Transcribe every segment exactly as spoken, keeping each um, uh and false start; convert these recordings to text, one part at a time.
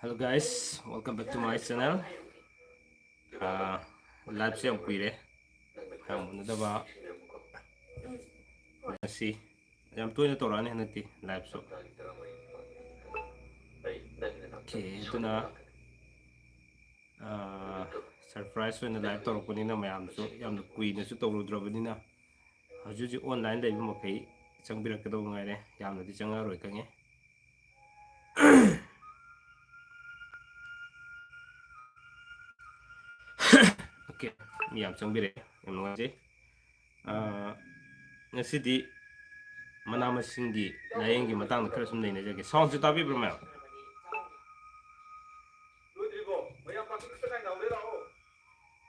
Hello guys, welcome back to my channel. ꯑꯥ, ꯂꯥꯏꯞꯁꯦ ꯌꯥꯝ ꯀꯨꯏꯔꯦ, ꯌꯥꯝ ꯎꯅꯗꯕ꯫ ꯉꯁꯤ ꯌꯥꯝ ꯇꯣꯏꯅ ꯇꯧꯔꯛꯑꯅꯤ ꯍꯟꯗꯛꯇꯤ ꯂꯥꯏꯞꯁꯨ꯫ ꯑꯣꯀꯦ, ꯑꯗꯨꯅ ꯁꯔꯄ꯭ꯔꯥꯏꯁ ꯑꯣꯏꯅ ꯂꯥꯏꯞ ꯇꯧꯔꯛꯄꯅꯤꯅ ꯃꯌꯥꯝꯁꯨ ꯌꯥꯝꯅ ꯀꯨꯏꯅꯁꯨ ꯇꯧꯔꯨꯗ꯭ꯔꯕꯅꯤꯅ ꯍꯧꯖꯤꯛ ꯍꯧꯖꯤꯛ ꯑꯣꯟꯂꯥꯏꯟ ꯂꯩꯕ ꯃꯈꯩ ꯆꯪꯕꯤꯔꯛꯀꯗꯧꯕ ꯉꯥꯏꯔꯦ, ꯌꯥꯝꯅꯗꯤ ꯆꯪꯉꯛꯑꯔꯣꯏ ꯈꯪꯉꯦ꯫ ꯑꯣꯀꯦ, ꯃꯤ ꯌꯥꯝ ꯆꯪꯕꯤꯔꯛꯑꯦ, ꯌꯥꯝ ꯅꯨꯡꯉꯥꯏꯖꯩ꯫ ꯑꯥ, ꯉꯁꯤꯗꯤ ꯃꯅꯥ ꯃꯁꯤꯡꯒꯤ ꯂꯥꯏꯌꯦꯡꯒꯤ ꯃꯇꯥꯡꯗ ꯈꯔ ꯁꯨꯝ ꯅꯩꯅꯖꯒꯦ꯫ ꯁꯥꯎꯟꯁꯦ ꯇꯥꯕꯤꯕ꯭ꯔꯣ ꯃꯌꯥꯝ?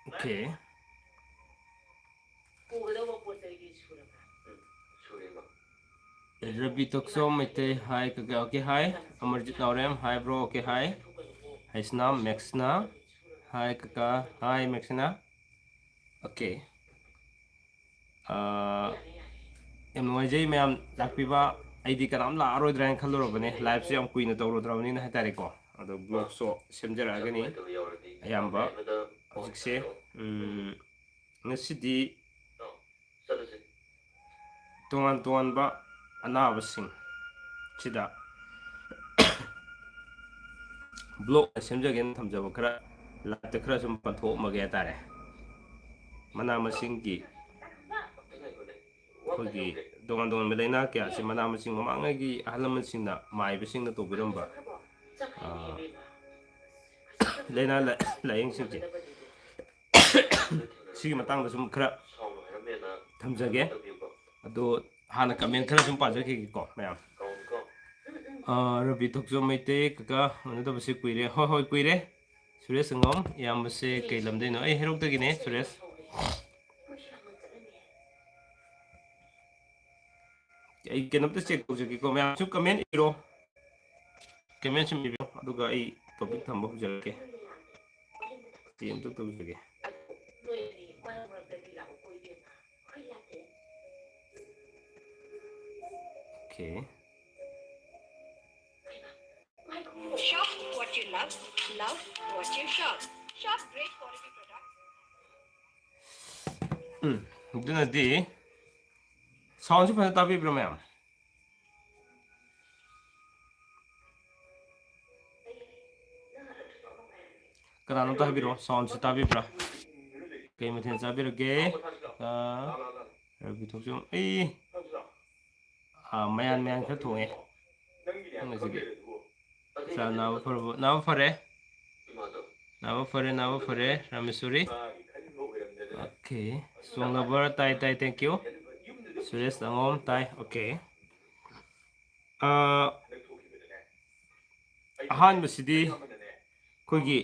ꯑꯣꯀꯦ꯫ ꯄꯨꯒꯗꯧꯕ ꯄꯣꯠ ꯆꯩꯗꯤ ꯁꯨꯔꯕ꯭ꯔꯥ? ꯎꯝ, ꯁꯨꯔꯦꯕ꯫ ꯔꯕꯤ ꯇꯣꯛꯆꯣꯝ ꯃꯩꯇꯩ, ꯍꯥꯏ ꯀꯀꯥ, ꯑꯣꯀꯦ, ꯍꯥꯏ꯫ ꯑꯃꯔꯖꯤꯠ ꯅꯥꯎꯔꯦꯝ, ꯍꯥꯏ ꯕ꯭ꯔꯣ, ꯑꯣꯀꯦ, ꯍꯥꯏ꯫ ꯍꯩꯁꯅꯥꯝ ꯃꯦꯛꯁꯅꯥ, ꯍꯥꯏ ꯀꯀꯥ, ꯍꯥꯏ ꯃꯦꯛꯁꯅꯥ꯫ ꯑꯣꯀꯦ꯫ ꯑꯥ, ꯌꯥꯝ ꯅꯨꯡꯉꯥꯏꯖꯩ ꯃꯌꯥꯝ ꯂꯥꯛꯄꯤꯕ꯫ ꯑꯩꯗꯤ ꯀꯅꯥꯝ ꯂꯥꯛꯑꯔꯣꯏꯗ꯭ꯔꯥ ꯍꯥꯏꯅ ꯈꯜꯂꯨꯔꯕꯅꯦ, ꯂꯥꯏꯞꯁꯦ ꯌꯥꯝ ꯀꯨꯏꯅ ꯇꯧꯔꯨꯗ꯭ꯔꯕꯅꯤꯅ ꯍꯥꯏꯇꯥꯔꯦꯀꯣ꯫ ꯑꯗꯣ ꯕ꯭ꯂꯣꯛꯁꯨ ꯁꯦꯝꯖꯔꯛꯑꯒꯅꯤ ꯑꯌꯥꯝꯕ꯫ ꯍꯧꯖꯤꯛꯁꯦ, ꯎꯝ, ꯉꯁꯤꯗꯤ ꯇꯣꯉꯥꯟ ꯇꯣꯉꯥꯟꯕ ꯑꯅꯥꯕꯁꯤꯡ ꯁꯤꯗ ꯕ꯭ꯂꯣꯛ ꯁꯦꯝꯖꯒꯦꯅ ꯊꯝꯖꯕ ꯈꯔ ꯂꯥꯏꯞꯇ ꯈꯔ ꯁꯨꯝ ꯄꯟꯊꯣꯛꯑꯝꯃꯒꯦ ꯍꯥꯏꯇꯥꯔꯦ꯫ ꯃꯅꯥ ꯃꯁꯤꯡꯒꯤ ꯑꯩꯈꯣꯏꯒꯤ ꯇꯣꯉꯥꯟ ꯇꯣꯉꯥꯟꯕ ꯂꯥꯏꯅꯥ ꯀꯌꯥꯁꯤ ꯃꯅꯥ ꯃꯁꯤꯡ ꯃꯃꯥꯡꯉꯩꯒꯤ ꯑꯍꯜ ꯂꯃꯟꯁꯤꯡꯅ ꯃꯥꯏꯕꯁꯤꯡꯅ ꯇꯧꯕꯤꯔꯝꯕ, ꯑꯥ, ꯂꯥꯏꯅꯥ ꯂꯥ-, ꯂꯥꯏꯌꯦꯡꯁꯤꯡꯁꯦ ꯁꯤꯒꯤ ꯃꯇꯥꯡꯗ ꯁꯨꯝ ꯈꯔ ꯊꯝꯖꯒꯦ꯫ ꯑꯗꯣ ꯍꯥꯟꯅ ꯀꯃꯦꯟ ꯈꯔ ꯁꯨꯝ ꯄꯥꯖꯈꯤꯒꯦꯀꯣ ꯃꯌꯥꯝ꯫ ꯑꯥ, ꯔꯕꯤ ꯊꯣꯛꯆꯣꯝ ꯃꯩꯇꯩ, ꯀꯀꯥ ꯎꯅꯗꯕꯁꯦ ꯀꯨꯏꯔꯦ꯫ ꯍꯣꯏ, ꯍꯣꯏ, ꯀꯨꯏꯔꯦ꯫ ꯁꯨꯔꯦꯁ ꯁꯪꯒꯣꯝ, ꯏꯌꯥꯝꯕꯁꯦ ꯀꯩ ꯂꯝꯗꯩꯅꯣ? ꯑꯩ ꯍꯩꯔꯣꯛꯇꯒꯤꯅꯦ, ꯁꯨꯔꯦꯁ꯫ ꯑꯩ ꯀꯩꯅꯣꯝꯇ ꯆꯦꯛ ꯇꯧꯖꯒꯦꯀꯣ, ꯃꯌꯥꯝꯁꯨ ꯀꯃꯦꯟ ꯏꯔꯣ, ꯀꯃꯦꯟ ꯁꯨꯝ ꯏꯕꯤꯔꯣ, ꯑꯗꯨꯒ ꯑꯩ ꯇꯣꯄꯤꯛ ꯊꯝꯕ ꯍꯧꯖꯔꯛꯀꯦ꯫ ꯆꯦꯛ ꯑꯝꯇ ꯇꯧꯖꯒꯦ꯫ Okay. Shop what you love, love what you shop. Shop great quality products. ꯎꯝ, ꯑꯗꯨꯅꯗꯤ soundꯁꯤ ꯐꯖꯅ ꯇꯥꯕꯤꯕ꯭ꯔꯥ ꯃꯌꯥꯝ? ꯀꯅꯥꯅꯣꯝꯇ ꯍꯥꯏꯕꯤꯔꯛꯑꯣ, soundꯁꯤ ꯇꯥꯕꯤꯕ꯭ꯔꯥ? ꯀꯩ ꯃꯊꯦꯜ ꯆꯥꯕꯤꯔꯒꯦ? ꯑꯥ, ꯔꯕꯤ ꯊꯣꯛꯆꯣꯝ, ꯑꯩ, ꯑꯥ, ꯃꯌꯥꯟ ꯃꯌꯥꯟ ꯈꯔ ꯊꯣꯡꯉꯦ꯫ ꯉꯁꯤꯗꯤ ꯆꯥ ꯅꯥꯕ ꯐꯔꯕꯣ? ꯅꯥꯕ ꯐꯔꯦ꯫ ꯅꯥꯕ ꯐꯔꯦ, ꯅꯥꯕ ꯐꯔꯦ, ꯔꯥꯃꯦꯁꯣꯔꯤ꯫ Okay, ꯁꯣꯡꯂꯕꯔ ꯇꯥꯏ, ꯇꯥꯏ, thank you꯫ ꯁꯨꯔꯦꯁ ꯑꯉꯣꯝ ꯇꯥꯏ, okay꯫ ꯑꯥ, ꯑꯍꯥꯟꯕꯁꯤꯗꯤ ꯑꯩꯈꯣꯏꯒꯤ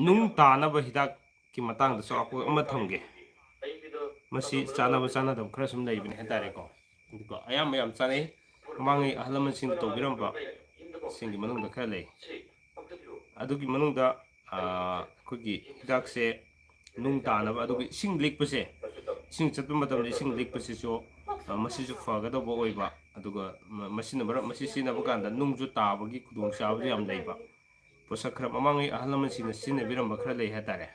ꯅꯨꯡ ꯇꯥꯅꯕ ꯍꯤꯗꯥꯛꯀꯤ ꯃꯇꯥꯡꯗꯁꯨ ꯑꯩꯈꯣꯏ ꯑꯃ ꯊꯝꯒꯦ꯫ ꯃꯁꯤ ꯆꯥꯅꯕ ꯆꯥꯅꯗꯕ ꯈꯔ ꯁꯨꯝ ꯂꯩꯕꯅꯦ ꯍꯥꯏꯇꯥꯔꯦꯀꯣ꯫ ꯑꯗꯨꯒ ꯑꯌꯥꯝꯕ ꯌꯥꯝ ꯆꯥꯅꯩ꯫ ꯃꯃꯥꯡꯉꯩ ꯑꯍꯜ ꯂꯃꯟꯁꯤꯡꯅ ꯇꯧꯕꯤꯔꯝꯕ ꯁꯤꯡꯒꯤ ꯃꯅꯨꯡꯗ ꯈꯔ ꯂꯩ꯫ ꯑꯗꯨꯒꯤ ꯃꯅꯨꯡꯗ, ꯑꯥ, ꯑꯩꯈꯣꯏꯒꯤ ꯍꯤꯗꯥꯛꯁꯦ ꯅꯨꯡ ꯇꯥꯅꯕ, ꯑꯗꯨꯒ ꯏꯁꯤꯡ ꯂꯤꯛꯄꯁꯦ, ꯏꯁꯤꯡ ꯆꯠꯄ ꯃꯇꯝꯗ ꯏꯁꯤꯡ ꯂꯤꯛꯄꯁꯤꯁꯨ, ꯑ, ꯃꯁꯤꯁꯨ ꯐꯒꯗꯧꯕ ꯑꯣꯏꯕ, ꯑꯗꯨꯒ ꯃ-, ꯃꯁꯤꯅ ꯃꯔꯝ, ꯃꯁꯤ ꯁꯤꯖꯤꯟꯅꯕ ꯀꯥꯟꯗ ꯅꯨꯡꯁꯨ ꯇꯥꯕꯒꯤ ꯈꯨꯗꯣꯡꯆꯥꯕꯁꯨ ꯌꯥꯝ ꯂꯩꯕ ꯄꯣꯠꯁꯛ ꯈꯔ ꯃꯃꯥꯡꯉꯩ ꯑꯍꯜ ꯂꯃꯟꯁꯤꯡꯅ ꯁꯤꯖꯤꯟꯅꯕꯤꯔꯝꯕ ꯈꯔ ꯂꯩ ꯍꯥꯏꯇꯥꯔꯦ꯫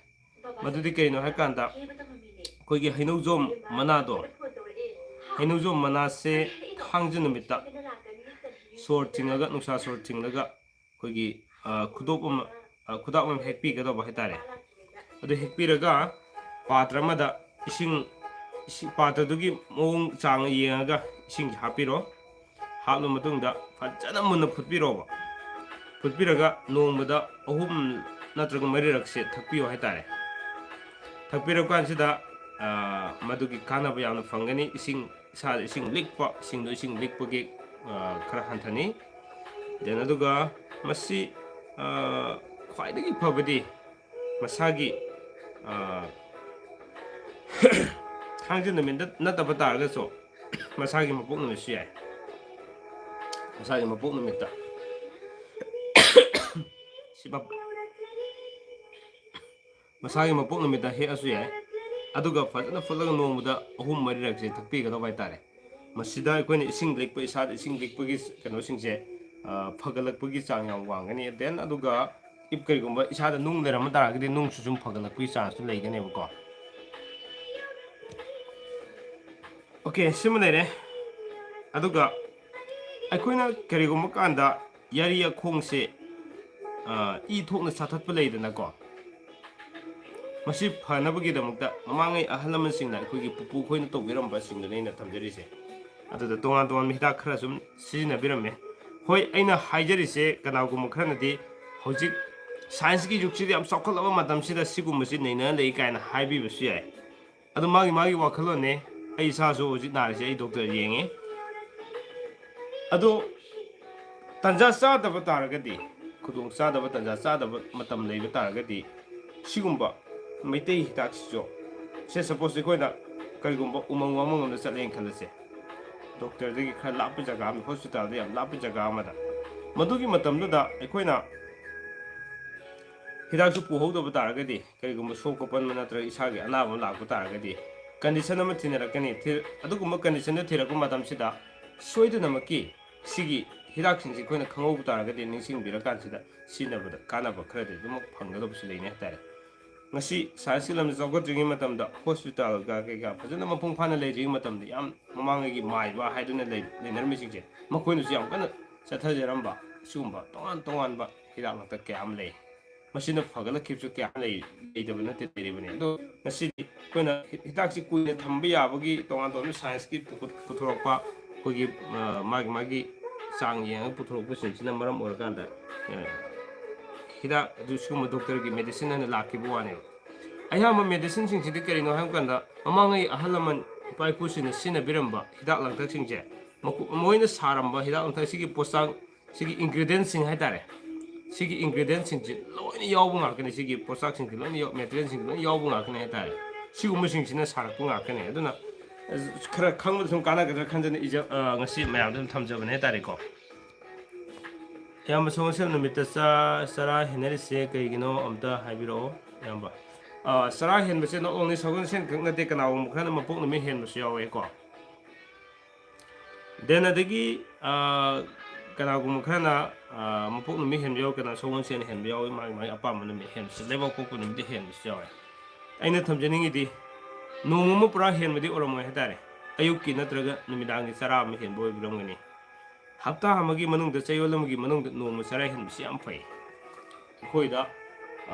ꯃꯗꯨꯗꯤ ꯀꯩꯅꯣ ꯍꯥꯏꯀꯥꯟꯗ, ꯑꯩꯈꯣꯏꯒꯤ ꯍꯩꯅꯧꯖꯣꯝ ꯃꯅꯥꯗꯣ, ꯍꯩꯅꯧꯖꯣꯝ ꯃꯅꯥꯁꯦ ꯊꯥꯡꯖ ꯅꯨꯃꯤꯠꯇ ꯁꯣꯔ ꯊꯤꯡꯉꯒ, ꯅꯨꯡꯁꯥ ꯁꯣꯔ ꯊꯤꯡꯉꯒ, ꯑꯩꯈꯣꯏꯒꯤ, ꯑ, ꯈꯨꯗꯣꯞ ꯑꯃ, ꯑ, ꯈꯨꯗꯥꯞ ꯑꯃ ꯍꯦꯛꯄꯤꯒꯗꯧꯕ ꯍꯥꯏꯇꯥꯔꯦ꯫ ꯑꯗꯨ ꯍꯦꯛꯄꯤꯔꯒ ꯄꯥꯇ꯭ꯔ ꯑꯃꯗ ꯏꯁꯤꯡ, ꯏꯁꯤꯡ, ꯄꯥꯇ꯭ꯔꯗꯨꯒꯤ ꯃꯑꯣꯡ ꯆꯥꯡ ꯌꯦꯡꯉꯒ ꯏꯁꯤꯡꯁꯦ ꯍꯥꯞꯄꯤꯔꯣ꯫ ꯍꯥꯞꯂ ꯃꯇꯨꯡꯗ ꯐꯖꯅ ꯃꯨꯟꯅ ꯐꯨꯠꯄꯤꯔꯣꯕ꯫ ꯐꯨꯠꯄꯤꯔꯒ ꯅꯣꯡꯃꯗ ꯑꯍꯨꯝ ꯅꯠꯇ꯭ꯔꯒ ꯃꯔꯤꯔꯛꯁꯦ ꯊꯛꯄꯤꯌꯨ ꯍꯥꯏꯇꯥꯔꯦ꯫ ꯊꯛꯄꯤꯔꯛꯄ ꯀꯥꯟꯁꯤꯗ, ꯑ, ꯃꯗꯨꯒꯤ ꯀꯥꯟꯅꯕ ꯌꯥꯝꯅ ꯐꯪꯒꯅꯤ꯫ ꯏꯁꯤꯡ, ꯏꯁꯥꯗ ꯏꯁꯤꯡ ꯂꯤꯛꯄ, ꯏꯁꯤꯡꯗꯣ ꯏꯁꯤꯡ ꯂꯤꯛꯄꯒꯤ, ꯑ, ꯈꯔ ꯍꯟꯊꯅꯤ꯫ Then ꯑꯗꯨꯒ ꯃꯁꯤ, ꯑ, ꯈ꯭ꯋꯥꯏꯗꯒꯤ ꯐꯕꯗꯤ ꯃꯁꯥꯒꯤ, ꯑ, ꯊꯥꯡꯖ ꯅꯨꯃꯤꯠꯇ ꯅꯠꯇꯕ ꯇꯥꯔꯒꯁꯨ ꯃꯁꯥꯒꯤ ꯃꯄꯣꯛ ꯅꯨꯃꯤꯠꯁꯨ ꯌꯥꯏ꯫ ꯃꯁꯥꯒꯤ ꯃꯄꯣꯛ ꯅꯨꯃꯤꯠꯇ ꯁꯤ ꯃꯞ-, ꯃꯁꯥꯒꯤ ꯃꯄꯣꯛ ꯅꯨꯃꯤꯠꯇ ꯍꯦꯛꯑꯁꯨ ꯌꯥꯏ꯫ ꯑꯗꯨꯒ ꯐꯖꯅ ꯐꯨꯠꯂꯒ ꯅꯣꯡꯃꯗ ꯑꯍꯨꯝ ꯃꯔꯤꯔꯛꯁꯦ ꯊꯛꯄꯤꯒꯗꯧꯕ ꯍꯥꯏꯇꯥꯔꯦ꯫ ꯃꯁꯤꯗ ꯑꯩꯈꯣꯏꯅ ꯏꯁꯤꯡ ꯂꯤꯛꯄ, ꯏꯁꯥꯗ ꯏꯁꯤꯡ ꯂꯤꯛꯄꯒꯤ ꯀꯩꯅꯣꯁꯤꯡꯁꯦ, ꯑ, ꯐꯒꯠꯂꯛꯄꯒꯤ ꯆꯥꯡ ꯌꯥꯝ ꯋꯥꯡꯒꯅꯤ꯫ Then ꯑꯗꯨꯒ if ꯀꯔꯤꯒꯨꯝꯕ ꯏꯁꯥꯗ ꯅꯨꯡ ꯂꯩꯔꯝꯕ ꯇꯥꯔꯒꯗꯤ ꯅꯨꯡꯁꯨ ꯁꯨꯝ ꯐꯒꯠꯂꯛꯄꯒꯤ ꯆꯥꯟꯁꯇꯨ ꯂꯩꯒꯅꯦꯕꯀꯣ꯫ ꯑꯣꯀꯦ, ꯁꯤꯃ ꯂꯩꯔꯦ꯫ ꯑꯗꯨꯒ ꯑꯩꯈꯣꯏꯅ ꯀꯔꯤꯒꯨꯝꯕ ꯀꯥꯟꯗ ꯌꯥꯔꯤ ꯌꯥꯈꯣꯡꯁꯦ, ꯑ, ꯏ ꯊꯣꯛꯅ ꯆꯥꯊꯠꯄ ꯂꯩꯗꯅꯀꯣ, ꯃꯁꯤ ꯐꯅꯕꯒꯤꯗꯃꯛꯇ ꯃꯃꯥꯡꯉꯩ ꯑꯍꯜ ꯂꯃꯟꯁꯤꯡꯅ, ꯑꯩꯈꯣꯏꯒꯤ ꯄꯨꯄꯨ ꯑꯩꯈꯣꯏꯅ ꯇꯧꯕꯤꯔꯝꯕꯁꯤꯡꯗꯨꯅꯤ ꯑꯩꯅ ꯊꯝꯖꯔꯤꯁꯦ꯫ ꯑꯗꯨꯗ ꯇꯣꯉꯥꯟ ꯇꯣꯉꯥꯟꯕ ꯍꯤꯗꯥꯛ ꯈꯔ ꯁꯨꯝ ꯁꯤꯖꯤꯟꯅꯕꯤꯔꯝꯃꯦ꯫ ꯍꯣꯏ, ꯑꯩꯅ ꯍꯥꯏꯖꯔꯤꯁꯦ, ꯀꯅꯥꯒꯨꯝꯕ ꯈꯔꯅꯗꯤ ꯍꯧꯖꯤꯛ ꯁꯥꯏꯟꯁꯀꯤ ꯖꯨꯒꯁꯤꯗ ꯌꯥꯝ ꯆꯥꯎꯈꯠꯂꯕ ꯃꯇꯝꯁꯤꯗ ꯁꯤꯒꯨꯝꯕꯁꯤ ꯅꯩꯅ ꯂꯩ ꯀꯥꯏꯅ ꯍꯥꯏꯕꯤꯕꯁꯨ ꯌꯥꯏ꯫ ꯑꯗꯨ ꯃꯥꯒꯤ ꯃꯥꯒꯤ ꯋꯥꯈꯜꯂꯣꯟꯅꯦ꯫ ꯑꯩ ꯏꯁꯥꯁꯨ ꯍꯧꯖꯤꯛ ꯅꯥꯔꯤꯁꯦ, ꯑꯩ ꯗꯣꯛꯇꯔ ꯌꯦꯡꯉꯦ꯫ ꯑꯗꯣ ꯇꯟꯖꯥ ꯆꯥꯗꯕ ꯇꯥꯔꯒꯗꯤ, ꯈꯨꯗꯣꯡ ꯆꯥꯗꯕ, ꯇꯟꯖꯥ ꯆꯥꯗꯕ ꯃꯇꯝ ꯂꯩꯕ ꯇꯥꯔꯒꯗꯤ, ꯁꯤꯒꯨꯝꯕ ꯃꯩꯇꯩ ꯍꯤꯗꯥꯛꯁꯤꯁꯨ, ꯁꯦ, ꯁꯄꯣꯁ ꯑꯩꯈꯣꯏꯅ ꯀꯔꯤꯒꯨꯝꯕ ꯎꯃꯪ ꯋꯥꯃꯪ ꯑꯃꯗ ꯆꯠꯂꯦꯅ ꯈꯜꯂꯁꯦ, ꯗꯣꯛꯇꯔꯗꯒꯤ ꯈꯔ ꯂꯥꯞꯄ ꯖꯒꯥ ꯑꯃ, ꯍꯣꯁꯄꯤꯇꯥꯜꯗ ꯌꯥꯝ ꯂꯥꯞꯄ ꯖꯒꯥ ꯑꯃꯗ, ꯃꯗꯨꯒꯤ ꯃꯇꯝꯗꯨꯗ ꯑꯩꯈꯣꯏꯅ ꯍꯤꯗꯥꯛꯁꯨ ꯄꯨꯍꯧꯗꯕ ꯇꯥꯔꯒꯗꯤ, ꯀꯔꯤꯒꯨꯝꯕ ꯁꯣꯛꯄ ꯄꯟꯕ ꯅꯠꯇ꯭ꯔꯒ ꯏꯁꯥꯒꯤ ꯑꯅꯥꯕ ꯑꯃ ꯂꯥꯛꯄ ꯇꯥꯔꯒꯗꯤ, ꯀꯟꯗꯤꯁꯟ ꯑꯃ ꯊꯤꯅꯔꯛꯀꯅꯤ꯫ ꯊꯤ-, ꯑꯗꯨꯒꯨꯝꯕ ꯀꯟꯗꯤꯁꯟꯗꯨ ꯊꯤꯔꯛꯄ ꯃꯇꯝꯁꯤꯗ ꯁꯣꯏꯗꯅꯃꯛꯀꯤ ꯁꯤꯒꯤ ꯍꯤꯗꯥꯛꯁꯤꯡꯁꯤ ꯑꯩꯈꯣꯏꯅ ꯈꯪꯍꯧꯕ ꯇꯥꯔꯒꯗꯤ, ꯅꯤꯡꯁꯤꯡꯕꯤꯔꯀꯥꯟꯁꯤꯗ ꯁꯤꯖꯤꯟꯅꯕꯗ ꯀꯥꯟꯅꯕ ꯈꯔꯗꯤ ꯑꯗꯨꯃꯛ ꯐꯪꯒꯗꯕꯁꯨ ꯂꯩꯅꯤ ꯍꯥꯏꯇꯥꯔꯦ꯫ ꯉꯁꯤ ꯁꯥꯏꯟꯁꯀꯤ ꯂꯝꯗ ꯆꯥꯎꯈꯠꯇ꯭ꯔꯤꯉꯩ ꯃꯇꯝꯗ, ꯍꯣꯁꯄꯤꯇꯥꯜꯒ ꯀꯩꯀꯥ ꯐꯖꯅ ꯃꯄꯨꯡ ꯐꯥꯅ ꯂꯩꯇ꯭ꯔꯤꯉꯩ ꯃꯇꯝꯗ, ꯌꯥꯝ ꯃꯃꯥꯡꯉꯩꯒꯤ ꯃꯥꯏꯕ ꯍꯥꯏꯗꯨꯅ ꯂꯩ-, ꯂꯩꯅꯔꯝꯃꯤꯁꯤꯡꯁꯦ, ꯃꯈꯣꯏꯅꯁꯨ ꯌꯥꯝ ꯀꯟꯅ ꯆꯠꯊꯖꯔꯝꯕ ꯁꯤꯒꯨꯝꯕ ꯇꯣꯉꯥꯟ ꯇꯣꯉꯥꯟꯕ ꯍꯤꯗꯥꯛ ꯂꯥꯡꯊꯛ ꯀꯌꯥ ꯑꯃ ꯂꯩ꯫ ꯃꯁꯤꯅ ꯐꯒꯠꯂꯛꯈꯤꯕꯁꯨ ꯀꯌꯥ ꯂꯩ-, ꯂꯩꯇꯕ ꯅꯠꯇꯦ, ꯂꯩꯔꯤꯕꯅꯤ꯫ ꯑꯗꯣ ꯉꯁꯤꯗꯤ ꯑꯩꯈꯣꯏꯅ ꯍꯤ-, ꯍꯤꯗꯥꯛꯁꯤ ꯀꯨꯏꯅ ꯊꯝꯕ ꯌꯥꯕꯒꯤ ꯇꯣꯉꯥꯟ ꯇꯣꯉꯥꯟꯕ ꯁꯥꯏꯟꯁꯀꯤ ꯄꯨꯊꯣꯛ-, ꯄꯨꯊꯣꯔꯛꯄ, ꯑꯩꯈꯣꯏꯒꯤ, ꯑ, ꯃꯥꯒꯤ ꯃꯥꯒꯤ ꯆꯥꯡ ꯌꯦꯡꯉꯒ ꯄꯨꯊꯣꯔꯛꯄꯁꯤꯡꯁꯤꯅ ꯃꯔꯝ ꯑꯣꯏꯔꯀꯥꯟꯗ, ꯑ, ꯍꯤꯗꯥꯛ ꯑꯗꯨ ꯁꯤꯒꯨꯝꯕ ꯗꯣꯛꯇꯔꯒꯤ ꯃꯦꯗꯤꯁꯤꯟ ꯍꯥꯏꯅ ꯂꯥꯛꯈꯤꯕ ꯋꯥꯅꯦꯕ꯫ ꯑꯌꯥꯝꯕ ꯃꯦꯗꯤꯁꯤꯟꯁꯤꯡꯁꯤꯗꯤ ꯀꯔꯤꯅꯣ ꯍꯥꯏꯕ ꯀꯥꯟꯗ, ꯃꯃꯥꯡꯉꯩ ꯑꯍꯜ ꯂꯃꯟ, ꯏꯄꯥ ꯏꯄꯨꯁꯤꯡꯅ ꯁꯤꯖꯤꯟꯅꯕꯤꯔꯝꯕ ꯍꯤꯗꯥꯛ ꯂꯥꯡꯊꯛꯁꯤꯡꯁꯦ, ꯃꯈꯣ-, ꯃꯈꯣꯏꯅ ꯁꯥꯔꯝꯕ ꯍꯤꯗꯥꯛ ꯂꯥꯡꯊꯛ, ꯁꯤꯒꯤ ꯄꯣꯠꯆꯥꯛ, ꯁꯤꯒꯤ ingredientꯁꯤꯡ ꯍꯥꯏꯇꯥꯔꯦ, ꯁꯤꯒꯤ ingredientꯁꯤꯡꯁꯤ ꯂꯣꯏꯅ ꯌꯥꯎꯕ ꯉꯥꯛꯇꯅꯤ꯫ ꯁꯤꯒꯤ ꯄꯣꯠꯆꯥꯛꯁꯤꯡꯁꯤ ꯂꯣꯏꯅ ꯌꯥꯎ-, materialꯁꯤꯡꯁꯤ ꯂꯣꯏꯅ ꯌꯥꯎꯕ ꯉꯥꯛꯇꯅꯤ ꯍꯥꯏꯇꯥꯔꯦ꯫ ꯁꯤꯒꯨꯝꯕꯁꯤꯡꯁꯤꯅ ꯁꯥꯔꯛꯄ ꯉꯥꯛꯇꯅꯤ꯫ ꯑꯗꯨꯅ, ꯑ, ꯈꯔ ꯈꯪꯕꯗ ꯁꯨꯝ ꯀꯥꯟꯅꯒꯗ꯭ꯔꯥ ꯈꯟꯖꯅ ꯏꯖ-, ꯑ, ꯉꯁꯤ ꯃꯌꯥꯝꯗ ꯑꯗꯨꯝ ꯊꯝꯖꯕꯅꯦ ꯍꯥꯏꯇꯥꯔꯦꯀꯣ꯫ ꯏꯌꯥꯝꯕ, ꯁꯒꯣꯜꯁꯦꯜ ꯅꯨꯃꯤꯠꯇ ꯆꯥ-, ꯆꯔꯥ ꯍꯦꯟꯅꯔꯤꯁꯦ ꯀꯩꯒꯤꯅꯣ ꯑꯝꯇ ꯍꯥꯏꯕꯤꯔꯛꯑꯣ, ꯏꯌꯥꯝꯕ꯫ ꯑ, ꯆꯔꯥ ꯍꯦꯟꯕꯁꯦ not only ꯁꯒꯣꯜꯁꯦꯜ ꯈꯛ ꯅꯠꯇꯦ, ꯀꯅꯥꯒꯨꯝꯕ ꯈꯔꯅ ꯃꯄꯣꯛ ꯅꯨꯃꯤꯠ ꯍꯦꯟꯕꯁꯨ ꯌꯥꯎꯋꯦꯀꯣ꯫ Then ꯑꯗꯒꯤ ꯑꯥ, ꯀꯅꯥꯒꯨꯝꯕ ꯈꯔꯅ ꯑꯥ, ꯃꯄꯣꯛ ꯅꯨꯃꯤꯠ ꯍꯦꯟꯕ ꯌꯥꯎꯏ, ꯀꯅꯥ ꯁꯒꯣꯜꯁꯦꯟ ꯍꯦꯟꯕ ꯌꯥꯎꯏ, ꯃꯥꯒꯤ ꯃꯥꯒꯤ ꯑꯄꯥꯝꯕ ꯅꯨꯃꯤꯠ ꯍꯦꯟꯕꯁꯦ, ꯂꯩꯕꯥꯛ ꯄꯣꯛꯄ ꯅꯨꯃꯤꯠꯇ ꯍꯦꯟꯕꯁꯨ ꯌꯥꯎꯋꯦ꯫ ꯑꯩꯅ ꯊꯝꯖꯅꯤꯡꯉꯤꯗꯤ ꯅꯣꯡꯃ ꯑꯃ ꯄꯨꯔꯥ ꯍꯦꯟꯕꯗꯤ ꯑꯣꯏꯔꯝꯃꯣꯏ ꯍꯥꯏꯇꯥꯔꯦ, ꯑꯌꯨꯛꯀꯤ ꯅꯠꯇ꯭ꯔꯒ ꯅꯨꯃꯤꯗꯥꯡꯒꯤ ꯆꯔꯥ ꯑꯃ ꯍꯦꯟꯕ ꯑꯣꯏꯕꯤꯔꯝꯒꯅꯤ꯫ ꯍꯞꯇꯥ ꯑꯃꯒꯤ ꯃꯅꯨꯡꯗ, ꯆꯌꯣꯜ ꯑꯃꯒꯤ ꯃꯅꯨꯡꯗ ꯅꯣꯡꯃ ꯆꯔꯥ ꯍꯦꯟꯕꯁꯤ ꯌꯥꯝ ꯐꯩ꯫ ꯑꯩꯈꯣꯏꯗ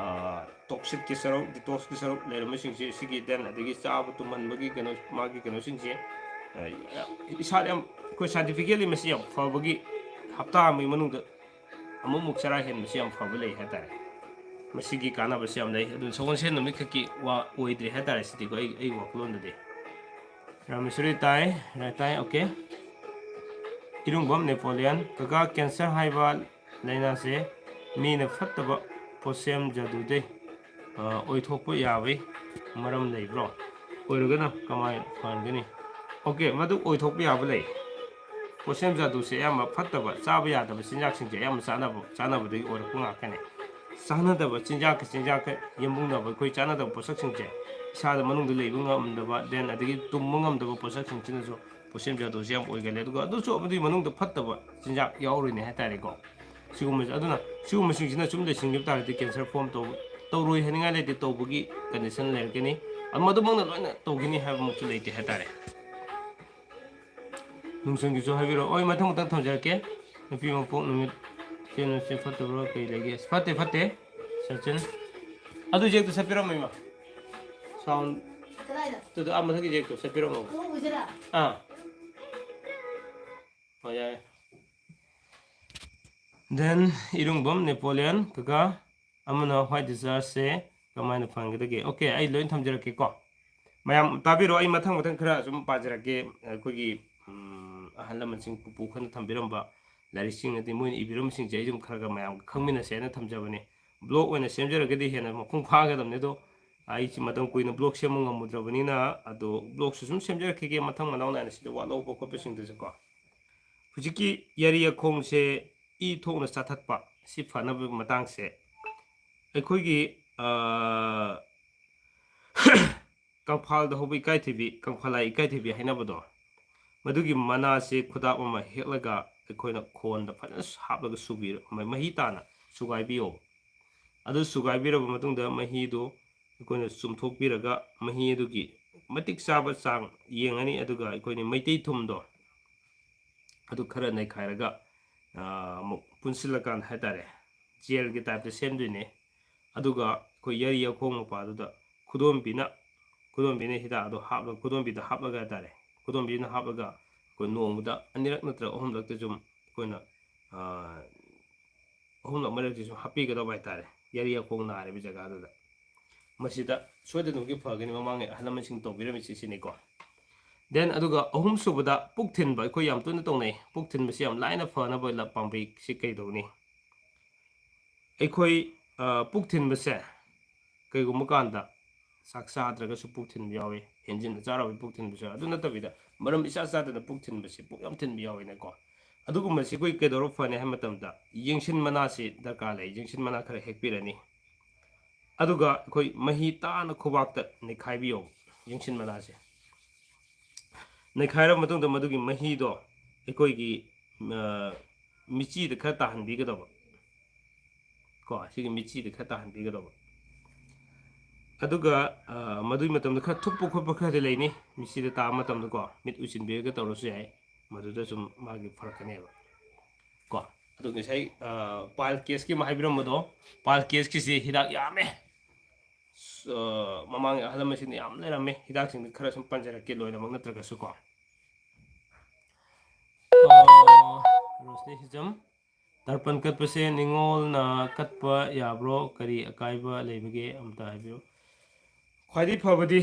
ꯇꯣꯛꯁꯤꯛꯀꯤ ꯁꯔꯨꯛ, ꯗꯤꯇꯣꯛꯁꯀꯤ ꯁꯔꯨꯛ ꯂꯩꯔꯝꯕꯁꯤꯡꯁꯦ, ꯁꯤꯒꯤ ꯗꯦꯟ ꯑꯗꯒꯤ ꯆꯥꯕ ꯇꯨꯝꯍꯟꯕꯒꯤ ꯀꯩꯅꯣ, ꯃꯥꯒꯤ ꯀꯩꯅꯣꯁꯤꯡꯁꯦ ꯑ, ꯏꯁꯥꯗ ꯌꯥꯝ, ꯑꯩꯈꯣꯏ ꯁꯥꯏꯟꯇꯤꯐꯤꯀꯦꯜꯂꯤ ꯃꯁꯤ ꯌꯥꯝ ꯐꯕꯒꯤ, ꯍꯞꯇꯥ ꯑꯃꯒꯤ ꯃꯅꯨꯡꯗ ꯑꯃꯨꯛꯃꯨꯛ ꯆꯔꯥ ꯍꯦꯟꯕꯁꯤ ꯌꯥꯝ ꯐꯕ ꯂꯩ ꯍꯥꯏꯇꯥꯔꯦ꯫ ꯃꯁꯤꯒꯤ ꯀꯥꯟꯅꯕꯁꯤ ꯌꯥꯝ ꯂꯩ꯫ ꯑꯗꯨꯅ ꯁꯒꯣꯜꯁꯦꯟ ꯅꯨꯃꯤꯠ ꯈꯛꯀꯤ ꯋꯥ ꯑꯣꯏꯗ꯭ꯔꯦ ꯍꯥꯏꯇꯥꯔꯦ꯫ ꯁꯤꯗꯤꯀꯣ, ꯑꯩ ꯑꯩ ꯋꯥꯈꯜꯂꯣꯟꯗꯗꯤ꯫ ꯔꯥꯃꯦꯁꯣꯔꯤ ꯇꯥꯏ, ꯔꯥꯏ ꯇꯥꯏ, ꯑꯣꯀꯦ꯫ ꯏꯔꯨꯡꯕꯝ ꯅꯦꯄꯣꯂꯤꯌꯟ, ꯀꯀꯥ, ꯀꯦꯟꯁꯔ ꯍꯥꯏꯕ ꯂꯥꯏꯅꯥꯁꯦ ꯃꯤꯅ ꯐꯠꯇꯕ ꯄꯣꯠꯁꯦꯝ ꯖꯥꯗꯨꯗꯩ ꯑ, ꯑꯣꯏꯊꯣꯛꯄ ꯌꯥꯕꯒꯤ ꯃꯔꯝ ꯂꯩꯕ꯭ꯔꯣ? ꯑꯣꯏꯔꯒꯅ ꯀꯃꯥꯏꯅ ꯐꯍꯟꯒꯅꯤ? ꯑꯣꯀꯦ, ꯃꯗꯨ ꯑꯣꯏꯊꯣꯛꯄ ꯌꯥꯕ ꯂꯩ꯫ ꯄꯣꯠꯁꯦꯝ ꯖꯥꯗꯨꯁꯦ ꯑꯌꯥꯝꯕ ꯐꯠꯇꯕ, ꯆꯥꯕ ꯌꯥꯗꯕ ꯆꯤꯟꯖꯥꯛꯁꯤꯡꯁꯦ ꯑꯌꯥꯝꯕ ꯆꯥꯅꯕ, ꯆꯥꯅꯕꯗꯒꯤ ꯑꯣꯏꯔꯛꯄ ꯉꯥꯛꯇꯅꯦ꯫ ꯆꯥꯟꯅꯗꯕ ꯆꯤꯟꯖꯥꯛꯀ, ꯆꯤꯟꯖꯥꯛꯀ ꯌꯦꯝꯕꯨꯡꯅꯕ, ꯑꯩꯈꯣꯏ ꯆꯥꯟꯅꯗꯕ ꯄꯣꯠꯁꯛꯁꯤꯡꯁꯦ ꯏꯁꯥꯗ ꯃꯅꯨꯡꯗ ꯂꯩꯕ ꯉꯝꯗꯕ, ꯗꯦꯟ ꯑꯗꯒꯤ ꯇꯨꯝꯕ ꯉꯝꯗꯕ ꯄꯣꯠꯁꯛꯁꯤꯡꯁꯤꯅꯁꯨ ꯄꯣꯠꯁꯦꯝ ꯖꯥꯗꯨꯁꯦ ꯌꯥꯝ ꯑꯣꯏꯒꯜꯂꯦ꯫ ꯑꯗꯨꯒ ꯑꯗꯨꯁꯨ ꯑꯗꯨꯒꯤ ꯃꯅꯨꯡꯗ ꯐꯠꯇꯕ ꯆꯤꯟꯖꯥꯛ ꯌꯥꯎꯔꯤꯅꯦ ꯍꯥꯏꯇꯥꯔꯦꯀꯣ꯫ ꯁꯤꯒꯨꯝꯕꯁꯦ, ꯑꯗꯨꯅ ꯁꯤꯒꯨꯝꯕꯁꯤꯡꯁꯤꯅ ꯁꯨꯝ ꯂꯩꯁꯤꯟꯈꯤꯕ ꯇꯥꯔꯒꯗꯤ ꯀꯦꯟꯁꯔ ꯐꯣꯝ ꯇꯧ-, ꯇꯧꯔꯣꯏ ꯍꯥꯏꯅꯤꯡꯉꯥꯏ ꯂꯩꯇꯦ, ꯇꯧꯕꯒꯤ ꯀꯟꯗꯤꯁꯟ ꯂꯩꯔꯛꯀꯅꯤ꯫ ꯑꯗꯨ ꯃꯗꯨꯃꯛꯅ ꯂꯣꯏꯅ ꯇꯧꯒꯅꯤ ꯍꯥꯏꯕꯃꯛꯁꯨ ꯂꯩꯇꯦ ꯍꯥꯏꯇꯥꯔꯦ꯫ ꯅꯨꯡꯁꯪꯒꯤꯁꯨ ꯍꯥꯏꯕꯤꯔꯛꯑꯣ, ꯑꯩ ꯃꯊꯪ ꯃꯊꯪ ꯊꯝꯖꯔꯛꯀꯦ꯫ ꯅꯨꯄꯤ ꯃꯄꯣꯛ ꯅꯨꯃꯤꯠ ꯆꯦꯟꯕꯁꯦ ꯐꯠꯇꯕ꯭ꯔꯥ, ꯀꯩ ꯂꯩꯒꯦ? ꯐꯠꯇꯦ, ꯐꯠꯇꯦ, ꯁꯆꯤꯟ꯫ ꯑꯗꯨ ꯆꯦꯛꯇ ꯁꯠꯄꯤꯔꯝꯃꯣ, ꯏꯃꯥ꯫ ꯁꯥꯎꯟ꯫ ꯀꯗꯥꯏꯗ? ꯑꯗꯨꯗ, ꯑꯥ ꯃꯊꯛꯀꯤ ꯆꯦꯛꯇꯣ ꯁꯠꯄꯤꯔꯝꯃꯣ꯫ ꯑꯃꯨꯕꯁꯤꯔꯥ? ꯑꯥ꯫ ꯍꯣꯏ, ꯌꯥꯔꯦ꯫ Then, ꯏꯔꯨꯡꯕꯝ ꯅꯦꯄꯣꯂꯤꯌꯟ, ꯀꯀꯥ, ꯑꯃꯅ white discharge ꯁꯦ ꯀꯃꯥꯏꯅ ꯐꯍꯟꯒꯗꯒꯦ? ꯑꯣꯀꯦ, ꯑꯩ ꯂꯣꯏ ꯊꯝꯖꯔꯛꯀꯦꯀꯣ꯫ ꯃꯌꯥꯝ ꯇꯥꯕꯤꯔꯣ, ꯑꯩ ꯃꯊꯪ ꯃꯊꯪ ꯈꯔ ꯁꯨꯝ ꯄꯥꯖꯔꯛꯀꯦ꯫ ꯑꯩꯈꯣꯏꯒꯤ, ꯎꯝ, ꯑꯍꯜ ꯂꯃꯟꯁꯤꯡ, ꯄꯨꯄꯨ ꯈꯔꯅ ꯊꯝꯕꯤꯔꯝꯕ ꯂꯥꯏꯔꯤꯛꯁꯤꯡ, ꯑꯗꯩ ꯃꯣꯏꯅ ꯏꯕꯤꯔꯝꯕꯁꯤꯡꯁꯦ ꯑꯩ ꯁꯨꯝ ꯈꯔ ꯈꯔ ꯃꯌꯥꯝꯒ ꯈꯪꯃꯤꯟꯅꯁꯦꯅ ꯊꯝꯖꯕꯅꯤ꯫ ꯕ꯭ꯂꯣꯛ ꯑꯣꯏꯅ ꯁꯦꯝꯖꯔꯒꯗꯤ ꯍꯦꯟꯅ ꯃꯄꯨꯡ ꯐꯥꯒꯗꯕꯅꯤ, ꯑꯗꯣ ꯑꯩꯁꯤ ꯃꯇꯝ ꯀꯨꯏꯅ ꯕ꯭ꯂꯣꯛ ꯁꯦꯝꯕ ꯉꯝꯃꯨꯗ꯭ꯔꯕꯅꯤꯅ, ꯑꯗꯣ ꯕ꯭ꯂꯣꯛꯁꯨ ꯁꯨꯝ ꯁꯦꯝꯖꯔꯛꯈꯤꯒꯦ ꯃꯊꯪ ꯃꯅꯥꯎ ꯅꯥꯏꯅ ꯁꯤꯗ ꯋꯥꯠꯍꯧꯕ ꯈꯣꯠꯄꯁꯤꯡꯗꯨꯁꯨꯀꯣ꯫ ꯍꯧꯖꯤꯛꯀꯤ ꯌꯥꯔꯤ ꯌꯥꯈꯣꯡꯁꯦ ꯏ ꯊꯣꯛꯅ ꯆꯥꯊꯠꯄ, ꯁꯤ ꯐꯅꯕꯒꯤ ꯃꯇꯥꯡꯁꯦ ꯑꯩꯈꯣꯏꯒꯤ, ꯑ, ꯀꯪꯐꯥꯜꯗ ꯍꯧꯕ ꯏꯀꯥꯏꯊꯤꯕꯤ, ꯀꯪꯐꯥꯂꯥꯏ ꯏꯀꯥꯏꯊꯤꯕꯤ ꯍꯥꯏꯅꯕꯗꯣ, ꯃꯗꯨꯒꯤ ꯃꯅꯥꯁꯦ ꯈꯨꯗꯥꯞ ꯑꯃ ꯍꯦꯛꯂꯒ ꯑꯩꯈꯣꯏꯅ ꯈꯣꯟꯗ ꯐꯖꯅ ꯍꯥꯞꯂꯒ ꯁꯨꯕꯤꯔ-, ꯃ-, ꯃꯍꯤ ꯇꯥꯅ ꯁꯨꯒꯥꯏꯕꯤꯌꯣꯕ꯫ ꯑꯗꯨ ꯁꯨꯒꯥꯏꯕꯤꯔꯕ ꯃꯇꯨꯡꯗ ꯃꯍꯤꯗꯨ ꯑꯩꯈꯣꯏꯅ ꯆꯨꯝꯊꯣꯛꯄꯤꯔꯒ ꯃꯍꯤ ꯑꯗꯨꯒꯤ ꯃꯇꯤꯛ ꯆꯥꯕ ꯆꯥꯡ ꯌꯦꯡꯉꯅꯤ꯫ ꯑꯗꯨꯒ ꯑꯩꯈꯣꯏꯅ ꯃꯩꯇꯩ ꯊꯨꯝꯗꯣ ꯑꯗꯨ ꯈꯔ ꯅꯩꯈꯥꯏꯔꯒ, ꯑ, ꯑꯃꯨꯛ ꯄꯨꯟꯁꯤꯜꯂꯀꯥꯟꯗ ꯍꯥꯏꯇꯥꯔꯦ, ꯖꯦꯜꯒꯤ ꯇꯥꯏꯞꯇ ꯁꯦꯝꯗꯣꯏꯅꯦ꯫ ꯑꯗꯨꯒ ꯑꯩꯈꯣꯏ ꯌꯥꯔꯤ ꯌꯥꯈꯣꯡ ꯃꯄꯥꯗꯨꯗ ꯈꯨꯗꯣꯝꯕꯤꯅ, ꯈꯨꯗꯣꯝꯕꯤꯅ ꯍꯤꯗꯥꯛ ꯑꯗꯣ ꯍꯥꯞꯂꯒ, ꯈꯨꯗꯣꯝꯕꯤꯗ ꯍꯥꯞꯂꯒ ꯍꯥꯏꯇꯥꯔꯦ, ꯈꯨꯗꯣꯝꯕꯤꯅ ꯍꯥꯞꯂꯒ ꯑꯩꯈꯣꯏ ꯅꯣꯡꯃꯗ ꯑꯅꯤꯔꯛ ꯅꯠꯇ꯭ꯔꯒ ꯑꯍꯨꯝꯂꯛꯇ ꯁꯨꯝ ꯑꯩꯈꯣꯏꯅ, ꯑ, ꯑꯍꯨꯝꯂꯛ ꯃꯔꯤꯔꯛꯇꯤ ꯁꯨꯝ ꯍꯥꯞꯄꯤꯒꯗꯧꯕ ꯍꯥꯏꯇꯥꯔꯦ, ꯌꯥꯔꯤ ꯌꯥꯈꯣꯡ ꯅꯥꯔꯤꯕ ꯖꯒꯥꯗꯨꯗ꯫ ꯃꯁꯤꯗ ꯁꯣꯏꯗꯅꯃꯛꯀꯤ ꯐꯒꯅꯤ, ꯃꯃꯥꯡꯉꯩ ꯑꯍꯜ ꯂꯃꯟꯁꯤꯡ ꯇꯧꯕꯤꯔꯝꯃꯤꯁꯦ ꯁꯤꯅꯤꯀꯣ꯫ Then ꯑꯗꯨꯒ ꯑꯍꯨꯝꯁꯨꯕꯗ ꯄꯨꯛ ꯊꯤꯟꯕ ꯑꯩꯈꯣꯏ ꯌꯥꯝ ꯇꯣꯏꯅ ꯇꯧꯅꯩ꯫ ꯄꯨꯛ ꯊꯤꯟꯕꯁꯤ ꯌꯥꯝ ꯂꯥꯏꯅ ꯐꯅꯕ ꯂ-, ꯄꯥꯝꯕꯩꯁꯤ ꯀꯩꯗꯧꯅꯤ? ꯑꯩꯈꯣꯏ, ꯑ, ꯄꯨꯛ ꯊꯤꯟꯕꯁꯦ ꯀꯩꯒꯨꯝꯕ ꯀꯥꯟꯗ ꯆꯥꯛ ꯆꯥꯗ꯭ꯔꯒꯁꯨ ꯄꯨꯛ ꯊꯤꯟꯕ ꯌꯥꯎꯏ, ꯍꯦꯟꯖꯤꯟꯅ ꯆꯥꯔꯨꯕꯒꯤ ꯄꯨꯛ ꯊꯤꯟꯕꯁꯨ ꯌꯥꯎꯏ꯫ ꯑꯗꯨ ꯅꯠꯇꯕꯤꯗ ꯃꯔꯝ ꯏꯆꯥ ꯆꯥꯗꯅ ꯄꯨꯛ ꯊꯤꯟꯕꯁꯤ ꯄꯨꯛ ꯌꯥꯝ ꯊꯤꯟꯕ ꯌꯥꯎꯏꯅꯀꯣ꯫ ꯑꯗꯨꯒꯨꯝꯕꯁꯤ ꯑꯩꯈꯣꯏ ꯀꯩꯗꯧꯔ ꯐꯅꯤ ꯍꯥꯏꯕ ꯃꯇꯝꯗ ꯌꯦꯡꯁꯤꯟ ꯃꯅꯥꯁꯤ ꯗꯔꯀꯥꯔ ꯂꯩ꯫ ꯌꯦꯡꯁꯤꯟ ꯃꯅꯥ ꯈꯔ ꯍꯦꯛꯄꯤꯔꯅꯤ꯫ ꯑꯗꯨꯒ ꯑꯩꯈꯣꯏ ꯃꯍꯤ ꯇꯥꯅ ꯈꯨꯕꯥꯛꯇ ꯅꯩꯈꯥꯏꯕꯤꯌꯣ, ꯌꯦꯡꯁꯤꯟ ꯃꯅꯥꯁꯦ꯫ ꯅꯩꯈꯥꯏꯔꯕ ꯃꯇꯨꯡꯗ ꯃꯗꯨꯒꯤ ꯃꯍꯤꯗꯣ ꯑꯩꯈꯣꯏꯒꯤ, ꯑ, ꯃꯤꯆꯤꯗ ꯈꯔ ꯇꯥꯍꯟꯕꯤꯒꯗꯕ꯫ ꯀꯣ, ꯁꯤꯒꯤ ꯃꯤꯆꯤꯗ ꯈꯔ ꯇꯥꯍꯟꯕꯤꯒꯗꯕ꯫ ꯑꯗꯨꯒ, ꯑ, ꯃꯗꯨꯒꯤ ꯃꯇꯝꯗ ꯈꯔ ꯊꯨꯞꯄ ꯈꯣꯠꯄ ꯈꯔꯗꯤ ꯂꯩꯅꯤ꯫ ꯃꯤꯆꯤꯗ ꯇꯥꯕ ꯃꯇꯝꯗꯀꯣ, ꯃꯤꯠ ꯎꯏꯁꯤꯟꯕꯤꯔꯒ ꯇꯧꯔꯁꯨ ꯌꯥꯏ꯫ ꯃꯗꯨꯗ ꯁꯨꯝ ꯃꯥꯒꯤ ꯐꯔꯛꯀꯅꯦꯕ꯫ ꯀꯣ, ꯑꯗꯨ ꯉꯁꯥꯏ, ꯑ, pile caseꯀꯤ ꯑꯃ ꯍꯥꯏꯕꯤꯔꯝꯕꯗꯣ, pile caseꯀꯤꯁꯤ ꯍꯤꯗꯥꯛ ꯌꯥꯝꯃꯦ꯫ ꯑ, ꯃꯃꯥꯡꯒꯤ ꯑꯍꯜ ꯂꯃꯟꯁꯤꯡꯅ ꯌꯥꯝ ꯂꯩꯔꯝꯃꯦ꯫ ꯍꯤꯗꯥꯛꯁꯤꯡꯗꯤ ꯈꯔ ꯁꯨꯝ ꯄꯟꯖꯔꯛꯀꯦ, ꯂꯣꯏꯅꯃꯛ ꯅꯠꯇ꯭ꯔꯒꯁꯨ ꯀꯣ꯫ ꯑ, ꯔꯣꯁꯅꯤ ꯍꯤꯖꯝ, ꯇꯔꯄꯟ ꯀꯠꯄꯁꯦ ꯅꯤꯉꯣꯜꯅ ꯀꯠꯄ ꯌꯥꯕ꯭ꯔꯣ? ꯀꯔꯤ ꯑꯀꯥꯏꯕ ꯂꯩꯕꯒꯦ? ꯑꯝꯇ ꯍꯥꯏꯕꯤꯌꯨ꯫ ꯈ꯭ꯋꯥꯏꯗꯒꯤ ꯐꯕꯗꯤ,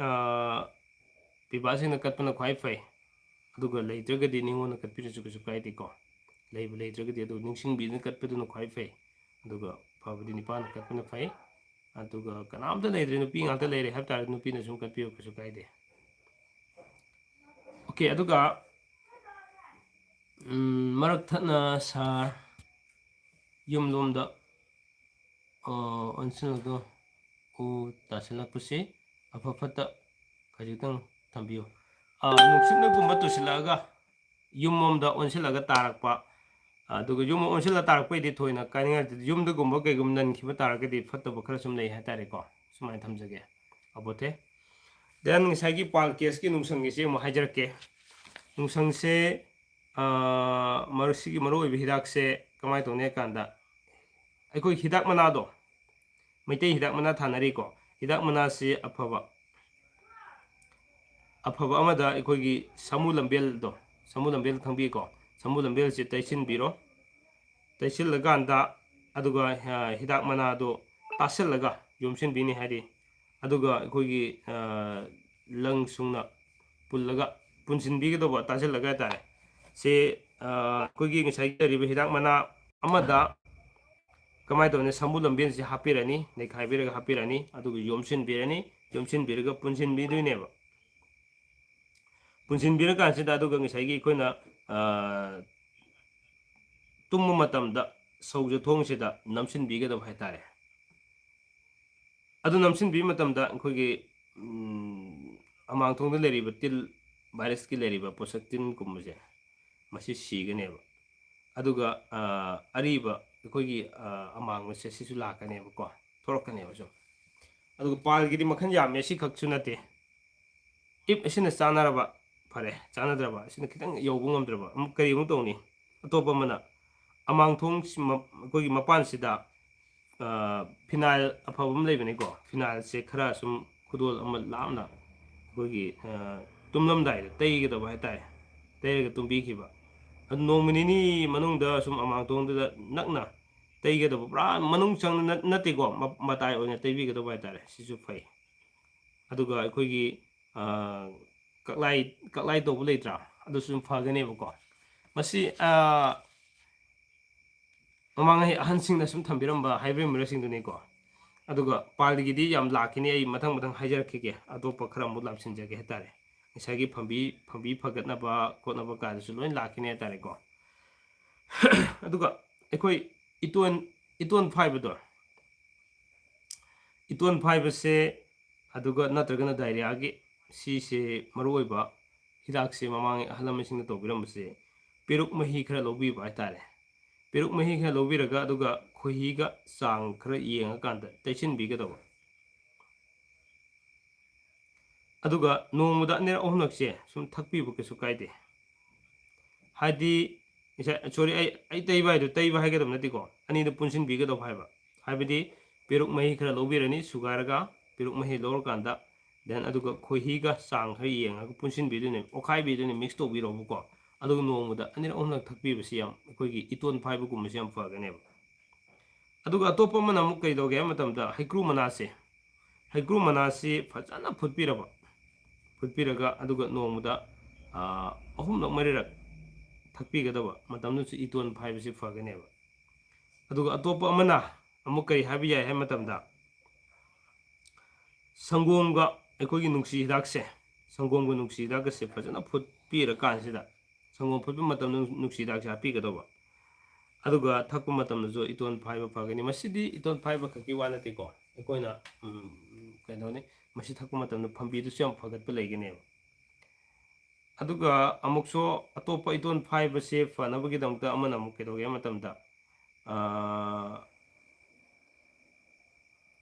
ꯑ, ꯄꯤꯕꯥꯁꯤꯡꯅ ꯀꯠꯄꯅ ꯈ꯭ꯋꯥꯏ ꯐꯩ꯫ ꯑꯗꯨꯒ ꯂꯩꯇ꯭ꯔꯒꯗꯤ ꯅꯤꯉꯣꯜꯅ ꯀꯠꯄꯤꯔꯁꯨ ꯀꯩꯁꯨ ꯀꯥꯏꯗꯦꯀꯣ꯫ ꯂꯩꯕꯨ ꯂꯩꯇ꯭ꯔꯒꯗꯤ ꯑꯗꯨ ꯅꯤꯡꯁꯤꯡꯕꯤꯗꯨꯅ ꯀꯠꯄꯗꯨꯅ ꯈ꯭ꯋꯥꯏ ꯐꯩ꯫ ꯑꯗꯨꯒ ꯐꯕꯗꯤ ꯅꯤꯄꯥꯅ ꯀꯠꯄꯅ ꯐꯩ꯫ ꯑꯗꯨꯒ ꯀꯅꯥꯝꯇ ꯂꯩꯇ꯭ꯔꯦ, ꯅꯨꯄꯤ ꯉꯥꯛꯇ ꯂꯩꯔꯦ ꯍꯥꯏꯕ ꯇꯥꯔꯗꯤ ꯅꯨꯄꯤꯅ ꯁꯨꯝ ꯀꯠꯄꯤꯌꯨ, ꯀꯩꯁꯨ ꯀꯥꯏꯗꯦ꯫ ꯑꯣꯀꯦ, ꯑꯗꯨꯒ, ꯎꯝ, ꯃꯔꯛ ꯊꯠꯅ ꯁꯥꯔ ꯌꯨꯝꯂꯣꯝꯗ, ꯑ, ꯑꯣꯟꯁꯤꯜꯂꯒ ꯎ ꯇꯥꯁꯤꯜꯂꯛꯄꯁꯤ ꯑꯐ ꯐꯠꯇ ꯈꯖꯤꯛꯇꯪ ꯊꯝꯕꯤꯌꯨ꯫ ꯑ, ꯅꯨꯡꯁꯤꯠꯅꯒꯨꯝꯕ ꯇꯨꯁꯤꯜꯂꯛꯑꯒ ꯌꯨꯝꯂꯣꯝꯗ ꯑꯣꯟꯁꯤꯜꯂꯒ ꯇꯥꯔꯛꯄ, ꯑꯗꯨꯒ ꯌꯨꯝ ꯑꯣꯟꯁꯤꯜꯂ ꯇꯥꯔꯛꯄꯩꯗꯤ ꯊꯣꯏꯅ ꯀꯥꯏꯅꯤꯡꯉꯥꯏ ꯂꯩꯇꯦ꯫ ꯌꯨꯝꯗꯒꯨꯝꯕ ꯀꯩꯒꯨꯝꯕ ꯅꯟꯈꯤꯕ ꯇꯥꯔꯒꯗꯤ ꯐꯠꯇꯕ ꯈꯔ ꯁꯨꯝ ꯂꯩ ꯍꯥꯏꯇꯥꯔꯦꯀꯣ꯫ ꯁꯨꯃꯥꯏꯅ ꯊꯝꯖꯒꯦ꯫ ꯑꯕꯣꯊꯦ꯫ Then ꯉꯁꯥꯏꯒꯤ ꯄꯥꯜ ꯀꯦꯁꯀꯤ ꯅꯨꯡꯁꯪꯒꯤꯁꯦ ꯑꯃꯨꯛ ꯍꯥꯏꯖꯔꯛꯀꯦ꯫ ꯅꯨꯡꯁꯪꯁꯦ, ꯑ, ꯃꯔꯨ-, ꯁꯤꯒꯤ ꯃꯔꯨꯑꯣꯏꯕ ꯍꯤꯗꯥꯛꯁꯦ ꯀꯃꯥꯏꯅ ꯇꯧꯅꯤ ꯍꯥꯏ ꯀꯥꯟꯗ, ꯑꯩꯈꯣꯏ ꯍꯤꯗꯥꯛ ꯃꯅꯥꯗꯣ, ꯃꯩꯇꯩ ꯍꯤꯗꯥꯛ ꯃꯅꯥ ꯊꯥꯅꯔꯤꯀꯣ꯫ ꯍꯤꯗꯥꯛ ꯃꯅꯥꯁꯤ ꯑꯐꯕ, ꯑꯐꯕ ꯑꯃꯗ ꯑꯩꯈꯣꯏꯒꯤ ꯁꯥꯃꯨ ꯂꯝꯕꯦꯜꯗꯣ, ꯁꯥꯃꯨ ꯂꯝꯕꯦꯜ ꯈꯪꯕꯤꯀꯣ, ꯁꯥꯃꯨ ꯂꯝꯕꯦꯜꯁꯤ ꯇꯩꯁꯤꯟꯕꯤꯔꯣ꯫ ꯇꯩꯁꯤꯜꯂꯀꯥꯟꯗ, ꯑꯗꯨꯒ, ꯑ, ꯍꯤꯗꯥꯛ ꯃꯅꯥꯗꯣ ꯇꯥꯁꯤꯜꯂꯒ ꯌꯣꯝꯁꯤꯟꯕꯤꯅꯤ ꯍꯥꯏꯗꯤ, ꯑꯗꯨꯒ ꯑꯩꯈꯣꯏꯒꯤ, ꯑ, ꯂꯪ ꯁꯨꯡꯅ ꯄꯨꯜꯂꯒ, ꯄꯨꯟꯁꯤꯟꯕꯤꯒꯗꯧꯕ, ꯇꯥꯁꯤꯜꯂꯒ ꯍꯥꯏꯇꯥꯔꯦ꯫ ꯁꯤ, ꯑ, ꯑꯩꯈꯣꯏꯒꯤ ꯉꯁꯥꯏꯒꯤ ꯂꯩꯔꯤꯕ ꯍꯤꯗꯥꯛ ꯃꯅꯥ ꯑꯃꯗ ꯀꯃꯥꯏꯅ ꯇꯧꯅꯤ? ꯁꯥꯃꯨ ꯂꯝꯕꯦꯜꯁꯤ ꯍꯥꯞꯄꯤꯔꯅꯤ, ꯅꯩꯈꯥꯏꯕꯤꯔꯒ ꯍꯥꯞꯄꯤꯔꯅꯤ, ꯑꯗꯨꯒ ꯌꯣꯝꯁꯤꯟꯕꯤꯔꯅꯤ, ꯌꯣꯝꯁꯤꯟꯕꯤꯔꯒ ꯄꯨꯟꯁꯤꯟꯕꯤꯗꯣꯏꯅꯦꯕ꯫ ꯄꯨꯟꯁꯤꯟꯕꯤꯔꯀꯥꯟꯁꯤꯗ ꯑꯗꯨꯒ ꯉꯁꯥꯏꯒꯤ ꯑꯩꯈꯣꯏꯅ, ꯑ, ꯇꯨꯝꯕ ꯃꯇꯝꯗ ꯁꯧꯖ ꯊꯣꯡꯁꯤꯗ ꯅꯝꯁꯤꯟꯕꯤꯒꯗꯕ ꯍꯥꯏꯇꯥꯔꯦ꯫ ꯑꯗꯨ ꯅꯝꯁꯤꯟꯕꯤꯕ ꯃꯇꯝꯗ ꯑꯩꯈꯣꯏꯒꯤ, ꯎꯝ, ꯑꯃꯥꯡꯊꯣꯡꯗ ꯂꯩꯔꯤꯕ ꯇꯤꯜ, ꯚꯥꯏꯔꯁꯀꯤ ꯂꯩꯔꯤꯕ ꯄꯣꯠꯁꯛ ꯇꯤꯟꯒꯨꯝꯕꯁꯦ, ꯃꯁꯤ ꯁꯤꯒꯅꯦꯕ꯫ ꯑꯗꯨꯒ, ꯑ, ꯑꯔꯤꯕ ꯑꯩꯈꯣꯏꯒꯤ, ꯑ, ꯑꯃꯥꯡꯕꯁꯦ ꯁꯤꯁꯨ ꯂꯥꯛꯀꯅꯦꯕꯀꯣ, ꯊꯣꯛꯂꯛꯀꯅꯦꯕ ꯁꯨꯝ꯫ ꯑꯗꯨꯒ ꯄꯥꯜꯒꯤꯗꯤ ꯃꯈꯜ ꯌꯥꯝꯃꯦ, ꯁꯤꯈꯛꯁꯨ ꯅꯠꯇꯦ꯫ If ꯑꯁꯤꯅ ꯆꯥꯅꯔꯕ ꯐꯔꯦ, ꯆꯥꯅꯗ꯭ꯔꯕ, ꯑꯁꯤꯅ ꯈꯤꯇꯪ ꯌꯧꯕ ꯉꯝꯗ꯭ꯔꯕ, ꯑꯃꯨꯛ ꯀꯔꯤ ꯑꯃꯨꯛ ꯇꯧꯅꯤ? ꯑꯇꯣꯞꯄ ꯑꯃꯅ ꯑꯃꯥꯡꯊꯣꯡ ꯁꯤ-, ꯃ-, ꯑꯩꯈꯣꯏꯒꯤ ꯃꯄꯥꯟꯁꯤꯗ, ꯑ, ꯐꯤꯅꯥꯏꯜ ꯑꯐꯕ ꯑꯃ ꯂꯩꯕꯅꯤꯀꯣ, ꯐꯤꯅꯥꯏꯜꯁꯦ ꯈꯔ ꯁꯨꯝ ꯈꯨꯗꯣꯜ ꯑꯃ ꯂꯥꯞꯅ ꯑꯩꯈꯣꯏꯒꯤ, ꯑ, ꯇꯨꯝꯂꯝꯗꯥꯏꯗ ꯇꯩꯒꯗꯕ ꯍꯥꯏꯇꯥꯔꯦ, ꯇꯩꯔꯒ ꯇꯨꯝꯕꯤꯈꯤꯕ꯫ ꯑꯗꯨ ꯅꯣꯡꯃ ꯅꯤꯅꯤ ꯃꯅꯨꯡꯗ ꯁꯨꯝ ꯑꯃꯥꯡꯊꯣꯡꯗꯨꯗ ꯅꯛꯅ ꯇꯩꯒꯗꯕ, ꯄꯨꯔꯥ ꯃꯅꯨꯡ ꯆꯪꯅ ꯅꯠ-, ꯅꯠꯇꯦꯀꯣ, ꯃ-, ꯃꯇꯥꯏ ꯑꯣꯏꯅ ꯇꯩꯕꯤꯒꯗꯕ ꯍꯥꯏꯇꯥꯔꯦ, ꯁꯤꯁꯨ ꯐꯩ꯫ ꯑꯗꯨꯒ ꯑꯩꯈꯣꯏꯒꯤ, ꯑ, ꯀꯛꯂꯥꯏ, ꯀꯛꯂꯥꯏ ꯇꯧꯕ ꯂꯩꯇ꯭ꯔꯥ? ꯑꯗꯨꯁꯨ ꯑꯗꯨꯝ ꯐꯒꯅꯦꯕꯀꯣ꯫ ꯃꯁꯤ, ꯑ, ꯃꯃꯥꯡꯉꯩ ꯑꯍꯟꯁꯤꯡꯅ ꯁꯨꯝ ꯊꯝꯕꯤꯔꯝꯕ ꯍꯥꯏꯕ꯭ꯔꯤꯠ ꯃꯔꯛꯁꯤꯡꯗꯨꯅꯤꯀꯣ꯫ ꯑꯗꯨꯒ ꯄꯥꯜꯒꯤꯗꯤ ꯌꯥꯝ ꯂꯥꯛꯈꯤꯅꯤ, ꯑꯩ ꯃꯊꯪ ꯃꯊꯪ ꯍꯥꯏꯖꯔꯛꯈꯤꯒꯦ, ꯑꯇꯣꯞꯄ ꯈꯔ ꯑꯃꯨꯛ ꯂꯥꯝꯁꯤꯟꯖꯒꯦ ꯍꯥꯏꯇꯥꯔꯦ꯫ ꯉꯁꯥꯏꯒꯤ ꯐꯝꯕꯤ, ꯐꯝꯕꯤ ꯐꯒꯠꯅꯕ ꯈꯣꯠꯅꯕ ꯀꯥꯏꯗꯁꯨ ꯂꯣꯏ ꯂꯥꯛꯈꯤꯅꯤ ꯍꯥꯏꯇꯥꯔꯦꯀꯣ꯫ ꯑꯗꯨꯒ ꯑꯩꯈꯣꯏ ꯏꯇꯣꯟ, ꯏꯇꯣꯟ ꯐꯥꯏꯕꯗꯣ, ꯏꯇꯣꯟ ꯐꯥꯏꯕꯁꯦ, ꯑꯗꯨꯒ ꯅꯠꯇ꯭ꯔꯒꯅ ꯗꯥꯏꯔꯤꯌꯥꯒꯤ, ꯁꯤꯁꯦ ꯃꯔꯨꯑꯣꯏꯕ ꯍꯤꯗꯥꯛꯁꯦ ꯃꯃꯥꯡ ꯑꯍꯜ ꯂꯃꯟꯁꯤꯡꯅ ꯇꯧꯕꯤꯔꯝꯕꯁꯦ, ꯄꯦꯔꯨꯛ ꯃꯍꯤ ꯈꯔ ꯂꯧꯕꯤꯕ ꯍꯥꯏꯇꯥꯔꯦ꯫ ꯄꯦꯔꯨꯛ ꯃꯍꯤ ꯈꯔ ꯂꯧꯕꯤꯔꯒ, ꯑꯗꯨꯒ ꯈꯣꯏꯍꯤꯒ ꯆꯥꯡ ꯈꯔ ꯌꯦꯡꯉꯀꯥꯟꯗ ꯇꯩꯁꯤꯟꯕꯤꯒꯗꯧꯕ꯫ ꯑꯗꯨꯒ ꯅꯣꯡꯃꯗ ꯑꯅꯤꯔꯛ ꯑꯍꯨꯝꯂꯛꯁꯦ ꯁꯨꯝ ꯊꯛꯄꯤꯕ ꯀꯩꯁꯨ ꯀꯥꯏꯗꯦ꯫ ꯍꯥꯏꯗꯤ, ꯉꯁꯥꯏ, ꯁꯣꯔꯤ, ꯑꯩ, ꯑꯩ ꯇꯩꯕ ꯍꯥꯏꯗꯣ ꯇꯩꯕ ꯍꯥꯏꯒꯗꯕ ꯅꯠꯇꯦꯀꯣ, ꯑꯅꯤꯗꯣ ꯄꯨꯟꯁꯤꯟꯕꯤꯒꯗꯧꯕ ꯍꯥꯏꯕ꯫ ꯍꯥꯏꯕꯗꯤ, ꯄꯦꯔꯨꯛ ꯃꯍꯤ ꯈꯔ ꯂꯧꯕꯤꯔꯅꯤ, ꯁꯨꯒꯥꯏꯔꯒ ꯄꯦꯔꯨꯛ ꯃꯍꯤ ꯂꯧꯔꯀꯥꯟꯗ, then ꯑꯗꯨꯒ ꯈꯣꯏꯍꯤꯒ ꯆꯥꯡ ꯈꯔ ꯌꯦꯡꯉꯒ ꯄꯨꯟꯁꯤꯟꯕꯤꯗꯣꯏꯅꯦ, ꯑꯣꯠꯈꯥꯏꯕꯤꯗꯣꯏꯅꯦ, mix ꯇꯧꯕꯤꯔꯣꯕꯀꯣ꯫ ꯑꯗꯨꯒ ꯅꯣꯡꯃꯗ ꯑꯅꯤꯔꯛ ꯑꯍꯨꯝꯂꯛ ꯊꯛꯄꯤꯕꯁꯤ ꯌꯥꯝ, ꯑꯩꯈꯣꯏꯒꯤ ꯏꯇꯣꯟ ꯐꯥꯏꯕꯒꯨꯝꯕꯁꯦ ꯌꯥꯝ ꯐꯒꯅꯦꯕ꯫ ꯑꯗꯨꯒ ꯑꯇꯣꯞꯄ ꯑꯃꯅ ꯑꯃꯨꯛ ꯀꯩꯗꯧꯒꯦ ꯍꯥꯏꯕ ꯃꯇꯝꯗ, ꯍꯩꯀ꯭ꯔꯨ ꯃꯅꯥꯁꯦ, ꯍꯩꯀ꯭ꯔꯨ ꯃꯅꯥꯁꯤ ꯐꯖꯅ ꯐꯨꯠꯄꯤꯔꯕ, ꯐꯨꯠꯄꯤꯔꯒ, ꯑꯗꯨꯒ ꯅꯣꯡꯃꯗ, ꯑꯥ, ꯑꯍꯨꯝꯂꯛ ꯃꯔꯤꯔꯛ ꯊꯛꯄꯤꯒꯗꯕ, ꯃꯇꯝꯗꯨꯁꯨ ꯏꯇꯣꯟ ꯐꯥꯏꯕꯁꯤ ꯐꯒꯅꯦꯕ꯫ ꯑꯗꯨꯒ ꯑꯇꯣꯞꯄ ꯑꯃꯅ ꯑꯃꯨꯛ ꯀꯔꯤ ꯍꯥꯏꯕ ꯌꯥꯏ ꯍꯥꯏꯕ ꯃꯇꯝꯗ, ꯁꯪꯒꯣꯝꯒ ꯑꯩꯈꯣꯏꯒꯤ ꯅꯨꯡꯁꯤ ꯍꯤꯗꯥꯛꯁꯦ, ꯁꯪꯒꯣꯝꯒ ꯅꯨꯡꯁꯤ ꯍꯤꯗꯥꯛꯀꯁꯦ ꯐꯖꯅ ꯐꯨꯠꯄꯤꯔꯀꯥꯟꯁꯤꯗ, ꯁꯪꯒꯣꯝ ꯐꯨꯠꯄ ꯃꯇꯝꯗ ꯅꯨꯡꯁꯤ ꯍꯤꯗꯥꯛꯁꯦ ꯍꯥꯞꯄꯤꯒꯗꯧꯕ꯫ ꯑꯗꯨꯒ ꯊꯛꯄ ꯃꯇꯝꯗꯁꯨ ꯏꯇꯣꯟ ꯐꯥꯏꯕ ꯐꯒꯅꯤ꯫ ꯃꯁꯤꯗꯤ ꯏꯇꯣꯟ ꯐꯥꯏꯕ ꯈꯛꯀꯤ ꯋꯥ ꯅꯠꯇꯦꯀꯣ, ꯑꯩꯈꯣꯏꯅ, ꯎꯝ, ꯀꯩꯅꯣꯅꯤ, ꯃꯁꯤ ꯊꯛꯄ ꯃꯇꯝꯗ ꯐꯝꯕꯤꯗꯨꯁꯨ ꯌꯥꯝ ꯐꯒꯠꯄ ꯂꯩꯒꯅꯦꯕ꯫ ꯑꯗꯨꯒ ꯑꯃꯨꯛꯁꯨ ꯑꯇꯣꯞꯄ ꯏꯇꯣꯟ ꯐꯥꯏꯕꯁꯦ ꯐꯅꯕꯒꯤꯗꯃꯛꯇ ꯑꯃꯅ ꯑꯃꯨꯛ ꯀꯩꯗꯧꯒꯦ ꯍꯥꯏꯕ ꯃꯇꯝꯗ, ꯑꯥ,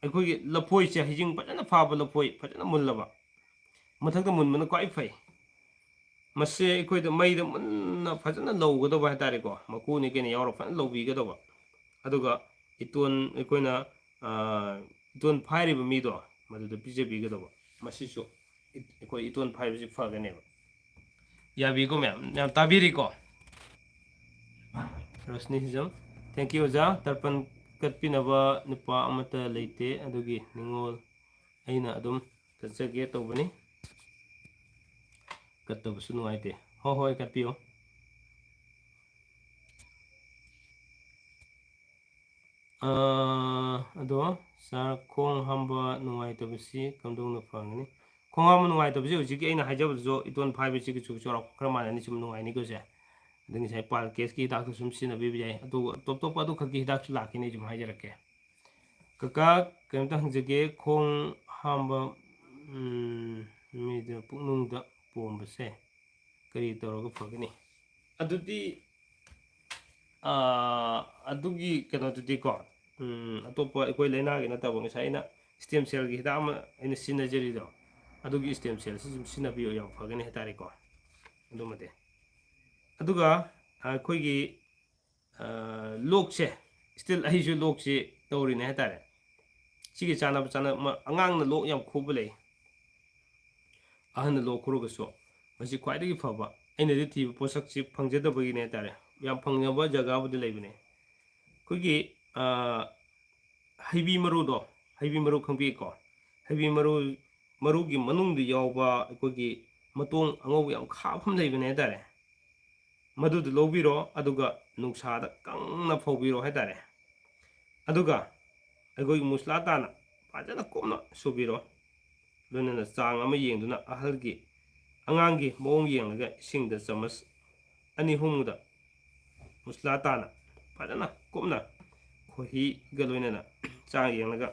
ꯑꯩꯈꯣꯏꯒꯤ ꯂꯐꯣꯏꯁꯦ, ꯍꯩꯖꯤꯡ ꯐꯖꯅ ꯐꯥꯕ ꯂꯐꯣꯏ, ꯐꯖꯅ ꯃꯨꯜꯂꯕ, ꯃꯊꯛꯇ ꯃꯨꯟꯕꯅ ꯈ꯭ꯋꯥꯏ ꯐꯩ꯫ ꯃꯁꯦ ꯑꯩꯈꯣꯏꯗ ꯃꯩꯗ ꯃꯨꯟꯅ ꯐꯖꯅ ꯂꯧꯒꯗꯧꯕ ꯍꯥꯏꯇꯥꯔꯦꯀꯣ, ꯃꯀꯨꯅꯤ ꯀꯩꯅ ꯌꯥꯎꯔ ꯐꯖꯅ ꯂꯧꯕꯤꯒꯗꯧꯕ꯫ ꯑꯗꯨꯒ ꯏꯇꯣꯟ, ꯑꯩꯈꯣꯏꯅ, ꯑꯥ, ꯏꯇꯣꯟ ꯐꯥꯏꯔꯤꯕ ꯃꯤꯗꯣ, ꯃꯗꯨꯗ ꯄꯤꯖꯕꯤꯒꯗꯧꯕ꯫ ꯃꯁꯤꯁꯨ ꯏ-, ꯑꯩꯈꯣꯏ ꯏꯇꯣꯟ ꯐꯥꯏꯕꯁꯤ ꯐꯒꯅꯦꯕ꯫ ꯌꯥꯕꯤꯀꯣ ꯃꯌꯥꯝ? ꯃꯌꯥꯝ ꯇꯥꯕꯤꯔꯤꯀꯣ? ꯔꯣꯁꯅꯤ ꯍꯤꯖꯝ, thank you ꯑꯣꯖꯥ꯫ ꯇꯔꯄꯟ ꯀꯠꯄꯤꯅꯕ ꯅꯨꯄꯥ ꯑꯃꯠꯇ ꯂꯩꯇꯦ, ꯑꯗꯨꯒꯤ ꯅꯤꯉꯣꯜ ꯑꯩꯅ ꯑꯗꯨꯝ ꯀꯠꯆꯒꯦ ꯇꯧꯕꯅꯤ꯫ ꯀꯠꯇꯕꯁꯨ ꯅꯨꯡꯉꯥꯏꯇꯦ꯫ ꯍꯣꯏ, ꯍꯣꯏ, ꯀꯠꯄꯤꯌꯨ꯫ ꯑꯥ, ꯑꯗꯣ ꯁꯥꯔ, ꯈꯣꯡ ꯍꯥꯝꯕ ꯅꯨꯡꯉꯥꯏꯇꯕꯁꯤ ꯀꯝꯗꯧꯅ ꯐꯒꯅꯤ? ꯈꯣꯡ ꯍꯥꯝꯕ ꯅꯨꯡꯉꯥꯏꯇꯕꯁꯤ ꯍꯧꯖꯤꯛꯀꯤ ꯑꯩꯅ ꯍꯥꯏꯖꯕꯗꯨꯁꯨ ꯏꯇꯣꯟ ꯐꯥꯏꯕꯁꯤꯒꯁꯨ ꯆꯥꯎꯔꯥꯛꯄ ꯈꯔ ꯃꯥꯟꯅꯅꯤ, ꯁꯨꯝ ꯅꯨꯡꯉꯥꯏꯅꯤꯀꯣ ꯁꯦ꯫ ꯑꯗꯩ ꯉꯁꯥꯏ ꯄꯥꯜ ꯀꯦꯁꯀꯤ ꯍꯤꯗꯥꯛꯇꯨ ꯁꯨꯝ ꯁꯤꯖꯤꯟꯅꯕꯤꯕ ꯌꯥꯏ꯫ ꯑꯗꯨꯒ ꯇꯣꯞ ꯇꯣꯞꯄ ꯑꯗꯨ ꯈꯛꯀꯤ ꯍꯤꯗꯥꯛꯁꯨ ꯂꯥꯛꯈꯤꯅꯤ, ꯑꯩ ꯁꯨꯝ ꯍꯥꯏꯖꯔꯛꯀꯦ꯫ ꯀꯀꯥ, ꯀꯩꯅꯣꯝꯇ ꯍꯪꯖꯒꯦ, ꯈꯣꯡ ꯍꯥꯝꯕ, ꯎꯝ, ꯃꯤꯗ ꯄꯨꯛꯅꯨꯡꯗ ꯄꯣꯝꯕꯁꯦ, ꯀꯔꯤ ꯇꯧꯔꯒ ꯐꯒꯅꯤ? ꯑꯗꯨꯗꯤ ꯑꯥ, ꯑꯗꯨꯒꯤ ꯀꯩꯅꯣꯗꯨꯗꯤꯀꯣ, ꯎꯝ, ꯑꯇꯣꯞꯄ ꯑꯩꯈꯣꯏ ꯂꯥꯏꯅꯥꯒꯤ ꯅꯠꯇꯕ, ꯉꯁꯥꯏ ꯑꯩꯅ stem cellꯒꯤ ꯍꯤꯗꯥꯛ ꯑꯃ ꯑꯩꯅ ꯁꯤꯖꯤꯟꯅꯖꯔꯤꯗꯣ, ꯑꯗꯨꯒꯤ stem cellꯁꯤ ꯁꯨꯝ ꯁꯤꯖꯤꯟꯅꯕꯤꯌꯨ, ꯌꯥꯝ ꯐꯒꯅꯤ ꯍꯥꯏꯇꯥꯔꯦꯀꯣ꯫ ꯑꯗꯨꯃꯗꯤ, ꯑꯗꯨꯒ ꯑꯩꯈꯣꯏꯒꯤ ꯑꯥ, ꯂꯣꯛꯁꯦ, still ꯑꯩꯁꯨ ꯂꯣꯛꯁꯤ ꯇꯧꯔꯤꯅꯦ ꯍꯥꯏꯇꯥꯔꯦ꯫ ꯁꯤꯒꯤ ꯆꯥꯅꯕ ꯆꯥꯅꯕ ꯑꯃ, ꯑꯉꯥꯡꯅ ꯂꯣꯛ ꯌꯥꯝ ꯈꯨꯕ ꯂꯩ, ꯑꯍꯟꯅ ꯂꯣꯛ ꯈꯨꯔꯒꯁꯨ, ꯃꯁꯤ ꯈ꯭ꯋꯥꯏꯗꯒꯤ ꯐꯕ, ꯑꯩꯅꯗꯤ ꯊꯤꯕ ꯄꯣꯠꯁꯛꯁꯤ ꯐꯪꯖꯗꯕꯒꯤꯅꯦ ꯍꯥꯏꯇꯥꯔꯦ꯫ ꯌꯥꯝ ꯐꯪꯅꯕ ꯖꯒꯥꯕꯨꯗꯤ ꯂꯩꯕꯅꯦ꯫ ꯑꯩꯈꯣꯏꯒꯤ ꯑꯥ, ꯍꯩꯕꯤ ꯃꯔꯨꯗꯣ, ꯍꯩꯕꯤ ꯃꯔꯨ ꯈꯪꯕꯤꯀꯣ? ꯍꯩꯕꯤ ꯃꯔꯨ, ꯃꯔꯨꯒꯤ ꯃꯅꯨꯡꯗ ꯌꯥꯎꯕ ꯑꯩꯈꯣꯏꯒꯤ ꯃꯇꯣꯡ ꯑꯉꯧꯕ ꯌꯥꯝ ꯈꯥꯕ ꯑꯃ ꯂꯩꯕꯅꯦ ꯍꯥꯏꯇꯥꯔꯦ꯫ ꯃꯗꯨꯗꯨ ꯂꯧꯕꯤꯔꯣ, ꯑꯗꯨꯒ ꯅꯨꯡꯁꯥꯗ ꯀꯪꯅ ꯐꯧꯕꯤꯔꯣ ꯍꯥꯏꯇꯥꯔꯦ꯫ ꯑꯗꯨꯒ ꯑꯩꯈꯣꯏꯒꯤ ꯃꯨꯁꯂꯥ ꯇꯥꯅ ꯐꯖꯅ ꯀꯨꯞꯅ ꯁꯨꯕꯤꯔꯣ꯫ ꯂꯣꯏꯅꯅ ꯆꯥꯡ ꯑꯃ ꯌꯦꯡꯗꯨꯅ, ꯑꯍꯜꯒꯤ, ꯑꯉꯥꯡꯒꯤ ꯃꯑꯣꯡ ꯌꯦꯡꯂꯒ ꯏꯁꯤꯡꯗ ꯆꯥꯃꯁ ꯑꯅꯤ ꯑꯍꯨꯝꯗ ꯃꯨꯁꯂꯥ ꯇꯥꯅ ꯐꯖꯅ ꯀꯨꯞꯅ ꯈꯣꯏꯍꯤꯒ ꯂꯣꯏꯅꯅ ꯆꯥꯡ ꯌꯦꯡꯂꯒ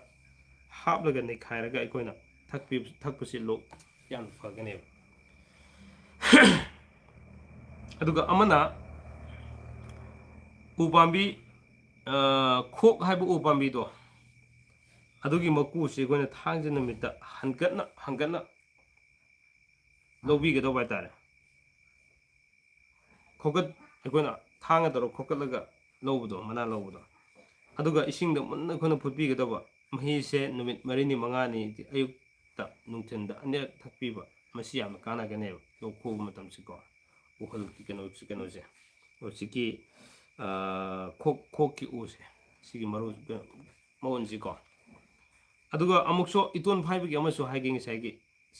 ꯍꯥꯞꯂꯒ ꯅꯩꯈꯥꯏꯔꯒ ꯑꯩꯈꯣꯏꯅ ꯊꯛꯄꯤ-, ꯊꯛꯄꯁꯤ ꯂꯣꯛ ꯌꯥꯝ ꯐꯒꯅꯦꯕ꯫ ꯑꯗꯨꯒ ꯑꯃꯅ ꯎ ꯄꯥꯝꯕꯤ, ꯑ, ꯈꯣꯛ ꯍꯥꯏꯕ ꯎ ꯄꯥꯝꯕꯤꯗꯣ, ꯑꯗꯨꯒꯤ ꯃꯀꯨꯁꯤ ꯑꯩꯈꯣꯏꯅ ꯊꯥꯡꯖ ꯅꯨꯃꯤꯠꯇ ꯍꯟꯒꯠꯅ ꯍꯟꯒꯠꯅ ꯂꯧꯕꯤꯒꯗꯧꯕ ꯍꯥꯏꯇꯥꯔꯦ꯫ ꯈꯣꯀꯠ-, ꯑꯩꯈꯣꯏꯅ ꯊꯥꯡꯒ ꯇꯧꯔꯒ ꯈꯣꯀꯠꯂꯒ ꯂꯧꯕꯗꯣ, ꯃꯅꯥ ꯂꯧꯕꯗꯣ, ꯑꯗꯨꯒ ꯏꯁꯤꯡꯗ ꯃꯨꯟꯅ ꯑꯩꯈꯣꯏꯅ ꯐꯨꯠꯄꯤꯒꯗꯧꯕ꯫ ꯃꯍꯤꯁꯦ ꯅꯨꯃꯤꯠ ꯃꯔꯤꯅꯤ ꯃꯉꯥꯅꯤ ꯑꯌꯨꯛꯇ ꯅꯨꯡꯊꯤꯟꯗ ꯑꯅꯤꯔꯛ ꯊꯛꯄꯤꯕ, ꯃꯁꯤ ꯌꯥꯝꯅ ꯀꯥꯟꯅꯒꯅꯦꯕ ꯂꯣꯛ ꯈꯨꯕ ꯃꯇꯝꯁꯤꯀꯣ꯫ ꯎꯍꯜꯒꯤ ꯀꯩꯅꯣ, ꯀꯩꯅꯣꯁꯦ, ꯍꯧꯖꯤꯛꯀꯤ, ꯑꯥ, ꯈꯣꯛ-, ꯈꯣꯛꯀꯤ ꯎꯁꯦ, ꯁꯤꯒꯤ ꯃꯔꯨ, ꯃꯎꯟꯁꯤꯀꯣ꯫ ꯑꯗꯨꯒ ꯑꯃꯨꯛꯁꯨ ꯏꯇꯣꯟ ꯐꯥꯏꯕꯒꯤ ꯑꯃꯁꯨ ꯍꯥꯏꯒꯦ, ꯉꯁꯥꯏꯒꯤ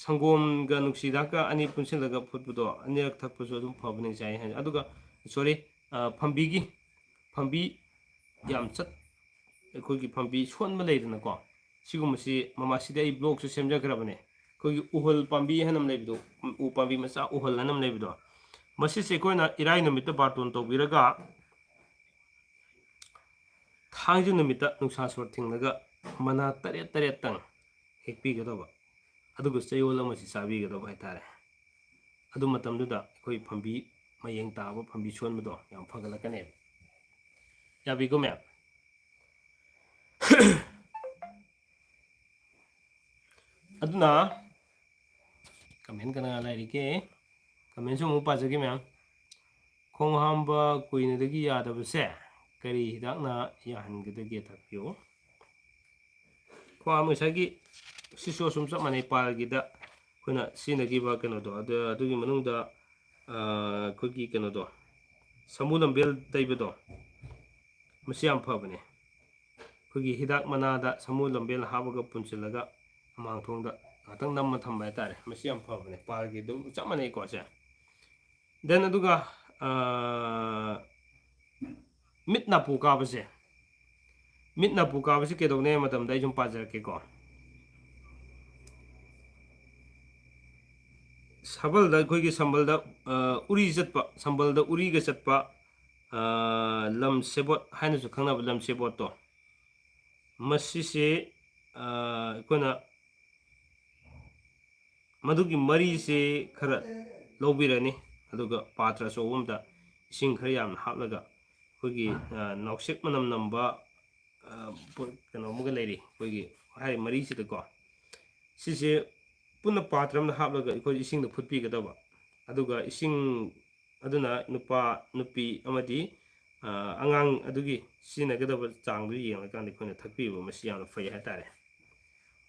ꯁꯪꯒꯣꯝꯒ ꯅꯨꯡꯁꯤꯗꯥꯛꯀ ꯑꯅꯤ ꯄꯨꯟꯁꯤꯜꯂꯒ ꯐꯨꯠꯄꯗꯣ, ꯑꯅꯤꯔꯛ ꯊꯛꯄꯁꯨ ꯑꯗꯨꯝ ꯐꯕꯅꯤ ꯉꯁꯥꯏ ꯍꯥꯏ꯫ ꯑꯗꯨꯒ, ꯁꯣꯔꯤ, ꯑ, ꯐꯝꯕꯤꯒꯤ, ꯐꯝꯕꯤ ꯌꯥꯝ ꯆꯠ-, ꯑꯩꯈꯣꯏꯒꯤ ꯐꯝꯕꯤ ꯁꯣꯟꯕ ꯂꯩꯗꯅꯀꯣ, ꯁꯤꯒꯨꯝꯕꯁꯤ ꯃꯃꯥꯁꯤꯗ ꯑꯩ ꯕ꯭ꯂꯣꯛꯁꯨ ꯁꯦꯝꯖꯈ꯭ꯔꯕꯅꯦ꯫ ꯑꯩꯈꯣꯏꯒꯤ ꯎꯍꯜ ꯄꯥꯝꯕꯤ ꯍꯥꯏꯅ ꯑꯃ ꯂꯩꯕꯗꯣ, ꯎ ꯄꯥꯝꯕꯤ ꯃꯆꯥ ꯎꯍꯜ ꯍꯥꯏꯅ ꯑꯃ ꯂꯩꯕꯗꯣ, ꯃꯁꯤꯁꯦ ꯑꯩꯈꯣꯏꯅ ꯏꯔꯥꯏ ꯅꯨꯃꯤꯠꯇ ꯕꯥꯔꯇꯣꯟ ꯇꯧꯕꯤꯔꯒ, ꯊꯥꯡꯖ ꯅꯨꯃꯤꯠꯇ ꯅꯨꯡꯁꯥ ꯁꯣꯔ ꯊꯤꯡꯂꯒ ꯃꯅꯥ ꯇꯔꯦꯠ ꯇꯔꯦꯠꯇꯪ ꯍꯦꯛꯄꯤꯒꯗꯕ, ꯑꯗꯨꯒ ꯆꯌꯣꯜ ꯑꯃꯁꯤ ꯆꯥꯕꯤꯒꯗꯕ ꯍꯥꯏꯇꯥꯔꯦ꯫ ꯑꯗꯨ ꯃꯇꯝꯗꯨꯗ ꯑꯩꯈꯣꯏ ꯐꯝꯕꯤ ꯃꯌꯦꯡ ꯇꯥꯕ ꯐꯝꯕꯤ ꯁꯣꯟꯕꯗꯣ ꯌꯥꯝ ꯐꯒꯠꯂꯛꯀꯅꯦꯕ꯫ ꯌꯥꯕꯤꯀꯣ ꯃꯌꯥꯝ? ꯑꯗꯨꯅ ꯀꯃꯦꯟ ꯀꯅꯥ ꯂꯩꯔꯤꯒꯦ? ꯀꯃꯦꯟꯁꯨ ꯑꯃꯨꯛ ꯄꯥꯖꯒꯦ ꯃꯌꯥꯝ꯫ "ꯈꯣꯡ ꯍꯥꯝꯕ ꯀꯨꯏꯅꯗꯒꯤ ꯌꯥꯗꯕꯁꯦ ꯀꯔꯤ ꯍꯤꯗꯥꯛꯅ ꯌꯥꯍꯟꯒꯗꯒꯦ? ꯇꯥꯛꯄꯤꯌꯨ"꯫ ꯈꯣꯡ ꯍꯥꯝꯕ ꯉꯁꯥꯏꯒꯤ ꯁꯤꯁꯨ ꯑꯁꯨꯝ ꯆꯞ ꯃꯥꯟꯅꯩ, ꯄꯥꯜꯒꯤꯗ ꯑꯩꯈꯣꯏꯅ ꯁꯤꯖꯤꯟꯅꯈꯤꯕ ꯀꯩꯅꯣꯗꯣ, ꯑꯗꯨ, ꯑꯗꯨꯒꯤ ꯃꯅꯨꯡꯗ, ꯑ, ꯑꯩꯈꯣꯏꯒꯤ ꯀꯩꯅꯣꯗꯣ, ꯁꯃꯨ ꯂꯝꯕꯦꯜ ꯇꯩꯕꯗꯣ, ꯃꯁꯤ ꯌꯥꯝ ꯐꯕꯅꯦ꯫ ꯑꯩꯈꯣꯏꯒꯤ ꯍꯤꯗꯥꯛ ꯃꯅꯥꯗ ꯁꯃꯨ ꯂꯝꯕꯦꯜ ꯍꯥꯞꯄꯒ ꯄꯨꯟꯁꯤꯜꯂꯒ ꯑꯃꯥꯡ ꯊꯣꯡꯗ ꯉꯥꯛꯇꯪ ꯅꯝꯃ ꯊꯝꯕ ꯍꯥꯏꯇꯥꯔꯦ꯫ ꯃꯁꯤ ꯌꯥꯝ ꯐꯕꯅꯦ, ꯄꯥꯜꯒꯤ ꯑꯗꯨꯝ ꯆꯞ ꯃꯥꯟꯅꯩꯀꯣ ꯁꯦ꯫ Then ꯑꯗꯨꯒ, ꯑ, ꯃꯤꯠ ꯅꯥꯄꯨ ꯀꯥꯕꯁꯦ, ꯃꯤꯠ ꯅꯥꯄꯨ ꯀꯥꯕꯁꯤ ꯀꯩꯗꯧꯅꯤ ꯍꯥꯏꯕ ꯃꯇꯝꯗ ꯑꯩ ꯁꯨꯝ ꯄꯥꯖꯔꯛꯀꯦꯀꯣ꯫ ꯁꯝꯕꯜꯗ, ꯑꯩꯈꯣꯏꯒꯤ ꯁꯝꯕꯜꯗ, ꯑ, ꯎꯔꯤ ꯆꯠꯄ, ꯁꯝꯕꯜꯗ ꯎꯔꯤꯒ ꯆꯠꯄ, ꯑ, ꯂꯝ ꯁꯦꯕꯣꯠ ꯍꯥꯏꯅꯁꯨ ꯈꯪꯅꯕ ꯂꯝ ꯁꯦꯕꯣꯠꯇꯣ, ꯃꯁꯤꯁꯦ, ꯑ, ꯑꯩꯈꯣꯏꯅ ꯃꯗꯨꯒꯤ ꯃꯔꯤꯁꯦ ꯈꯔ ꯂꯧꯕꯤꯔꯅꯤ, ꯑꯗꯨꯒ ꯄꯥꯇ꯭ꯔ ꯑꯆꯧꯕ ꯑꯃꯗ ꯏꯁꯤꯡ ꯈꯔ ꯌꯥꯝꯅ ꯍꯥꯞꯂꯒ ꯑꯩꯈꯣꯏꯒꯤ, ꯑ, ꯅꯥꯎꯁꯦꯛ ꯃꯅꯝ ꯅꯝꯕ, ꯑ, ꯄꯣ-, ꯀꯩꯅꯣ ꯑꯃꯒ ꯂꯩꯔꯤ, ꯑꯩꯈꯣꯏꯒꯤ ꯍꯥꯏꯔꯤꯕ ꯃꯔꯤꯁꯤꯗꯀꯣ꯫ ꯁꯤꯁꯦ ꯄꯨꯟꯅ ꯄꯥꯇ꯭ꯔ ꯑꯃꯗ ꯍꯥꯞꯂꯒ ꯑꯩꯈꯣꯏ ꯏꯁꯤꯡꯗ ꯐꯨꯠꯄꯤꯒꯗꯕ꯫ ꯑꯗꯨꯒ ꯏꯁꯤꯡ ꯑꯗꯨꯅ ꯅꯨꯄꯥ, ꯅꯨꯄꯤ ꯑꯃꯗꯤ, ꯑ, ꯑꯉꯥꯡ ꯑꯗꯨꯒꯤ ꯁꯤꯖꯤꯟꯅꯒꯗꯕ ꯆꯥꯡꯗꯨ ꯌꯦꯡꯂꯀꯥꯟꯗ ꯑꯩꯈꯣꯏꯅ ꯊꯛꯄꯤꯕ, ꯃꯁꯤ ꯌꯥꯝꯅ ꯐꯩ ꯍꯥꯏꯇꯥꯔꯦ꯫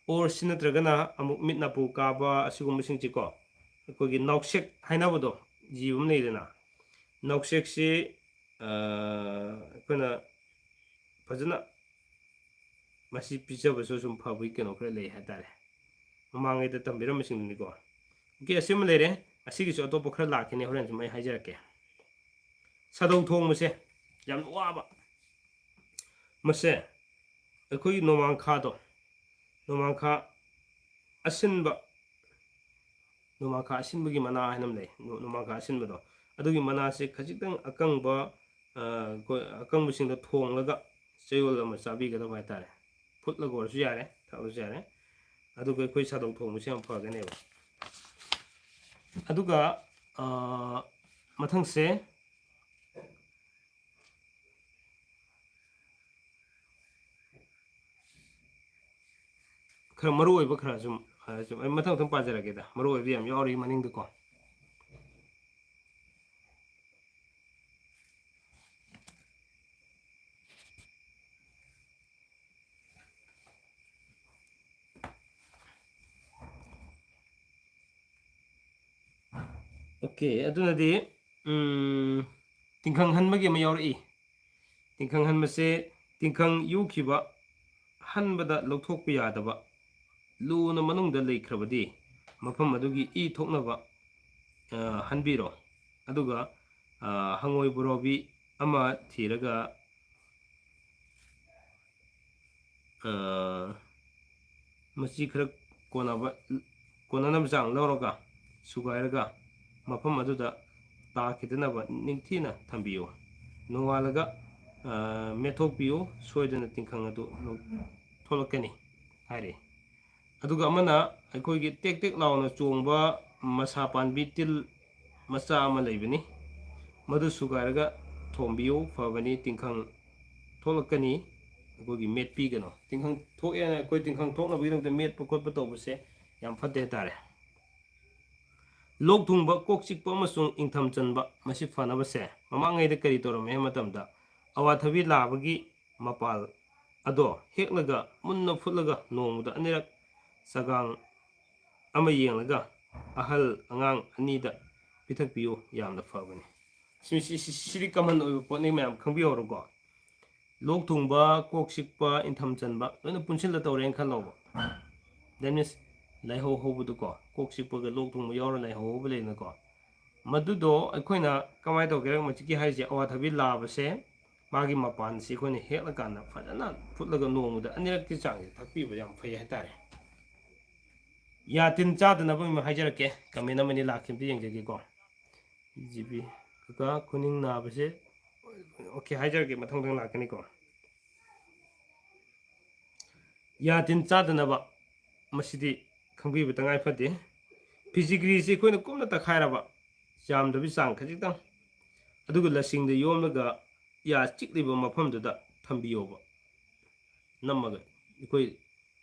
Or ꯁꯤ ꯅꯠꯇ꯭ꯔꯒꯅ ꯑꯃꯨꯛ ꯃꯤꯠ ꯅꯥꯄꯨ ꯀꯥꯕ ꯑꯁꯤꯒꯨꯝꯕꯁꯤꯡꯁꯤꯀꯣ, ꯑꯩꯈꯣꯏꯒꯤ ꯅꯥꯎꯁꯦꯛ ꯍꯥꯏꯅꯕꯗꯣ, ꯖꯤꯕ ꯑꯃ ꯂꯩꯗꯅ, ꯅꯥꯎꯁꯦꯛꯁꯤ, ꯑ, ꯑꯩꯈꯣꯏꯅ ꯐꯖꯅ ꯃꯁꯤ ꯄꯤꯖꯕꯁꯨ ꯁꯨꯝ ꯐꯕꯒꯤ ꯀꯩꯅꯣ ꯈꯔ ꯂꯩ ꯍꯥꯏꯇꯥꯔꯦ꯫ ꯃꯃꯥꯡꯉꯩꯗ ꯇꯝꯕꯤꯔꯝꯕꯁꯤꯡꯗꯨꯅꯤꯀꯣ꯫ Okay, ꯑꯁꯤꯃ ꯂꯩꯔꯦ꯫ ꯑꯁꯤꯒꯤꯁꯨ ꯑꯇꯣꯞꯄ ꯈꯔ ꯂꯥꯛꯈꯤꯅꯤ, ꯍꯣꯔꯦꯟ ꯁꯨꯝ ꯑꯩ ꯍꯥꯏꯖꯔꯛꯀꯦ꯫ ꯁꯥꯗꯧ ꯊꯣꯡꯕꯁꯦ ꯌꯥꯝ ꯋꯥꯕ꯫ ꯃꯁꯦ ꯑꯩꯈꯣꯏꯒꯤ ꯅꯣꯡꯃꯥꯡꯈꯥꯗꯣ, ꯅꯣꯡꯃꯥꯡꯈꯥ ꯑꯁꯤꯟꯕ, ꯅꯣꯡꯃꯥꯡꯈꯥ ꯑꯁꯤꯟꯕꯒꯤ ꯃꯅꯥ ꯍꯥꯏꯅ ꯑꯃ ꯂꯩ, ꯅꯣ-, ꯅꯣꯡꯃꯥꯡꯈꯥ ꯑꯁꯤꯟꯕꯗꯣ, ꯑꯗꯨꯒꯤ ꯃꯅꯥꯁꯦ ꯈꯖꯤꯛꯇꯪ ꯑꯀꯪꯕ, ꯑ, ꯑꯩꯈꯣꯏ ꯑꯀꯪꯕꯁꯤꯡꯗꯣ ꯊꯣꯡꯂꯒ ꯆꯌꯣꯜ ꯑꯃ ꯆꯥꯕꯤꯒꯗꯕ ꯍꯥꯏꯇꯥꯔꯦ꯫ ꯐꯨꯠꯂꯒ ꯑꯣꯏꯔꯁꯨ ꯌꯥꯔꯦ, ꯊꯛꯑꯁꯨ ꯌꯥꯔꯦ꯫ ꯑꯗꯨꯒ ꯑꯩꯈꯣꯏ ꯁꯥꯗꯧ ꯊꯣꯡꯕꯁꯦ ꯌꯥꯝ ꯐꯒꯅꯦꯕ꯫ ꯑꯗꯨꯒ, ꯑꯥ, ꯃꯊꯪꯁꯦ ꯈꯔ ꯃꯔꯨ ꯑꯣꯏꯕ ꯈꯔ ꯁꯨꯝ, ꯑ, ꯁꯨꯝ ꯑꯩ ꯃꯊꯪ ꯃꯊꯪ ꯄꯥꯖꯔꯒꯦꯗ꯫ ꯃꯔꯨ ꯑꯣꯏꯕ ꯌꯥꯝ ꯌꯥꯎꯔꯤ ꯃꯅꯤꯡꯗꯀꯣ꯫ OK, ꯑꯗꯨꯅꯗꯤ, ꯎꯝ, ꯇꯤꯡꯈꯪ ꯍꯟꯕꯒꯤ ꯑꯃ ꯌꯥꯎꯔꯛꯏ꯫ ꯇꯤꯡꯈꯪ ꯍꯟꯕꯁꯦ ꯇꯤꯡꯈꯪ ꯌꯨꯈꯤꯕ ꯍꯟꯕꯗ ꯂꯧꯊꯣꯛꯄ ꯌꯥꯗꯕ ꯂꯨꯅ ꯃꯅꯨꯡꯗ ꯂꯩꯈ꯭ꯔꯕꯗꯤ ꯃꯐꯝ ꯑꯗꯨꯒꯤ ꯏ ꯊꯣꯛꯅꯕ, ꯑ, ꯍꯟꯕꯤꯔꯣ꯫ ꯑꯗꯨꯒ, ꯑ, ꯍꯪꯉꯣꯏ ꯄꯨꯔꯥꯎꯕꯤ ꯑꯃ ꯊꯤꯔꯒ, ꯑ, ꯃꯆꯤ ꯈꯔ ꯀꯣꯟꯅꯕ, ꯀꯣꯟꯅꯅꯕ ꯆꯥꯡ ꯂꯧꯔꯒ ꯁꯨꯒꯥꯏꯔꯒ ꯃꯐꯝ ꯑꯗꯨꯗ ꯇꯥꯈꯤꯗꯅꯕ ꯅꯤꯡꯊꯤꯅ ꯊꯝꯕꯤꯌꯨ꯫ ꯅꯣꯡꯉꯥꯜꯂꯒ, ꯑ, ꯃꯦꯠꯊꯣꯛꯄꯤꯌꯨ, ꯁꯣꯏꯗꯅ ꯇꯤꯡꯈꯪ ꯑꯗꯨ ꯊꯣꯛꯂꯛꯀꯅꯤ ꯍꯥꯏꯔꯤ꯫ ꯑꯗꯨꯒ ꯑꯃꯅ ꯑꯩꯈꯣꯏꯒꯤ ꯇꯦꯛ ꯇꯦꯛ ꯂꯥꯎꯅ ꯆꯣꯡꯕ ꯃꯁꯥ ꯄꯥꯟꯕꯤ ꯇꯤꯜ ꯃꯆꯥ ꯑꯃ ꯂꯩꯕꯅꯤ, ꯃꯗꯨ ꯁꯨꯒꯥꯏꯔꯒ ꯊꯣꯝꯕꯤꯌꯨ, ꯐꯕꯅꯤ, ꯇꯤꯡꯈꯪ ꯊꯣꯛꯂꯛꯀꯅꯤ, ꯑꯩꯈꯣꯏꯒꯤ ꯃꯦꯠꯄꯤꯒꯅꯨ꯫ ꯇꯤꯡꯈꯪ ꯊꯣꯛꯑꯦꯅ ꯑꯩꯈꯣꯏ ꯇꯤꯡꯈꯪ ꯊꯣꯛꯅꯕꯒꯤꯗꯃꯛꯇ ꯃꯦꯠꯄ ꯈꯣꯠꯄ ꯇꯧꯕꯁꯦ ꯌꯥꯝ ꯐꯠꯇꯦ ꯍꯥꯏꯇꯥꯔꯦ꯫ ꯂꯣꯛ ꯊꯨꯡꯕ, ꯀꯣꯛ ꯆꯤꯛꯄ ꯑꯃꯁꯨꯡ ꯏꯪꯊꯝ ꯆꯟꯕ, ꯃꯁꯤ ꯐꯅꯕꯁꯦ ꯃꯃꯥꯡꯉꯩꯗ ꯀꯔꯤ ꯇꯧꯔꯝꯃꯤ ꯍꯥꯏꯕ ꯃꯇꯝꯗ, ꯑꯋꯥꯊꯕꯤ ꯂꯥꯕꯒꯤ ꯃꯄꯥꯜ ꯑꯗꯣ ꯍꯦꯛꯂꯒ ꯃꯨꯟꯅ ꯐꯨꯠꯂꯒ ꯅꯣꯡꯃꯗ ꯑꯅꯤꯔꯛ ꯆꯒꯥꯡ ꯑꯃ ꯌꯦꯡꯂꯒ ꯑꯍꯜ ꯑꯉꯥꯡ ꯑꯅꯤꯗ ꯄꯤꯊꯛꯄꯤꯌꯨ, ꯌꯥꯝꯅ ꯐꯕꯅꯤ꯫ ꯁꯤ, ꯁꯤ, ꯁꯤ, ꯁꯤꯗꯤ common ꯑꯣꯏꯕ ꯄꯣꯠꯅꯤ, ꯃꯌꯥꯝ ꯈꯪꯕꯤꯍꯧꯔꯣꯀꯣ꯫ ꯂꯣꯛ ꯊꯨꯡꯕ, ꯀꯣꯛ ꯆꯤꯛꯄ, ꯏꯪꯊꯝ ꯆꯟꯕ ꯂꯣꯏꯅ ꯄꯨꯟꯁꯤꯜꯂ ꯇꯧꯔꯦꯅ ꯈꯜꯂꯣꯕ꯫ That means ꯂꯥꯏꯍꯧ ꯍꯧꯕꯗꯨꯀꯣ, ꯀꯣꯛ ꯆꯤꯛꯄꯒ ꯂꯣꯛ ꯊꯨꯡꯕ ꯌꯥꯎꯔ ꯂꯥꯏꯍꯧ ꯍꯧꯕ ꯂꯩꯗꯅꯀꯣ꯫ ꯃꯗꯨꯗꯣ ꯑꯩꯈꯣꯏꯅ ꯀꯃꯥꯏꯅ ꯇꯧꯒꯦꯔ, ꯃꯁꯤꯒꯤ ꯍꯥꯏꯔꯤꯁꯦ ꯑꯋꯥꯊꯕꯤ ꯂꯥꯕꯁꯦ, ꯃꯥꯒꯤ ꯃꯄꯥꯟꯁꯦ ꯑꯩꯈꯣꯏꯅ ꯍꯦꯛꯂꯀꯥꯟꯗ ꯐꯖꯅ ꯐꯨꯠꯂꯒ ꯅꯣꯡꯃꯗ ꯑꯅꯤꯔꯛꯀꯤ ꯆꯥꯡꯁꯦ ꯊꯛꯄꯤꯕ ꯌꯥꯝ ꯐꯩ ꯍꯥꯏꯇꯥꯔꯦ꯫ ꯌꯥ ꯇꯤꯟ ꯆꯥꯗꯅꯕ ꯑꯃ ꯍꯥꯏꯖꯔꯛꯀꯦ, comment ꯑꯃꯅꯤ ꯂꯥꯛꯈꯤꯕꯗ ꯌꯦꯡꯖꯒꯦꯀꯣ꯫ ꯖꯤ ꯕꯤ ꯀꯀꯥ, ꯈꯨꯅꯤꯡ ꯅꯥꯕꯁꯦ, OK, ꯍꯥꯏꯖꯔꯛꯀꯦ, ꯃꯊꯪ ꯃꯊꯪ ꯂꯥꯛꯀꯅꯤꯀꯣ꯫ ꯌꯥ ꯇꯤꯟ ꯆꯥꯗꯅꯕ, ꯃꯁꯤꯗꯤ ꯈꯪꯕꯤꯕ ꯇꯉꯥꯏ ꯐꯗꯦ꯫ ꯐꯤꯖꯤꯒ꯭ꯔꯤꯁꯤ ꯑꯩꯈꯣꯏꯅ ꯀꯨꯞꯅ ꯇꯛꯈꯥꯏꯔꯕ, ꯌꯥꯝꯗꯕꯤ ꯆꯥꯡ ꯈꯖꯤꯛꯇꯪ, ꯑꯗꯨꯒ ꯂꯁꯤꯡꯗ ꯌꯣꯝꯂꯒ ꯌꯥ ꯆꯤꯛꯂꯤꯕ ꯃꯐꯝꯗꯨꯗ ꯊꯝꯕꯤꯌꯣꯕ, ꯅꯝꯃꯒ꯫ ꯑꯩꯈꯣꯏ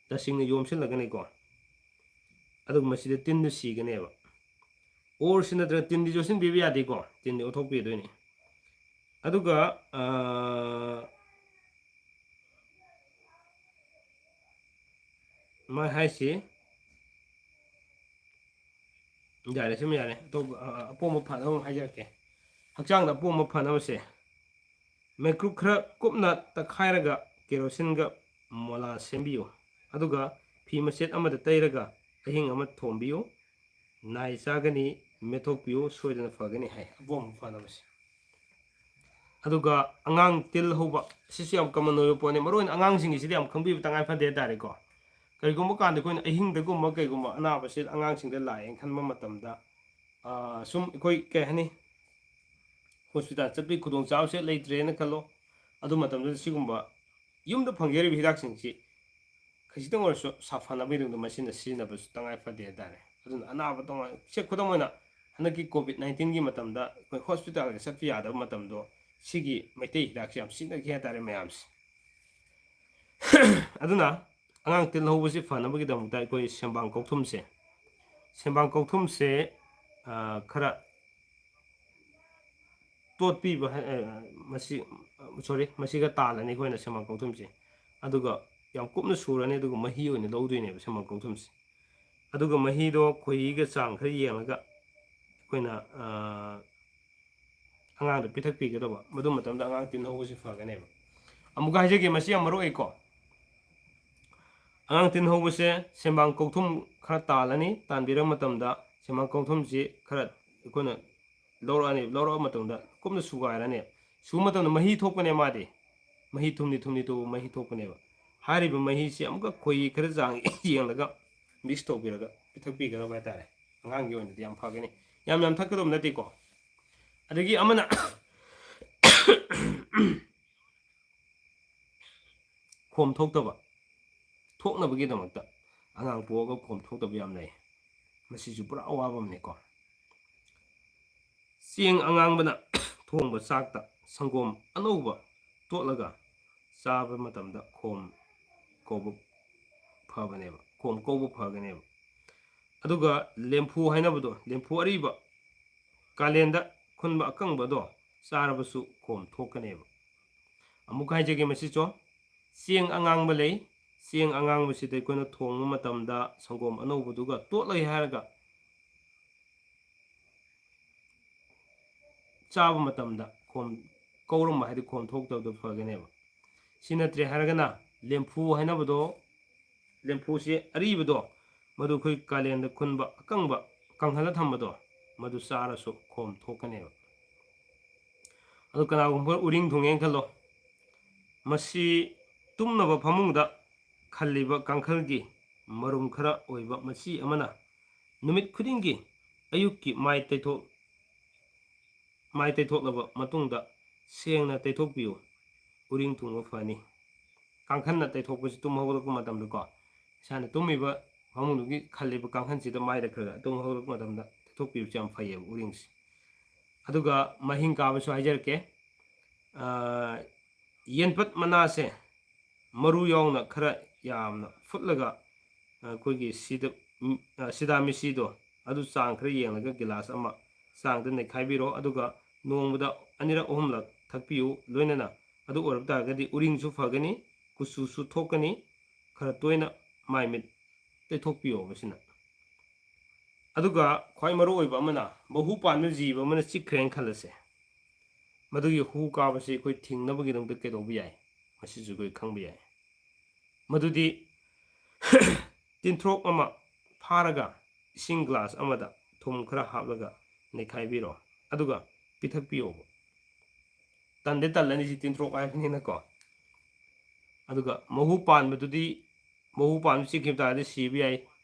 ꯂꯁꯤꯡꯅ ꯌꯣꯝꯁꯤꯜꯂꯒꯅꯤꯀꯣ꯫ ꯑꯗꯨꯒ ꯃꯁꯤꯗ ꯇꯤꯟꯗꯨ ꯁꯤꯒꯅꯦꯕ꯫ ꯑꯣꯔꯁꯤ ꯅꯠꯇ꯭ꯔꯒ ꯇꯤꯟꯗꯤ ꯌꯣꯠꯁꯤꯟꯕꯤꯕ ꯌꯥꯗꯦꯀꯣ, ꯇꯤꯟꯗꯤ ꯑꯣꯠꯊꯣꯛꯄꯤꯗꯣꯏꯅꯤ꯫ ꯑꯗꯨꯒ ꯃꯥ ꯍꯥꯏꯁꯤ ꯌꯥꯔꯦ, ꯁꯤꯃ ꯌꯥꯔꯦ꯫ ꯑꯇꯣꯞꯄ ꯑꯄꯣꯝꯕ ꯐꯅꯕ ꯑꯃꯨꯛ ꯍꯥꯏꯖꯔꯛꯀꯦ꯫ ꯍꯛꯆꯥꯡꯗ ꯑꯄꯣꯝꯕ ꯐꯅꯕꯁꯦ, ꯃꯩꯀ꯭ꯔꯨ ꯈꯔ ꯀꯨꯞꯅ ꯇꯛꯈꯥꯏꯔꯒ ꯀꯦꯔꯣꯁꯤꯟꯒ ꯃꯣꯂꯥ ꯁꯦꯝꯕꯤꯌꯨ꯫ ꯑꯗꯨꯒ ꯐꯤ ꯃꯆꯦꯠ ꯑꯃꯗ ꯇꯩꯔꯒ ꯑꯍꯤꯡ ꯑꯃ ꯊꯣꯝꯕꯤꯌꯨ꯫ ꯅꯥꯏ ꯆꯥꯒꯅꯤ, ꯃꯦꯠꯊꯣꯛꯄꯤꯌꯨ, ꯁꯣꯏꯗꯅ ꯐꯒꯅꯤ ꯍꯥꯏ ꯑꯄꯣꯝꯕ ꯐꯅꯕꯁꯦ꯫ ꯑꯗꯨꯒ ꯑꯉꯥꯡ ꯇꯤꯜ ꯍꯧꯕ, ꯁꯤꯁꯨ ꯌꯥꯝ ꯀꯃꯟ ꯑꯣꯏꯕ ꯄꯣꯠꯅꯤ꯫ ꯃꯔꯨꯑꯣꯏꯅ ꯑꯉꯥꯡꯁꯤꯡꯒꯤꯁꯤꯗꯤ ꯌꯥꯝ ꯈꯪꯕꯤꯕ ꯇꯉꯥꯏ ꯐꯗꯦ ꯍꯥꯏꯇꯥꯔꯦꯀꯣ꯫ ꯀꯔꯤꯒꯨꯝꯕ ꯀꯥꯟꯗ ꯑꯩꯈꯣꯏꯅ ꯑꯍꯤꯡꯗꯒꯨꯝꯕ ꯀꯩꯒꯨꯝꯕ ꯑꯅꯥꯕꯁꯤ ꯑꯉꯥꯡꯁꯤꯡꯗ ꯂꯥꯛꯑꯦꯅ ꯈꯟꯕ ꯃꯇꯝꯗ, ꯁꯨꯝ ꯑꯩꯈꯣꯏ ꯀꯩ ꯍꯥꯏꯅꯤ, ꯍꯣꯁꯄꯤꯇꯥꯜ ꯆꯠꯄꯒꯤ ꯈꯨꯗꯣꯡꯆꯥꯕꯁꯦ ꯂꯩꯇ꯭ꯔꯦꯅ ꯈꯜꯂꯣ꯫ ꯑꯗꯨ ꯃꯇꯝꯗꯨꯗ ꯁꯤꯒꯨꯝꯕ ꯌꯨꯝꯗ ꯐꯪꯖꯔꯤꯕ ꯍꯤꯗꯥꯛꯁꯤꯡꯁꯤ ꯈꯖꯤꯛꯇꯪ ꯑꯣꯏꯔꯁꯨ ꯁꯥꯐꯅꯕꯒꯤꯗꯃꯛꯇ ꯃꯁꯤꯅ ꯁꯤꯖꯤꯟꯅꯕꯁꯨ ꯇꯉꯥꯏ ꯐꯗꯦ ꯍꯥꯏꯇꯥꯔꯦ꯫ ꯑꯗꯨꯅ ꯑꯅꯥꯕ ꯇꯣꯉꯥꯟ, ꯁꯦ, ꯈꯨꯗꯝ ꯑꯣꯏꯅ ꯍꯟꯗꯛꯀꯤ ꯀꯣꯚꯤꯗ ꯅꯥꯏꯟꯇꯤꯟꯒꯤ ꯃꯇꯝꯗ ꯑꯩꯈꯣꯏ ꯍꯣꯁꯄꯤꯇꯥꯜꯒ ꯆꯠꯄ ꯌꯥꯗꯕ ꯃꯇꯝꯗꯣ ꯁꯤꯒꯤ ꯃꯩꯇꯩ ꯍꯤꯗꯥꯛꯁꯦ ꯌꯥꯝ ꯁꯤꯖꯤꯟꯅꯈꯤ ꯍꯥꯏꯇꯥꯔꯦ ꯃꯌꯥꯝꯁꯦ꯫ ꯑꯗꯨꯅ ꯑꯉꯥꯡ ꯇꯤꯜ ꯍꯧꯕꯁꯤ ꯐꯅꯕꯒꯤꯗꯃꯛꯇ ꯑꯩꯈꯣꯏ ꯁꯦꯝꯕꯥꯡ ꯀꯧꯊꯨꯝꯁꯦ, ꯁꯦꯝꯕꯥꯡ ꯀꯧꯊꯨꯝꯁꯦ ꯈꯔ ꯇꯣꯠꯄꯤꯕ, ꯃꯁꯤ, ꯁꯣꯔꯤ, ꯃꯁꯤꯒ ꯇꯥꯜꯂꯅꯤ ꯑꯩꯈꯣꯏꯅ ꯁꯦꯝꯕꯥꯡ ꯀꯧꯊꯨꯝꯁꯦ꯫ ꯑꯗꯨꯒ ꯌꯥꯝ ꯀꯨꯞꯅ ꯁꯨꯔꯅꯤ, ꯑꯗꯨꯒ ꯃꯍꯤ ꯑꯣꯏꯅ ꯂꯧꯗꯣꯏꯅꯦꯕ ꯁꯦꯝꯕꯥꯡ ꯀꯧꯊꯨꯝꯁꯦ꯫ ꯑꯗꯨꯒ ꯃꯍꯤꯗꯣ ꯈꯣꯏꯍꯤꯒ ꯆꯥꯡ ꯈꯔ ꯌꯦꯡꯉꯒ ꯑꯩꯈꯣꯏꯅ ꯑꯉꯥꯡꯗ ꯄꯤꯊꯛꯄꯤꯒꯗꯕ꯫ ꯃꯗꯨ ꯃꯇꯝꯗ ꯑꯉꯥꯡ ꯇꯤꯟ ꯍꯧꯕꯁꯤ ꯐꯒꯅꯦꯕ꯫ ꯑꯃꯨꯛꯀ ꯍꯥꯏꯖꯒꯦ, ꯃꯁꯤ ꯌꯥꯝ ꯃꯔꯨ ꯑꯣꯏꯀꯣ꯫ ꯑꯉꯥꯡ ꯇꯤꯟ ꯍꯧꯕꯁꯦ ꯁꯦꯝꯕꯥꯡ ꯀꯧꯊꯨꯝ ꯈꯔ ꯇꯥꯜꯂꯅꯤ꯫ ꯇꯥꯟꯕꯤꯔꯕ ꯃꯇꯝꯗ ꯁꯦꯝꯕꯥꯡ ꯀꯧꯊꯨꯝꯁꯤ ꯈꯔ ꯑꯩꯈꯣꯏꯅ ꯂꯧꯔꯛꯑꯅꯤ꯫ ꯂꯧꯔꯛꯑ ꯃꯇꯨꯡꯗ ꯀꯨꯞꯅ ꯁꯨꯒꯥꯏꯔꯅꯤ꯫ ꯁꯨꯕ ꯃꯇꯝꯗ ꯃꯍꯤ ꯊꯣꯛꯄꯅꯦ ꯃꯥꯗꯤ꯫ ꯃꯍꯤ ꯊꯨꯝꯂꯤ ꯊꯨꯝꯂꯤ ꯇꯧꯕ ꯃꯍꯤ ꯊꯣꯛꯄꯅꯦꯕ꯫ ꯍꯥꯏꯔꯤꯕ ꯃꯍꯤꯁꯤ ꯑꯃꯨꯛꯀ ꯈꯣꯏꯍꯤ ꯈꯔ ꯆꯥꯡ ꯌꯦꯡꯂꯒ ꯃꯤꯛꯁ ꯇꯧꯕꯤꯔꯒ ꯄꯤꯊꯛꯄꯤꯒꯗꯕ ꯍꯥꯏꯇꯥꯔꯦ꯫ ꯑꯉꯥꯡꯒꯤ ꯑꯣꯏꯅꯗꯤ ꯌꯥꯝ ꯐꯒꯅꯤ꯫ ꯌꯥꯝ ꯌꯥꯝ ꯊꯛꯀꯗꯕ ꯅꯠꯇꯦꯀꯣ꯫ ꯑꯗꯒꯤ ꯑꯃꯅ ꯈꯣꯝ ꯊꯣꯛꯇꯕ, ꯊꯣꯛꯅꯕꯒꯤꯗꯃꯛꯇ ꯑꯉꯥꯡ ꯄꯣꯛꯑꯒ ꯈꯣꯝ ꯊꯣꯛꯇꯕ ꯌꯥꯝ ꯂꯩ꯫ ꯃꯁꯤꯁꯨ ꯄꯨꯔꯥ ꯑꯋꯥꯕ ꯑꯃꯅꯤꯀꯣ꯫ ꯆꯦꯡ ꯑꯉꯥꯡꯕꯅ ꯊꯣꯡꯕ ꯆꯥꯛꯇ ꯁꯪꯒꯣꯝ ꯑꯅꯧꯕ ꯇꯣꯠꯂꯒ ꯆꯥꯕ ꯃꯇꯝꯗ ꯈꯣꯝ ꯀꯧꯕ ꯐꯕꯅꯦꯕ, ꯈꯣꯝ ꯀꯧꯕ ꯐꯒꯅꯦꯕ꯫ ꯑꯗꯨꯒ ꯂꯦꯝꯐꯨ ꯍꯥꯏꯅꯕꯗꯣ, ꯂꯦꯝꯐꯨ ꯑꯔꯤꯕ, ꯀꯥꯂꯦꯟꯗ ꯈꯨꯟꯕ ꯑꯀꯪꯕꯗꯣ ꯆꯥꯔꯕꯁꯨ ꯈꯣꯝ ꯊꯣꯛꯀꯅꯦꯕ꯫ ꯑꯃꯨꯛ ꯍꯥꯏꯖꯒꯦ ꯃꯁꯤꯁꯨ, ꯆꯦꯡ ꯑꯉꯥꯡꯕ ꯂꯩ, ꯆꯦꯡ ꯑꯉꯥꯡꯕꯁꯤꯗ ꯑꯩꯈꯣꯏꯅ ꯊꯣꯡꯕ ꯃꯇꯝꯗ ꯁꯪꯒꯣꯝ ꯑꯅꯧꯕꯗꯨꯒ ꯇꯣꯠꯂꯒ ꯍꯥꯏꯔꯒ ꯆꯥꯕ ꯃꯇꯝꯗ ꯈꯣꯝ ꯀꯧꯔꯝꯕ ꯍꯥꯏꯗꯤ ꯈꯣꯝ ꯊꯣꯛꯇꯕꯗꯣ ꯐꯒꯅꯦꯕ꯫ ꯁꯤ ꯅꯠꯇ꯭ꯔꯦ ꯍꯥꯏꯔꯒꯅ ꯂꯦꯝꯐꯨ ꯍꯥꯏꯅꯕꯗꯣ, ꯂꯦꯝꯐꯨꯁꯤ ꯑꯔꯤꯕꯗꯣ, ꯃꯗꯨ ꯑꯩꯈꯣꯏ ꯀꯥꯂꯦꯟꯗ ꯈꯨꯟꯕ ꯑꯀꯪꯕ, ꯀꯪꯍꯜꯂ ꯊꯝꯕꯗꯣ, ꯃꯗꯨ ꯆꯥꯔꯁꯨ ꯈꯣꯝ ꯊꯣꯛꯀꯅꯦꯕ꯫ ꯑꯗꯨ ꯀꯅꯥꯒꯨꯝꯕ ꯎꯔꯤꯡ ꯊꯨꯡꯉꯦꯅ ꯈꯜꯂꯣ, ꯃꯁꯤ ꯇꯨꯝꯅꯕ ꯐꯃꯨꯡꯗ ꯈꯜꯂꯤꯕ ꯀꯥꯡꯈꯜꯒꯤ ꯃꯔꯨꯝ ꯈꯔ ꯑꯣꯏꯕ ꯃꯆꯤ ꯑꯃꯅ ꯅꯨꯃꯤꯠ ꯈꯨꯗꯤꯡꯒꯤ ꯑꯌꯨꯛꯀꯤ ꯃꯥꯏ ꯇꯩꯊꯣꯛ ꯃꯥꯏ ꯇꯩꯊꯣꯛꯂꯕ ꯃꯇꯨꯡꯗ ꯁꯦꯡꯅ ꯇꯩꯊꯣꯛꯄꯤꯌꯨ꯫ ꯎꯔꯤꯡ ꯊꯨꯡꯕ ꯐꯅꯤ꯫ ꯀꯥꯡꯈꯟꯅ ꯇꯩꯊꯣꯛꯄꯁꯤ ꯇꯨꯝ ꯍꯧꯒꯠꯂꯛꯄ ꯃꯇꯝꯗꯀꯣ, ꯏꯁꯥꯅ ꯇꯨꯝꯃꯤꯕ ꯐꯃꯨꯡꯗꯨꯒꯤ ꯈꯜꯂꯤꯕ ꯀꯥꯡꯈꯟꯁꯤꯗ ꯃꯥꯏꯗ ꯈꯔ ꯈꯔ ꯇꯨꯝ ꯍꯧꯒꯠꯂꯛꯄ ꯃꯇꯝꯗ ꯇꯩꯊꯣꯛꯄꯤꯕꯁꯤ ꯌꯥꯝ ꯐꯩꯌꯦꯕ ꯎꯔꯤꯡꯁꯤ꯫ ꯑꯗꯨꯒ ꯃꯍꯤꯡ ꯀꯥꯕꯁꯨ ꯍꯥꯏꯖꯔꯛꯀꯦ꯫ ꯑꯥ, ꯌꯦꯟꯄꯠ ꯃꯅꯥꯁꯦ ꯃꯔꯨ ꯌꯥꯎꯅ ꯈꯔ ꯌꯥꯝꯅ ꯐꯨꯠꯂꯒ ꯑꯩꯈꯣꯏꯒꯤ ꯁꯤꯗ, ꯎꯝ, ꯑ, ꯁꯤꯗꯥꯃꯤꯁꯤꯗꯣ ꯑꯗꯨ ꯆꯥꯡ ꯈꯔ ꯌꯦꯡꯂꯒ ꯒꯤꯂꯥꯁ ꯑꯃ ꯆꯥꯡꯗ ꯅꯩꯈꯥꯏꯕꯤꯔꯣ꯫ ꯑꯗꯨꯒ ꯅꯣꯡꯃꯗ ꯑꯅꯤꯔꯛ ꯑꯍꯨꯝꯂꯛ ꯊꯛꯄꯤꯌꯨ꯫ ꯂꯣꯏꯅꯅ ꯑꯗꯨ ꯑꯣꯏꯔꯕ ꯇꯥꯔꯒꯗꯤ ꯎꯔꯤꯡꯁꯨ ꯐꯒꯅꯤ, ꯀꯨꯆꯨꯁꯨ ꯊꯣꯛꯀꯅꯤ꯫ ꯈꯔ ꯇꯣꯏꯅ ꯃꯥꯏ ꯃꯤꯠ ꯇꯩꯊꯣꯛꯄꯤꯌꯣ ꯃꯁꯤꯅ꯫ ꯑꯗꯨꯒ ꯈ꯭ꯋꯥꯏ ꯃꯔꯨ ꯑꯣꯏꯕ ꯑꯃꯅ, ꯃꯍꯨ ꯄꯥꯟꯕ ꯖꯤꯕ ꯑꯃꯅ ꯆꯤꯛꯈ꯭ꯔꯦꯅ ꯈꯜꯂꯁꯦ, ꯃꯗꯨꯒꯤ ꯍꯨ ꯀꯥꯕꯁꯤ ꯑꯩꯈꯣꯏ ꯊꯤꯡꯅꯕꯒꯤꯗꯃꯛꯇ ꯀꯩꯗꯧꯕ ꯌꯥꯏ? ꯃꯁꯤꯁꯨ ꯑꯩꯈꯣꯏ ꯈꯪꯕ ꯌꯥꯏ꯫ ꯃꯗꯨꯗꯤ ꯇꯤꯟꯊ꯭ꯔꯣꯛ ꯑꯃ ꯐꯥꯔꯒ ꯏꯁꯤꯡ ꯒ꯭ꯂꯥꯁ ꯑꯃꯗ ꯊꯨꯝ ꯈꯔ ꯍꯥꯞꯂꯒ ꯅꯩꯈꯥꯏꯕꯤꯔꯣ, ꯑꯗꯨꯒ ꯄꯤꯊꯛꯄꯤꯌꯣꯕ꯫ ꯇꯟꯗꯤ ꯇꯜꯂꯅꯤ, ꯁꯤ ꯇꯤꯟꯊ꯭ꯔꯣꯛ ꯍꯥꯏꯕꯅꯤꯅꯀꯣ꯫ ꯑꯗꯨꯒ ꯃꯍꯨ ꯄꯥꯟꯕꯗꯨꯗꯤ, ꯃꯍꯨ ꯄꯥꯟꯕ ꯆꯤꯛꯈꯤꯕ ꯇꯥꯔꯗꯤ ꯁꯤꯕ ꯌꯥꯏ꯫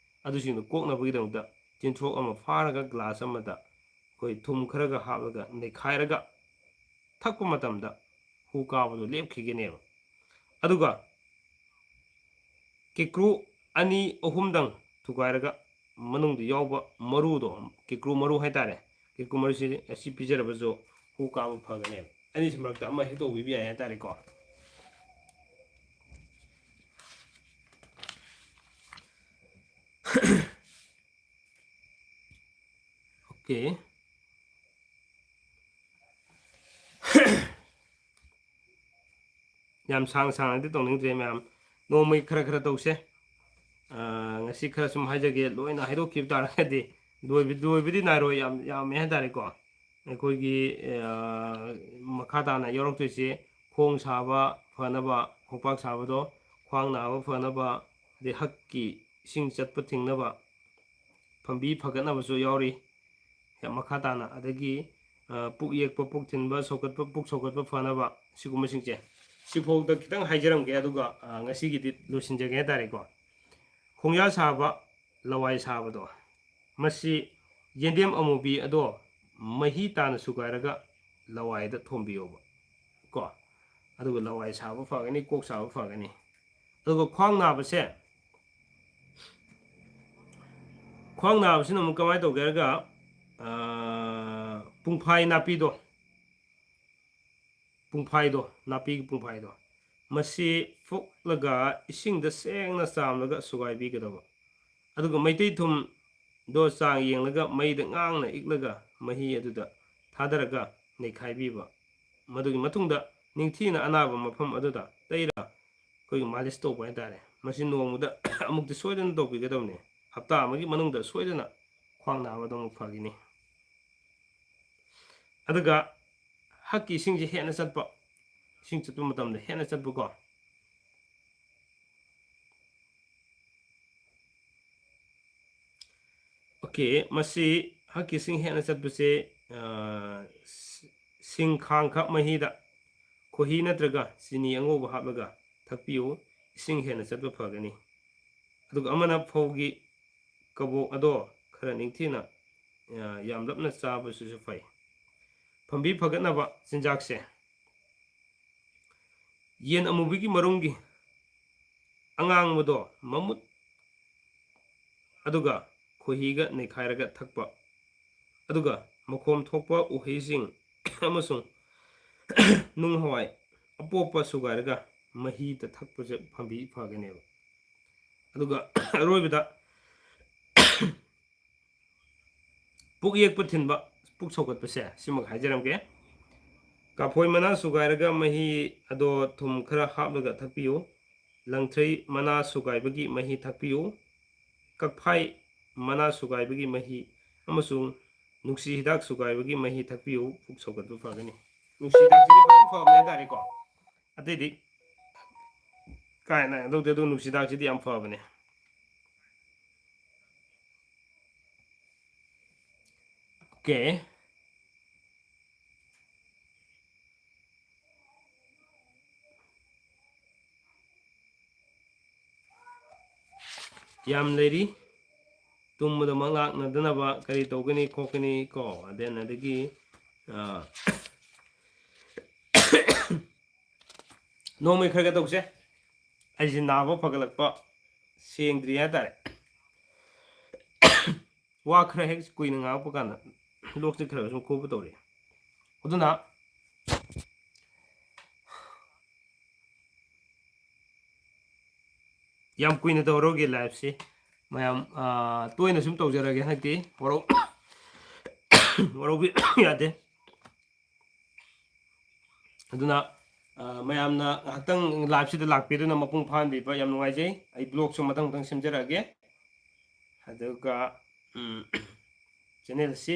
ꯑꯗꯨꯁꯤꯡꯗꯣ ꯀꯣꯛꯅꯕꯒꯤꯗꯃꯛꯇ ꯇꯤꯟꯊ꯭ꯔꯣꯛ ꯑꯃ ꯐꯥꯔꯒ ꯒ꯭ꯂꯥꯁ ꯑꯃꯗ ꯑꯩꯈꯣꯏ ꯊꯨꯝ ꯈꯔꯒ ꯍꯥꯞꯂꯒ ꯅꯩꯈꯥꯏꯔꯒ ꯊꯛꯄ ꯃꯇꯝꯗ ꯍꯨ ꯀꯥꯕꯗꯣ ꯂꯦꯞꯈꯤꯒꯅꯦꯕ꯫ ꯑꯗꯨꯒ ꯀꯦꯀ꯭ꯔꯨ ꯑꯅꯤ ꯑꯍꯨꯝꯗꯪ ꯊꯨꯒꯥꯏꯔꯒ ꯃꯅꯨꯡꯗ ꯌꯥꯎꯕ ꯃꯔꯨꯗꯣ, ꯀꯦꯀ꯭ꯔꯨ ꯃꯔꯨ ꯍꯥꯏꯇꯥꯔꯦ, ꯀꯦꯀ꯭ꯔꯨ ꯃꯔꯨꯁꯤ ꯑꯁꯤ ꯄꯤꯖꯔꯕꯁꯨ ꯍꯨ ꯀꯥꯕ ꯐꯒꯅꯦꯕ꯫ ꯑꯅꯤꯁꯤ ꯃꯔꯛꯇ ꯑꯃ ꯍꯦꯛ ꯇꯧꯕꯤꯕ ꯌꯥꯏ ꯍꯥꯏꯇꯥꯔꯦꯀꯣ꯫ Okay. ꯌꯥꯝ ꯁꯥꯡ ꯁꯥꯡꯅꯗꯤ ꯇꯧꯅꯤꯡꯗ꯭ꯔꯦ ꯃꯌꯥꯝ, ꯅꯣꯡꯃꯒꯤ ꯈꯔ ꯈꯔ ꯇꯧꯁꯦ꯫ ꯑꯥ, ꯉꯁꯤ ꯈꯔ ꯁꯨꯝ ꯍꯥꯏꯖꯒꯦ, ꯂꯣꯏꯅ ꯍꯥꯏꯗꯣꯛꯈꯤꯕ ꯇꯥꯔꯒꯗꯤ ꯂꯣꯏꯕ-, ꯂꯣꯏꯕꯗꯤ ꯅꯥꯏꯔꯣꯏ, ꯌꯥꯝ ꯌꯥꯝꯃꯦ ꯍꯥꯏꯇꯥꯔꯦꯀꯣ꯫ ꯑꯩꯈꯣꯏꯒꯤ, ꯑꯥ, ꯃꯈꯥ ꯇꯥꯅ ꯌꯥꯎꯔꯛꯇꯣꯏꯁꯦ ꯈꯣꯡ ꯁꯥꯕ ꯐꯅꯕ, ꯈꯣꯡꯄꯥꯛ ꯁꯥꯕꯗꯣ, ꯈ꯭ꯋꯥꯡ ꯅꯥꯕ ꯐꯅꯕ, ꯑꯗꯩ ꯍꯛꯀꯤ ꯏꯁꯤꯡ ꯆꯠꯄ ꯊꯤꯡꯅꯕ, ꯐꯝꯕꯤ ꯐꯒꯠꯅꯕꯁꯨ ꯌꯥꯎꯔꯤ꯫ ꯌꯥꯝ ꯃꯈꯥ ꯇꯥꯅ, ꯑꯗꯒꯤ, ꯑ, ꯄꯨꯛ ꯌꯦꯛꯄ, ꯄꯨꯛ ꯊꯤꯟꯕ, ꯁꯧꯒꯠꯄ, ꯄꯨꯛ ꯁꯧꯒꯠꯄ ꯐꯅꯕ, ꯁꯤꯒꯨꯝꯕꯁꯤꯡꯁꯦ꯫ ꯁꯤꯐꯥꯎꯗ ꯈꯤꯇꯪ ꯍꯥꯏꯖꯔꯝꯒꯦ, ꯑꯗꯨꯒ, ꯑ, ꯉꯁꯤꯒꯤꯗꯤ ꯂꯣꯏꯁꯤꯟꯖꯒꯦ ꯍꯥꯏꯇꯥꯔꯦꯀꯣ꯫ ꯈꯣꯡꯌꯥ ꯁꯥꯕ, ꯂꯋꯥꯏ ꯁꯥꯕꯗꯣ, ꯃꯁꯤ ꯌꯦꯟꯗꯦꯝ ꯑꯃꯨꯕꯤ ꯑꯗꯣ ꯃꯍꯤ ꯇꯥꯅ ꯁꯨꯒꯥꯏꯔꯒ ꯂꯋꯥꯏꯗ ꯊꯣꯝꯕꯤꯌꯣꯕ ꯀꯣ, ꯑꯗꯨꯒ ꯂꯋꯥꯏ ꯁꯥꯕ ꯐꯒꯅꯤ, ꯀꯣꯛ ꯁꯥꯕ ꯐꯒꯅꯤ꯫ ꯑꯗꯨꯒ ꯈ꯭ꯋꯥꯡ ꯅꯥꯕꯁꯦ, ꯈ꯭ꯋꯥꯡ ꯅꯥꯕꯁꯤꯅ ꯑꯃꯨꯛ ꯀꯃꯥꯏꯅ ꯇꯧꯒꯦ ꯍꯥꯏꯔꯒ, ꯑꯥ, ꯄꯨꯡꯐꯥꯏ ꯅꯥꯄꯤꯗꯣ, ꯄꯨꯡꯐꯥꯏꯗꯣ, ꯅꯥꯄꯤꯒꯤ ꯄꯨꯡꯐꯥꯏꯗꯣ, ꯃꯁꯤ ꯐꯨꯛꯂꯒ ꯏꯁꯤꯡꯗ ꯁꯦꯡꯅ ꯆꯥꯝꯂꯒ ꯁꯨꯒꯥꯏꯕꯤꯒꯗꯕ꯫ ꯑꯗꯨꯒ ꯃꯩꯇꯩ ꯊꯨꯝꯗꯣ ꯆꯥꯡ ꯌꯦꯡꯂꯒ ꯃꯩꯗ ꯉꯥꯡꯅ ꯏꯛꯂꯒ ꯃꯍꯤ ꯑꯗꯨꯗ ꯊꯥꯗꯔꯒ ꯅꯩꯈꯥꯏꯕꯤꯕ꯫ ꯃꯗꯨꯒꯤ ꯃꯇꯨꯡꯗ ꯅꯤꯡꯊꯤꯅ ꯑꯅꯥꯕ ꯃꯐꯝ ꯑꯗꯨꯗ ꯇꯩꯔ ꯑꯩꯈꯣꯏꯒꯤ ꯃꯥꯂꯤꯁ ꯇꯧꯕ ꯍꯥꯏꯇꯥꯔꯦ꯫ ꯃꯁꯤ ꯅꯣꯡꯃꯗ ꯑꯃꯨꯛꯇꯤ ꯁꯣꯏꯗꯅ ꯇꯧꯕꯤꯒꯗꯕꯅꯤ꯫ ꯍꯞꯇꯥ ꯑꯃꯒꯤ ꯃꯅꯨꯡꯗ ꯁꯣꯏꯗꯅ ꯈ꯭ꯋꯥꯡ ꯅꯥꯕꯗꯣ ꯑꯃꯨꯛ ꯐꯈꯤꯅꯤ꯫ ꯑꯗꯨꯒ ꯍꯛꯀꯤ ꯏꯁꯤꯡꯁꯦ ꯍꯦꯟꯅ ꯆꯠꯄ, ꯏꯁꯤꯡ ꯆꯠꯄ ꯃꯇꯝꯗ ꯍꯦꯟꯅ ꯆꯠꯄꯀꯣ꯫ Okay, ꯃꯁꯤ ꯍꯛꯀꯤ ꯏꯁꯤꯡ ꯍꯦꯟꯅ ꯆꯠꯄꯁꯦ, ꯑ, ꯁꯤ-, ꯁꯤꯡ ꯈꯥꯡꯈꯛ ꯃꯍꯤꯗ ꯈꯣꯏꯍꯤ ꯅꯠꯇ꯭ꯔꯒ ꯆꯤꯅꯤ ꯑꯉꯧꯕ ꯍꯥꯞꯂꯒ ꯊꯛꯄꯤꯌꯨ꯫ ꯏꯁꯤꯡ ꯍꯦꯟꯅ ꯆꯠꯄ ꯐꯒꯅꯤ꯫ ꯑꯗꯨꯒ ꯑꯃꯅ ꯐꯧꯒꯤ ꯀꯕꯣꯛ ꯑꯗꯣ ꯈꯔ ꯅꯤꯡꯊꯤꯅ, ꯑ, ꯌꯥꯝꯂꯞꯅ ꯆꯥꯕꯁꯤꯁꯨ ꯐꯩ꯫ ꯐꯝꯕꯤ ꯐꯒꯠꯅꯕ ꯆꯤꯟꯖꯥꯛꯁꯦ, ꯌꯦꯟ ꯑꯃꯨꯕꯤꯒꯤ ꯃꯔꯨꯝꯒꯤ ꯑꯉꯥꯡꯕꯗꯣ ꯃꯃꯨꯠ, ꯑꯗꯨꯒ ꯈꯣꯏꯍꯤꯒ ꯅꯩꯈꯥꯏꯔꯒ ꯊꯛꯄ, ꯑꯗꯨꯒ ꯃꯈꯣꯝ ꯊꯣꯛꯄ ꯎꯍꯩꯁꯤꯡ ꯑꯃꯁꯨꯡ ꯅꯨꯡ ꯍꯋꯥꯏ ꯑꯄꯣꯞꯄ ꯁꯨꯒꯥꯏꯔꯒ ꯃꯍꯤꯗ ꯊꯛꯄꯁꯦ ꯐꯝꯕꯤ ꯐꯒꯅꯦꯕ꯫ ꯑꯗꯨꯒ ꯑꯔꯣꯏꯕꯗ ꯄꯨꯛ ꯌꯦꯛꯄ ꯊꯤꯟꯕ, ꯄꯨꯛ ꯁꯧꯒꯠꯄꯁꯦ ꯁꯤꯃꯛ ꯍꯥꯏꯖꯔꯝꯒꯦ꯫ ꯀꯥꯐꯣꯏ ꯃꯅꯥ ꯁꯨꯒꯥꯏꯔꯒ ꯃꯍꯤ ꯑꯗꯣ ꯊꯨꯝ ꯈꯔ ꯍꯥꯞꯂꯒ ꯊꯛꯄꯤꯌꯨ꯫ ꯂꯪꯊ꯭ꯔꯩ ꯃꯅꯥ ꯁꯨꯒꯥꯏꯕꯒꯤ ꯃꯍꯤ ꯊꯛꯄꯤꯌꯨ꯫ ꯀꯛꯐꯥꯏ ꯃꯅꯥ ꯁꯨꯒꯥꯏꯕꯒꯤ ꯃꯍꯤ ꯑꯃꯁꯨꯡ ꯅꯨꯡꯁꯤ ꯍꯤꯗꯥꯛ ꯁꯨꯒꯥꯏꯕꯒꯤ ꯃꯍꯤ ꯊꯛꯄꯤꯌꯨ꯫ ꯄꯨꯛ ꯁꯧꯒꯠꯄ ꯐꯒꯅꯤ꯫ ꯅꯨꯡꯁꯤ ꯍꯤꯗꯥꯛꯁꯤꯗꯤ ꯐꯖꯅ ꯐꯕꯅꯦ ꯍꯥꯏꯇꯥꯔꯦꯀꯣ꯫ ꯑꯇꯩꯗꯤ ꯀꯥ ꯍꯦꯟꯅ ꯀꯩꯅꯣ ꯇꯧꯗꯦ, ꯑꯗꯨ ꯅꯨꯡꯁꯤ ꯍꯤꯗꯥꯛꯁꯤꯗꯤ ꯌꯥꯝ ꯐꯕꯅꯦ꯫ ꯑꯣꯀꯦ꯫ ꯌꯥꯝ ꯂꯩꯔꯤ꯫ ꯇꯨꯝꯕꯗ ꯃꯪꯂꯥꯛꯅꯗꯅꯕ ꯀꯔꯤ ꯇꯧꯒꯅꯤ ꯈꯣꯠꯀꯅꯤ ꯀꯣ, then ꯑꯗꯒꯤ, ꯑꯥ, ꯅꯣꯡꯃꯩ ꯈꯔ ꯈꯔ ꯇꯧꯁꯦ꯫ ꯑꯩꯁꯦ ꯅꯥꯕ ꯐꯒꯠꯂꯛꯄ ꯁꯦꯡꯗ꯭ꯔꯤ ꯍꯥꯏꯇꯥꯔꯦ꯫ ꯋꯥ ꯈꯔ ꯍꯦꯛ ꯀꯨꯏꯅ ꯉꯥꯡꯉꯛꯄ ꯀꯥꯟꯗ ꯂꯣꯛꯁꯦ ꯈꯔ ꯈꯔ ꯁꯨꯝ ꯈꯨꯕ ꯇꯧꯔꯛꯑꯦ꯫ ꯑꯗꯨꯅ ꯌꯥꯝ ꯀꯨꯏꯅ ꯇꯧꯔꯔꯣꯏꯒꯦ liveꯁꯤ꯫ ꯃꯌꯥꯝ, ꯑꯥ, ꯇꯣꯏꯅ ꯁꯨꯝ ꯇꯧꯖꯔꯒꯦ ꯍꯟꯗꯛꯇꯤ꯫ ꯋꯥꯔꯧ-, ꯋꯥꯔꯧꯕꯤ ꯌꯥꯗꯦ꯫ ꯑꯗꯨꯅ, ꯑꯥ, ꯃꯌꯥꯝꯅ ꯉꯥꯏꯍꯥꯛꯇꯪ liveꯁꯤꯗ ꯂꯥꯛꯄꯤꯗꯨꯅ ꯃꯄꯨꯡ ꯐꯥꯍꯟꯕꯤꯕ ꯌꯥꯝ ꯅꯨꯡꯉꯥꯏꯖꯩ꯫ ꯑꯩ vlogꯁꯨ ꯃꯊꯪ ꯃꯊꯪ ꯁꯦꯝꯖꯔꯛꯑꯒꯦ꯫ ꯑꯗꯨꯒ, ꯎꯝ, channelꯁꯤ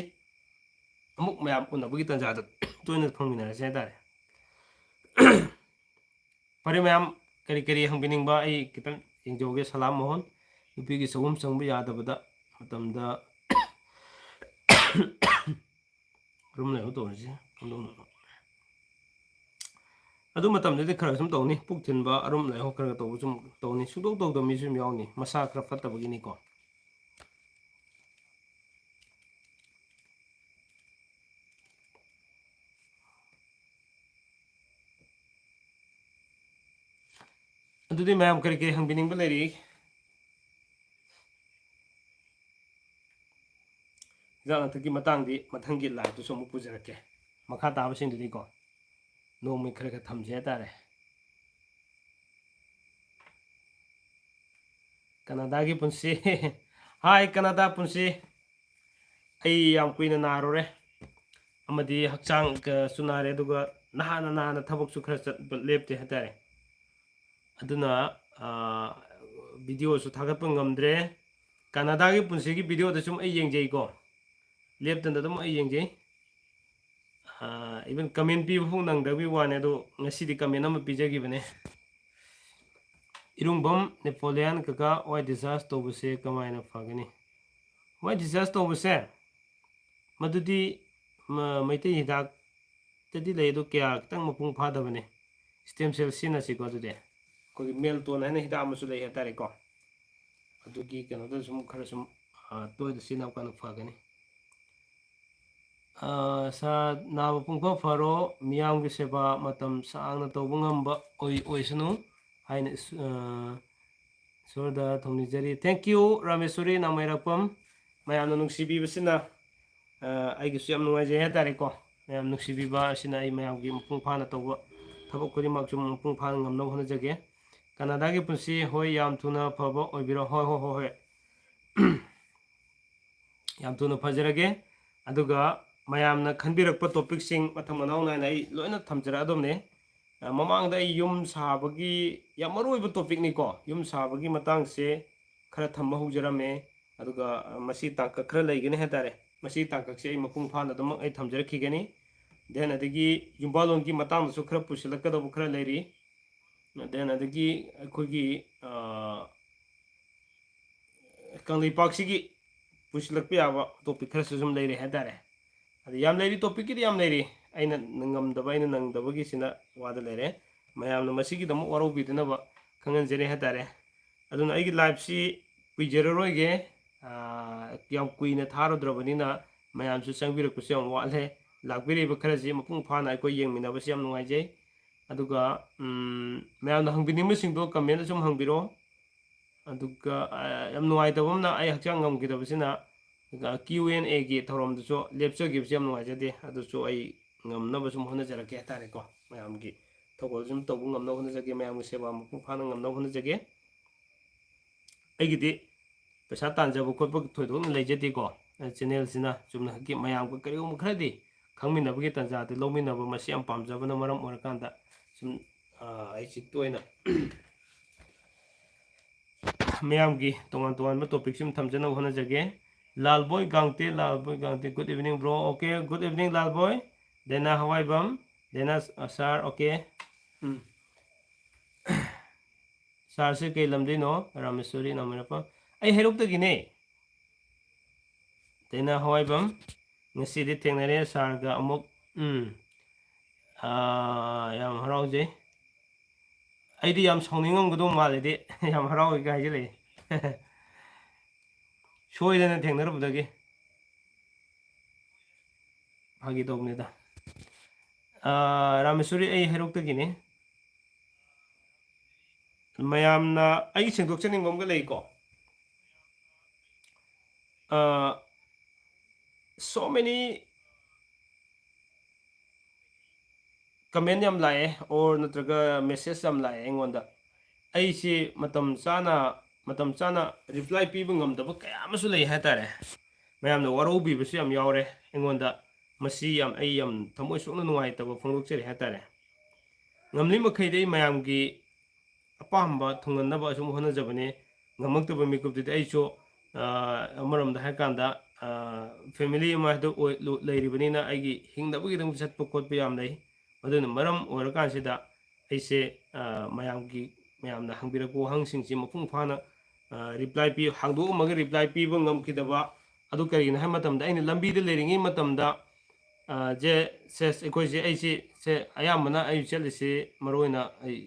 ꯑꯃꯨꯛ ꯃꯌꯥꯝ ꯎꯅꯕꯒꯤ ꯇꯥꯟꯖꯥꯗ ꯇꯣꯏꯅ ꯐꯪꯃꯤꯟꯅꯔꯁꯦ ꯍꯥꯏꯇꯥꯔꯦ꯫ ꯐꯔꯦ ꯃꯌꯥꯝ, ꯀꯔꯤ ꯀꯔꯤ ꯍꯪꯕꯤꯅꯤꯡꯕ ꯑꯩ ꯈꯤꯇꯪ ꯌꯦꯡꯖꯍꯧꯒꯦ꯫ ꯁꯂꯥꯝ ꯃꯣꯍꯟ, ꯅꯨꯄꯤꯒꯤ ꯁꯒꯣꯝ ꯆꯪꯕ ꯌꯥꯗꯕꯗ ꯃꯇꯝꯗ ꯑꯗꯨꯝ ꯂꯩꯍꯧ ꯇꯧꯔꯤꯁꯦ꯫ ꯑꯗꯨꯝ ꯑꯗꯨ ꯃꯇꯝꯗꯗꯤ ꯈꯔ ꯁꯨꯝ ꯇꯧꯅꯤ, ꯄꯨꯛ ꯊꯤꯟꯕ, ꯑꯔꯨꯝ ꯂꯥꯏꯍꯧ ꯈꯔ ꯈꯔ ꯇꯧꯕ ꯁꯨꯝ ꯇꯧꯅꯤ꯫ ꯁꯨꯡꯇꯧ ꯇꯧꯗꯕ ꯃꯤꯁꯨ ꯑꯗꯨꯝ ꯌꯥꯎꯅꯤ, ꯃꯁꯥ ꯈꯔ ꯐꯠꯇꯕꯒꯤꯅꯤꯀꯣ꯫ ꯑꯗꯨꯗꯤ ꯃꯌꯥꯝ ꯀꯔꯤ ꯀꯔꯤ ꯍꯪꯕꯤꯅꯤꯡꯕ ꯂꯩꯔꯤ? ꯍꯤꯗꯥꯛ ꯂꯥꯡꯊꯛꯀꯤ ꯃꯇꯥꯡꯗꯤ ꯃꯊꯪꯒꯤ liveꯇꯁꯨ ꯑꯃꯨꯛ ꯄꯨꯖꯔꯛꯀꯦ꯫ ꯃꯈꯥ ꯇꯥꯕꯁꯤꯡꯗꯨꯗꯤꯀꯣ, ꯅꯣꯡꯃꯒꯤ ꯈꯔ ꯈꯔ ꯊꯝꯖꯩ ꯍꯥꯏꯇꯥꯔꯦ꯫ ꯀꯅꯥꯗꯥꯒꯤ ꯄꯨꯟꯁꯤ꯫ ꯍꯥꯏ, ꯀꯅꯥꯗꯥ ꯄꯨꯟꯁꯤ꯫ ꯑꯩ ꯌꯥꯝ ꯀꯨꯏꯅ ꯅꯥꯔꯨꯔꯦ, ꯑꯃꯗꯤ ꯍꯛꯆꯥꯡ ꯀ-, ꯁꯨ ꯅꯥꯔꯦ, ꯑꯗꯨꯒ ꯅꯍꯥꯟꯅ ꯅꯍꯥꯟꯅ ꯊꯕꯛꯁꯨ ꯈꯔ ꯆꯠꯄ ꯂꯦꯞꯇꯦ ꯍꯥꯏꯇꯥꯔꯦ꯫ ꯑꯗꯨꯅ, ꯑꯥ, videoꯁꯨ ꯊꯥꯒꯠꯄ ꯉꯝꯗ꯭ꯔꯦ꯫ ꯀꯅꯥꯗꯥꯒꯤ ꯄꯨꯟꯁꯤꯒꯤ videoꯗ ꯁꯨꯝ ꯑꯩ ꯌꯦꯡꯖꯩꯀꯣ, ꯂꯦꯞꯇꯅ ꯑꯗꯨꯝ ꯑꯩ ꯌꯦꯡꯖꯩ꯫ ꯑꯥ, even comment ꯄꯤꯕ ꯐꯥꯎ ꯅꯪꯗꯕꯒꯤ ꯋꯥꯅꯦ, ꯑꯗꯣ ꯉꯁꯤꯗꯤ comment ꯑꯃ ꯄꯤꯖꯈꯤꯕꯅꯦ꯫ ꯏꯔꯨꯡꯕꯝ ꯅꯦꯄꯣꯂꯤꯌꯥꯟ ꯀꯀꯥ, white discharge ꯇꯧꯕꯁꯦ ꯀꯃꯥꯏꯅ ꯐꯒꯅꯤ? White discharge ꯇꯧꯕꯁꯦ, ꯃꯗꯨꯗꯤ ꯃ-, ꯃꯩꯇꯩ ꯍꯤꯗꯥꯛꯇꯗꯤ ꯂꯩ, ꯑꯗꯣ ꯀꯌꯥ ꯈꯤꯇꯪ ꯃꯄꯨꯡ ꯐꯥꯗꯕꯅꯦ꯫ Stem cell ꯁꯤꯖꯤꯟꯅꯁꯤꯀꯣ ꯑꯗꯨꯗꯤ꯫ ꯑꯩꯈꯣꯏꯒꯤ ꯃꯦꯜꯇꯣꯟ ꯍꯥꯏꯅ ꯍꯤꯗꯥꯛ ꯑꯃꯁꯨ ꯂꯩ ꯍꯥꯏꯇꯥꯔꯦꯀꯣ꯫ ꯑꯗꯨꯒꯤ ꯀꯩꯅꯣꯗ ꯁꯨꯝ ꯈꯔ ꯁꯨꯝ, ꯑ, ꯇꯣꯏꯅ ꯁꯤꯖꯤꯟꯅꯕ ꯀꯥꯟꯗ ꯐꯒꯅꯤ꯫ ꯑ, ꯁꯥꯔ, ꯅꯥꯕ ꯄꯨꯡꯐ ꯐꯔꯣ, ꯃꯤꯌꯥꯝꯒꯤ ꯁꯦꯕꯥ ꯃꯇꯝ ꯁꯥꯡꯅ ꯇꯧꯕ ꯉꯝꯕ ꯑꯣꯏ-, ꯑꯣꯏꯁꯅꯨ ꯍꯥꯏꯅ ꯏꯁ-, ꯑ, ꯏꯁꯣꯔꯗ ꯊꯧꯅꯤꯖꯔꯤ꯫ Thank you, ꯔꯥꯃꯦꯁꯣꯔꯤ ꯅꯥꯃꯩꯔꯥꯛꯄꯝ꯫ ꯃꯌꯥꯝꯅ ꯅꯨꯡꯁꯤꯕꯤꯕꯁꯤꯅ, ꯑ, ꯑꯩꯒꯤꯁꯨ ꯌꯥꯝ ꯅꯨꯡꯉꯥꯏꯖꯩ ꯍꯥꯏꯇꯥꯔꯦꯀꯣ꯫ ꯃꯌꯥꯝ ꯅꯨꯡꯁꯤꯕꯤꯕ ꯑꯁꯤꯅ ꯑꯩ ꯃꯌꯥꯝꯒꯤ ꯃꯄꯨꯡ ꯐꯥꯅ ꯇꯧꯕ ꯊꯕꯛ ꯈꯨꯗꯤꯡꯃꯛꯁꯨ ꯃꯄꯨꯡ ꯐꯥꯅ ꯉꯝꯅꯕ ꯍꯣꯠꯅꯖꯒꯦ꯫ ꯀꯅꯥꯗꯥꯒꯤ ꯄꯨꯟꯁꯤ, ꯍꯣꯏ, ꯌꯥꯝ ꯊꯨꯅ ꯐꯕ ꯑꯣꯏꯕꯤꯔꯣ꯫ ꯍꯣꯏ, ꯍꯣꯏ, ꯍꯣꯏ, ꯍꯣꯏ꯫ ꯌꯥꯝ ꯊꯨꯅ ꯐꯖꯔꯒꯦ꯫ ꯑꯗꯨꯒ ꯃꯌꯥꯝꯅ ꯈꯟꯕꯤꯔꯛꯄ topicꯁꯤꯡ ꯃꯊꯪ ꯃꯅꯥꯎ ꯅꯥꯏꯅ ꯑꯩ ꯂꯣꯏꯅ ꯊꯝꯖꯔꯛꯑꯗꯕꯅꯦ꯫ ꯑ, ꯃꯃꯥꯡꯗ ꯑꯩ ꯌꯨꯝ ꯁꯥꯕꯒꯤ ꯌꯥꯝ ꯃꯔꯨ ꯑꯣꯏꯕ topicꯅꯤꯀꯣ, ꯌꯨꯝ ꯁꯥꯕꯒꯤ ꯃꯇꯥꯡꯁꯦ ꯈꯔ ꯊꯝꯕ ꯍꯧꯖꯔꯝꯃꯦ꯫ ꯑꯗꯨꯒ, ꯑ, ꯃꯁꯤ ꯇꯥꯡꯀꯛ ꯈꯔ ꯂꯩꯒꯅꯤ ꯍꯥꯏꯇꯥꯔꯦ꯫ ꯃꯁꯤ ꯇꯥꯡꯀꯛꯁꯦ ꯑꯩ ꯃꯄꯨꯡ ꯐꯥꯅ ꯑꯗꯨꯃꯛ ꯑꯩ ꯊꯝꯖꯔꯛꯈꯤꯒꯅꯤ꯫ Then ꯑꯗꯒꯤ ꯌꯨꯝꯕꯥꯂꯣꯟꯒꯤ ꯃꯇꯥꯡꯗꯁꯨ ꯈꯔ ꯄꯨꯁꯤꯜꯂꯛꯀꯗꯧꯕ ꯈꯔ ꯂꯩꯔꯤ꯫ Then ꯑꯗꯒꯤ ꯑꯩꯈꯣꯏꯒꯤ, ꯑ, ꯀꯪꯂꯩꯄꯥꯛꯁꯤꯒꯤ ꯄꯨꯁꯤꯜꯂꯛꯄ ꯌꯥꯕ topic ꯈꯔꯁꯨ ꯁꯨꯝ ꯂꯩꯔꯤ ꯍꯥꯏꯇꯥꯔꯦ꯫ ꯑꯗ ꯌꯥꯝ ꯂꯩꯔꯤ, topicꯀꯤꯗꯤ ꯌꯥꯝ ꯂꯩꯔꯤ, ꯑꯩꯅ ꯉꯝꯗꯕ, ꯑꯩꯅ ꯅꯪꯗꯕꯒꯤꯁꯤꯅ ꯋꯥꯗ ꯂꯩꯔꯦ꯫ ꯃꯌꯥꯝꯅ ꯃꯁꯤꯒꯤꯗꯃꯛ ꯋꯥꯔꯧꯕꯤꯗꯅꯕ ꯈꯪꯍꯟꯖꯔꯤ ꯍꯥꯏꯇꯥꯔꯦ꯫ ꯑꯗꯨꯅ ꯑꯩꯒꯤ liveꯁꯤ ꯀꯨꯏꯖꯔꯔꯣꯏꯒꯦ꯫ ꯑꯥ, ꯌꯥꯝ ꯀꯨꯏꯅ ꯊꯥꯔꯨꯗ꯭ꯔꯕꯅꯤꯅ ꯃꯌꯥꯝꯁꯨ ꯆꯪꯕꯤꯔꯛꯄꯁꯨ ꯌꯥꯝ ꯋꯥꯠꯂꯦ꯫ ꯂꯥꯛꯄꯤꯔꯤꯕ ꯈꯔꯁꯤ ꯃꯄꯨꯡ ꯐꯥꯅ ꯑꯩꯈꯣꯏ ꯌꯦꯡꯃꯤꯟꯅꯕꯁꯤ ꯌꯥꯝ ꯅꯨꯡꯉꯥꯏꯖꯩ꯫ ꯑꯗꯨꯒ, ꯎꯝ, ꯃꯌꯥꯝꯅ ꯍꯪꯕꯤꯅꯤꯡꯕꯁꯤꯡꯗꯣ commentꯗ ꯁꯨꯝ ꯍꯪꯕꯤꯔꯛꯑꯣ꯫ ꯑꯗꯨꯒ, ꯑ, ꯌꯥꯝ ꯅꯨꯡꯉꯥꯏꯇꯕ ꯑꯃꯅ, ꯑꯩ ꯍꯛꯆꯥꯡ ꯉꯝꯈꯤꯗꯕꯁꯤꯅ, ꯀ꯭ꯌꯨ ꯑꯦꯟ ꯑꯦꯒꯤ ꯊꯧꯔꯝꯗꯨꯁꯨ ꯂꯦꯞꯆꯈꯤꯕꯁꯦ ꯌꯥꯝ ꯅꯨꯡꯉꯥꯏꯖꯗꯦ꯫ ꯑꯗꯨꯁꯨ ꯑꯩ ꯉꯝꯅꯕ ꯁꯨꯝ ꯍꯣꯠꯅꯖꯔꯛꯀꯦ ꯍꯥꯏꯇꯥꯔꯦꯀꯣ꯫ ꯃꯌꯥꯝꯒꯤ ꯊꯧꯒꯜ ꯁꯨꯝ ꯇꯧꯕ ꯉꯝꯅꯕ ꯍꯣꯠꯅꯖꯒꯦ, ꯃꯌꯥꯝꯒꯤ ꯁꯦꯕꯥ ꯃꯄꯨꯡ ꯐꯥꯅ ꯉꯝꯅꯕ ꯍꯣꯠꯅꯖꯒꯦ꯫ ꯑꯩꯒꯤꯗꯤ ꯄꯩꯁꯥ ꯇꯥꯟꯖꯕ ꯈꯣꯠꯄ ꯊꯣꯏꯗꯣꯛꯅ ꯂꯩꯖꯗꯦꯀꯣ꯫ ꯆꯦꯅꯦꯜꯁꯤꯅ ꯆꯨꯝꯅ ꯍꯛꯀꯤ ꯃꯌꯥꯝꯒ ꯀꯔꯤꯒꯨꯝꯕ ꯈꯔꯗꯤ ꯈꯪꯃꯤꯟꯅꯕꯒꯤ ꯇꯥꯟꯖꯥꯗꯨ ꯂꯧꯃꯤꯟꯅꯕ, ꯃꯁꯤ ꯌꯥꯝ ꯄꯥꯝꯖꯕꯅ ꯃꯔꯝ ꯑꯣꯏꯔꯀꯥꯟꯗ ꯁꯨꯝ, ꯑ, ꯑꯩꯁꯤ ꯇꯣꯏꯅ ꯃꯌꯥꯝꯒꯤ ꯇꯣꯉꯥꯟ ꯇꯣꯉꯥꯟꯕ ꯇꯣꯄꯤꯛꯁꯤꯡ ꯊꯝꯖꯅꯕ ꯍꯣꯠꯅꯖꯒꯦ꯫ ꯂꯥꯜꯕꯣꯏ ꯒꯥꯡꯇꯦ, ꯂꯥꯜꯕꯣꯏ ꯒꯥꯡꯇꯦ, good evening bro, okay, good evening ꯂꯥꯜꯕꯣꯏ꯫ ꯗꯦꯅꯥ ꯍꯋꯥꯏꯕꯝ, ꯗꯦꯅꯥ, ꯑ, sir, okay꯫ ꯎꯝ꯫ Sirꯁꯦ ꯀꯩ ꯂꯝꯗꯩꯅꯣ? ꯔꯥꯃꯦꯁꯣꯔꯤ ꯅꯥꯃꯩꯔꯥꯄꯥꯝ꯫ ꯑꯩ ꯍꯩꯔꯣꯛꯇꯒꯤꯅꯦ꯫ ꯗꯦꯅꯥ ꯍꯋꯥꯏꯕꯝ, ꯉꯁꯤꯗꯤ ꯊꯦꯡꯅꯔꯦ sirꯒ ꯑꯃꯨꯛ꯫ ꯎꯝ꯫ ꯑꯥ, ꯌꯥꯝ ꯍꯔꯥꯎꯖꯩ꯫ ꯑꯩꯗꯤ ꯌꯥꯝ ꯁꯥꯎꯅꯤꯡꯉꯝꯒꯗꯧ ꯃꯥꯜꯂꯦꯗꯤ, ꯌꯥꯝ ꯍꯔꯥꯎꯋꯦꯒ ꯍꯥꯏꯖꯤꯜꯂꯛꯑꯦ꯫ ꯁꯣꯏꯗꯅ ꯊꯦꯡꯅꯔꯨꯕꯗꯒꯤ꯫ ꯐꯥꯒꯤ ꯇꯧꯕꯅꯤꯗ꯫ ꯑꯥ, ꯔꯥꯃꯦꯁꯣꯔꯤ, ꯑꯩ ꯍꯩꯔꯣꯛꯇꯒꯤꯅꯤ꯫ ꯃꯌꯥꯝꯅ ꯑꯩꯒꯤ ꯁꯦꯡꯗꯣꯛꯆꯅꯤꯡꯕ ꯑꯃꯒ ꯂꯩꯀꯣ꯫ ꯑꯥ, so many comment ꯌꯥꯝ ꯂꯥꯛꯑꯦ, or ꯅꯠꯇ꯭ꯔꯒ message ꯌꯥꯝ ꯂꯥꯛꯑꯦ ꯑꯩꯉꯣꯟꯗ꯫ ꯑꯩꯁꯤ ꯃꯇꯝ ꯆꯥꯅ, ꯃꯇꯝ ꯆꯥꯅ reply ꯄꯤꯕ ꯉꯝꯗꯕ ꯀꯌꯥ ꯑꯃꯁꯨ ꯂꯩ ꯍꯥꯏꯇꯥꯔꯦ꯫ ꯃꯌꯥꯝꯅ ꯋꯥꯔꯧꯕꯤꯕꯁꯨ ꯌꯥꯝ ꯌꯥꯎꯔꯦ ꯑꯩꯉꯣꯟꯗ꯫ ꯃꯁꯤ ꯌꯥꯝ, ꯑꯩ ꯌꯥꯝ ꯊꯃꯣꯏ ꯁꯣꯛꯅ ꯅꯨꯡꯉꯥꯏꯇꯕ ꯐꯣꯡꯗꯣꯛꯆꯔꯤ ꯍꯥꯏꯇꯥꯔꯦ꯫ ꯉꯝꯂꯤ ꯃꯈꯩꯗꯤ ꯑꯩ ꯃꯌꯥꯝꯒꯤ ꯑꯄꯥꯝꯕ ꯊꯨꯡꯍꯟꯅꯕ ꯑꯁꯨꯝ ꯍꯣꯠꯅꯖꯕꯅꯤ꯫ ꯉꯝꯃꯛꯇꯕ ꯃꯤꯀꯨꯞꯇꯨꯗꯤ ꯑꯩꯁꯨ, ꯑ, ꯑꯃꯔꯣꯝꯗ ꯍꯥꯏꯔꯀꯥꯟꯗ, ꯑ, family ꯑꯃ ꯍꯥꯏꯗꯣ ꯑꯣꯏ-, ꯂꯨ-, ꯂꯩꯔꯤꯕꯅꯤꯅ ꯑꯩꯒꯤ ꯍꯤꯡꯅꯕꯒꯤꯗꯃꯛ ꯆꯠꯄ ꯈꯣꯠꯄ ꯌꯥꯝ ꯂꯩ꯫ ꯑꯗꯨꯅ ꯃꯔꯝ ꯑꯣꯏꯔꯀꯥꯟꯁꯤꯗ ꯑꯩꯁꯦ, ꯑ, ꯃꯌꯥꯝꯒꯤ, ꯃꯌꯥꯝꯅ ꯍꯪꯕꯤꯔꯛꯄ ꯋꯥꯍꯪꯁꯤꯡꯁꯤ ꯃꯄꯨꯡ ꯐꯥꯅ, ꯑ, reply ꯄꯤ-, ꯍꯥꯡꯗꯣꯛꯑꯝꯃꯒ reply ꯄꯤꯕ ꯉꯝꯈꯤꯗꯕ ꯑꯗꯨ ꯀꯔꯤꯒꯤꯅꯣ ꯍꯥꯏꯕ ꯃꯇꯝꯗ, ꯑꯩꯅ ꯂꯝꯕꯤꯗ ꯂꯩꯔꯤꯉꯩ ꯃꯇꯝꯗ, ꯑ, ꯖꯦ, ꯁꯦꯁ, ꯑꯩꯈꯣꯏꯁꯦ, ꯑꯩꯁꯤ, ꯁꯦ, ꯑꯌꯥꯝꯕꯅ ꯑꯩ ꯆꯠꯂꯤꯁꯤ ꯃꯔꯨꯑꯣꯏꯅ ꯑꯩ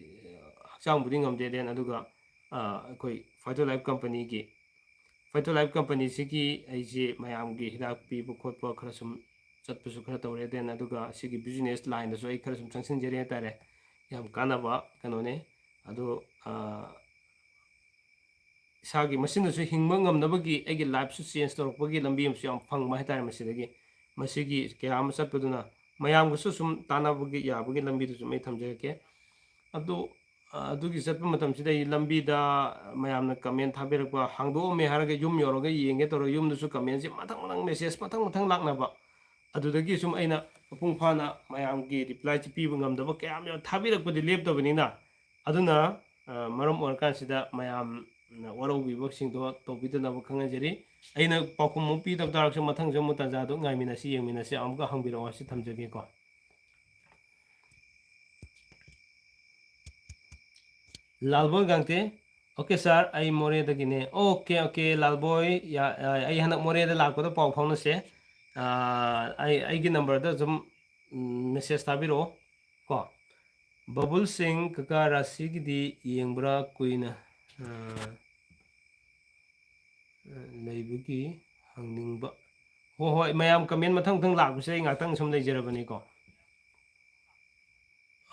ꯍꯛꯆꯥꯡꯕꯨꯗꯤ ꯉꯝꯗꯦ, then ꯑꯗꯨꯒ, ꯑ, ꯑꯩꯈꯣꯏ Phyto Life companyꯒꯤ, Phyto Life companyꯁꯤꯒꯤ ꯑꯩꯁꯤ ꯃꯌꯥꯝꯒꯤ ꯍꯤꯗꯥꯛ ꯄꯤꯕ ꯈꯣꯠꯄ ꯈꯔ ꯁꯨꯝ ꯆꯠꯄꯁꯨ ꯈꯔ ꯇꯧꯔꯦ, then ꯑꯗꯨꯒ ꯁꯤꯒꯤ business lineꯗꯁꯨ ꯑꯩ ꯈꯔ ꯁꯨꯝ ꯆꯪꯁꯤꯟꯖꯔꯦ ꯍꯥꯏꯇꯥꯔꯦ꯫ ꯌꯥꯝ ꯀꯥꯟꯅꯕ ꯀꯩꯅꯣꯅꯦ꯫ ꯑꯗꯣ, ꯑ, ꯏꯁꯥꯒꯤ ꯃꯁꯤꯅꯁꯨ ꯍꯤꯡꯕ ꯉꯝꯅꯕꯒꯤ ꯑꯩꯒꯤ ꯂꯥꯏꯐꯁꯨ ꯆꯦꯟꯖ ꯇꯧꯔꯛꯄꯒꯤ ꯂꯝꯕꯤ ꯑꯃꯁꯨ ꯌꯥꯝ ꯐꯪꯕ ꯍꯥꯏꯇꯥꯔꯦ꯫ ꯃꯁꯤꯗꯒꯤ ꯃꯁꯤꯒꯤ ꯀꯌꯥ ꯑꯃ ꯆꯠꯄꯗꯨꯅ ꯃꯌꯥꯝꯒꯁꯨ ꯁꯨꯝ ꯇꯥꯟꯅꯕꯒꯤ ꯌꯥꯕꯒꯤ ꯂꯝꯕꯤꯗꯨꯁꯨ ꯑꯩ ꯊꯝꯖꯔꯛꯀꯦ꯫ ꯑꯗꯨ ꯑ, ꯑꯗꯨꯒꯤ ꯆꯠꯄ ꯃꯇꯝꯁꯤꯗ ꯑꯩ ꯂꯝꯕꯤꯗ ꯃꯌꯥꯝꯅ ꯀꯃꯦꯟ ꯊꯥꯕꯤꯔꯛꯄ ꯍꯥꯡꯗꯣꯛꯑꯝꯃꯦ ꯍꯥꯏꯔꯒ ꯌꯨꯝ ꯌꯧꯔꯒ ꯌꯦꯡꯒꯦ ꯇꯧꯔꯒ ꯌꯨꯝꯗꯁꯨ ꯀꯃꯦꯟꯁꯦ ꯃꯊꯪ ꯃꯊꯪ ꯃꯦꯁꯦꯖ ꯃꯊꯪ ꯃꯊꯪ ꯂꯥꯛꯅꯕ꯫ ꯑꯗꯨꯗꯒꯤ ꯁꯨꯝ ꯑꯩꯅ ꯃꯄꯨꯡ ꯐꯥꯅ ꯃꯌꯥꯝꯒꯤ ꯔꯤꯄ꯭ꯂꯥꯏꯁꯤ ꯄꯤꯕ ꯉꯝꯗꯕ ꯀꯌꯥ ꯑꯃ ꯌꯥꯎ-, ꯊꯥꯕꯤꯔꯛꯄꯗꯤ ꯂꯦꯞꯇꯕꯅꯤꯅ꯫ ꯑꯗꯨꯅ, ꯑ, ꯃꯔꯝ ꯑꯣꯏꯔꯀꯥꯟꯁꯤꯗ ꯃꯌꯥꯝꯅ ꯋꯥꯔꯧꯕꯤꯕꯁꯤꯡꯗꯣ ꯇꯧꯕꯤꯗꯅꯕ ꯈꯪꯍꯟꯖꯔꯤ꯫ ꯑꯩꯅ ꯄꯥꯎꯈꯨꯝ ꯑꯃꯨꯛ ꯄꯤꯗꯕ ꯇꯥꯔꯒꯁꯨ ꯃꯊꯪꯁꯨ ꯑꯃꯨꯛ ꯇꯥꯟꯖꯥꯗꯣ ꯉꯥꯏꯃꯤꯟꯅꯁꯤ, ꯌꯦꯡꯃꯤꯟꯅꯁꯤ꯫ ꯑꯃꯨꯛꯀ ꯍꯪꯕꯤꯔꯛꯑꯣ ꯍꯥꯏꯁꯤ ꯊꯝꯖꯒꯦꯀꯣ꯫ ꯂꯥꯜꯕꯣꯏ ꯒꯥꯡꯇꯦ꯫ ꯑꯣꯀꯦ ꯁꯥꯔ, ꯑꯩ ꯃꯣꯔꯦꯗꯒꯤꯅꯦ꯫ ꯑꯣꯀꯦ, ꯑꯣꯀꯦ, ꯂꯥꯜꯕꯣꯏ, ꯌꯥ-, ꯑ, ꯑꯩ ꯍꯟꯗꯛ ꯃꯣꯔꯦꯗ ꯂꯥꯛꯄꯗ ꯄꯥꯎ ꯐꯥꯎꯅꯁꯦ꯫ ꯑ, ꯑꯩ, ꯑꯩꯒꯤ ꯅꯝꯕꯔꯗ ꯑꯗꯨꯝ, ꯎꯝ, ꯃꯦꯁꯦꯖ ꯊꯥꯕꯤꯔꯛꯑꯣ ꯀꯣ꯫ ꯕꯕꯨꯜ ꯁꯤꯡ, ꯀꯀꯥ ꯔꯥꯁꯤꯒꯤꯗꯤ ꯌꯦꯡꯕ꯭ꯔꯥ ꯀꯨꯏꯅ, ꯑ, ꯂꯩꯕꯒꯤ ꯍꯪꯅꯤꯡꯕ꯫ ꯍꯣꯏ, ꯍꯣꯏ, ꯃꯌꯥꯝ ꯀꯃꯦꯟ ꯃꯊꯪ ꯃꯊꯪ ꯂꯥꯛꯄꯁꯦ ꯑꯩ ꯉꯥꯛꯇꯪ ꯁꯨꯝ ꯂꯩꯖꯔꯕꯅꯤꯀꯣ꯫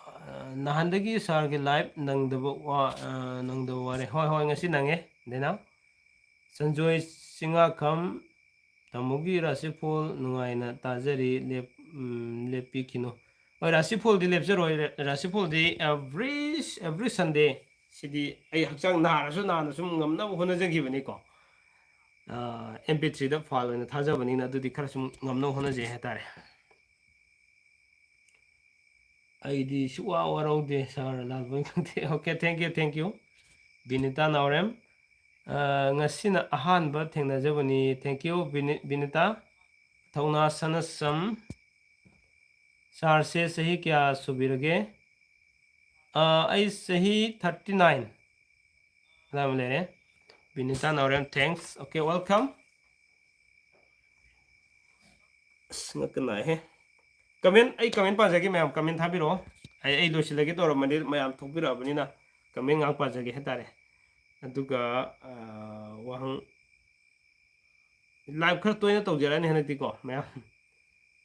ꯑ, ꯅꯍꯥꯟꯗꯒꯤ ꯁꯥꯔꯒꯤ ꯂꯥꯏꯚ ꯅꯪꯗꯕ ꯋꯥ-, ꯑ, ꯅꯪꯗꯕ ꯋꯥꯔꯦ꯫ ꯍꯣꯏ, ꯍꯣꯏ, ꯉꯁꯤ ꯅꯪꯉꯦ, ꯗꯦꯅꯥ꯫ ꯁꯟꯖꯣꯏ ꯆꯤꯡꯉꯥꯈꯝ, ꯇꯥꯃꯣꯒꯤ ꯔꯥꯁꯤꯐꯣꯜ ꯅꯨꯡꯉꯥꯏꯅ ꯇꯥꯖꯔꯤ, ꯂꯦꯞ-, ꯎꯝ, ꯂꯦꯞꯄꯤꯈꯤꯅꯨ꯫ ꯍꯣꯏ, ꯔꯥꯁꯤꯐꯣꯜꯗꯤ ꯂꯦꯞꯆꯔꯣꯏ꯫ ꯔ-, ꯔꯥꯁꯤꯐꯣꯜꯗꯤ every, every Sunday ꯁꯤꯗꯤ ꯑꯩ ꯍꯛꯆꯥꯡ ꯅꯥꯔꯁꯨ ꯅꯥꯅ ꯁꯨꯝ ꯉꯝꯅꯕ ꯍꯣꯠꯅꯖꯈꯤꯕꯅꯤꯀꯣ꯫ ꯑ, MP three ꯗ ꯐꯥꯏꯜ ꯑꯣꯏꯅ ꯊꯥꯖꯕꯅꯤꯅ ꯑꯗꯨꯗꯤ ꯈꯔ ꯁꯨꯝ ꯉꯝꯅꯕ ꯍꯣꯠꯅꯖꯩ ꯍꯥꯏꯇꯥꯔꯦ꯫ ꯑꯩꯗꯤ ꯁꯨꯛꯋꯥ ꯋꯥꯔꯧꯗꯦ, ꯁꯥꯔ ꯂꯥꯜꯕꯣꯏ ꯈꯪꯗꯦ꯫ Okay, thank you, thank you꯫ Binita ꯅꯥꯎꯔꯦꯝ, ꯑ, ꯉꯁꯤꯅ ꯑꯍꯥꯟꯕ ꯊꯦꯡꯅꯖꯕꯅꯤ꯫ Thank you, ꯕꯤꯅꯤ-, Binita. ꯊꯧꯅꯥ ꯁꯅꯁꯝ, ꯁꯥꯔꯁꯦ ꯆꯍꯤ ꯀꯌꯥ ꯁꯨꯕꯤꯔꯒꯦ? ꯑ, ꯑꯩ ꯆꯍꯤ thirty nine ꯑꯗꯥꯏꯃꯨꯛ ꯂꯩꯔꯦ꯫ ꯕꯤꯅꯤꯇꯥ ꯅꯥꯎꯔꯦꯝ, thanks꯫ Okay, welcome꯫ ꯑꯁ, ꯉꯛꯀ ꯅꯥꯏꯍꯦ꯫ ꯀꯃꯦꯟ, ꯑꯩ ꯀꯃꯦꯟ ꯄꯥꯖꯒꯦ ꯃꯌꯥꯝ, ꯀꯃꯦꯟ ꯊꯥꯕꯤꯔꯛꯑꯣ꯫ ꯑꯩ, ꯑꯩ ꯂꯣꯏꯁꯤꯜꯂꯒꯦ ꯇꯧꯔꯝꯕꯅꯤ, ꯃꯌꯥꯝ ꯊꯣꯛꯄꯤꯔꯛꯑꯕꯅꯤꯅ ꯀꯃꯦꯟ ꯉꯥꯏꯍꯥꯛ ꯄꯥꯖꯒꯦ ꯍꯥꯏꯇꯥꯔꯦ꯫ ꯑꯗꯨꯒ, ꯑ, ꯋꯥꯍꯪ, ꯂꯥꯏꯚ ꯈꯔ ꯇꯣꯏꯅ ꯇꯧꯖꯔꯛꯑꯅꯤ ꯍꯟꯗꯛꯇꯤꯀꯣ, ꯃꯌꯥꯝ꯫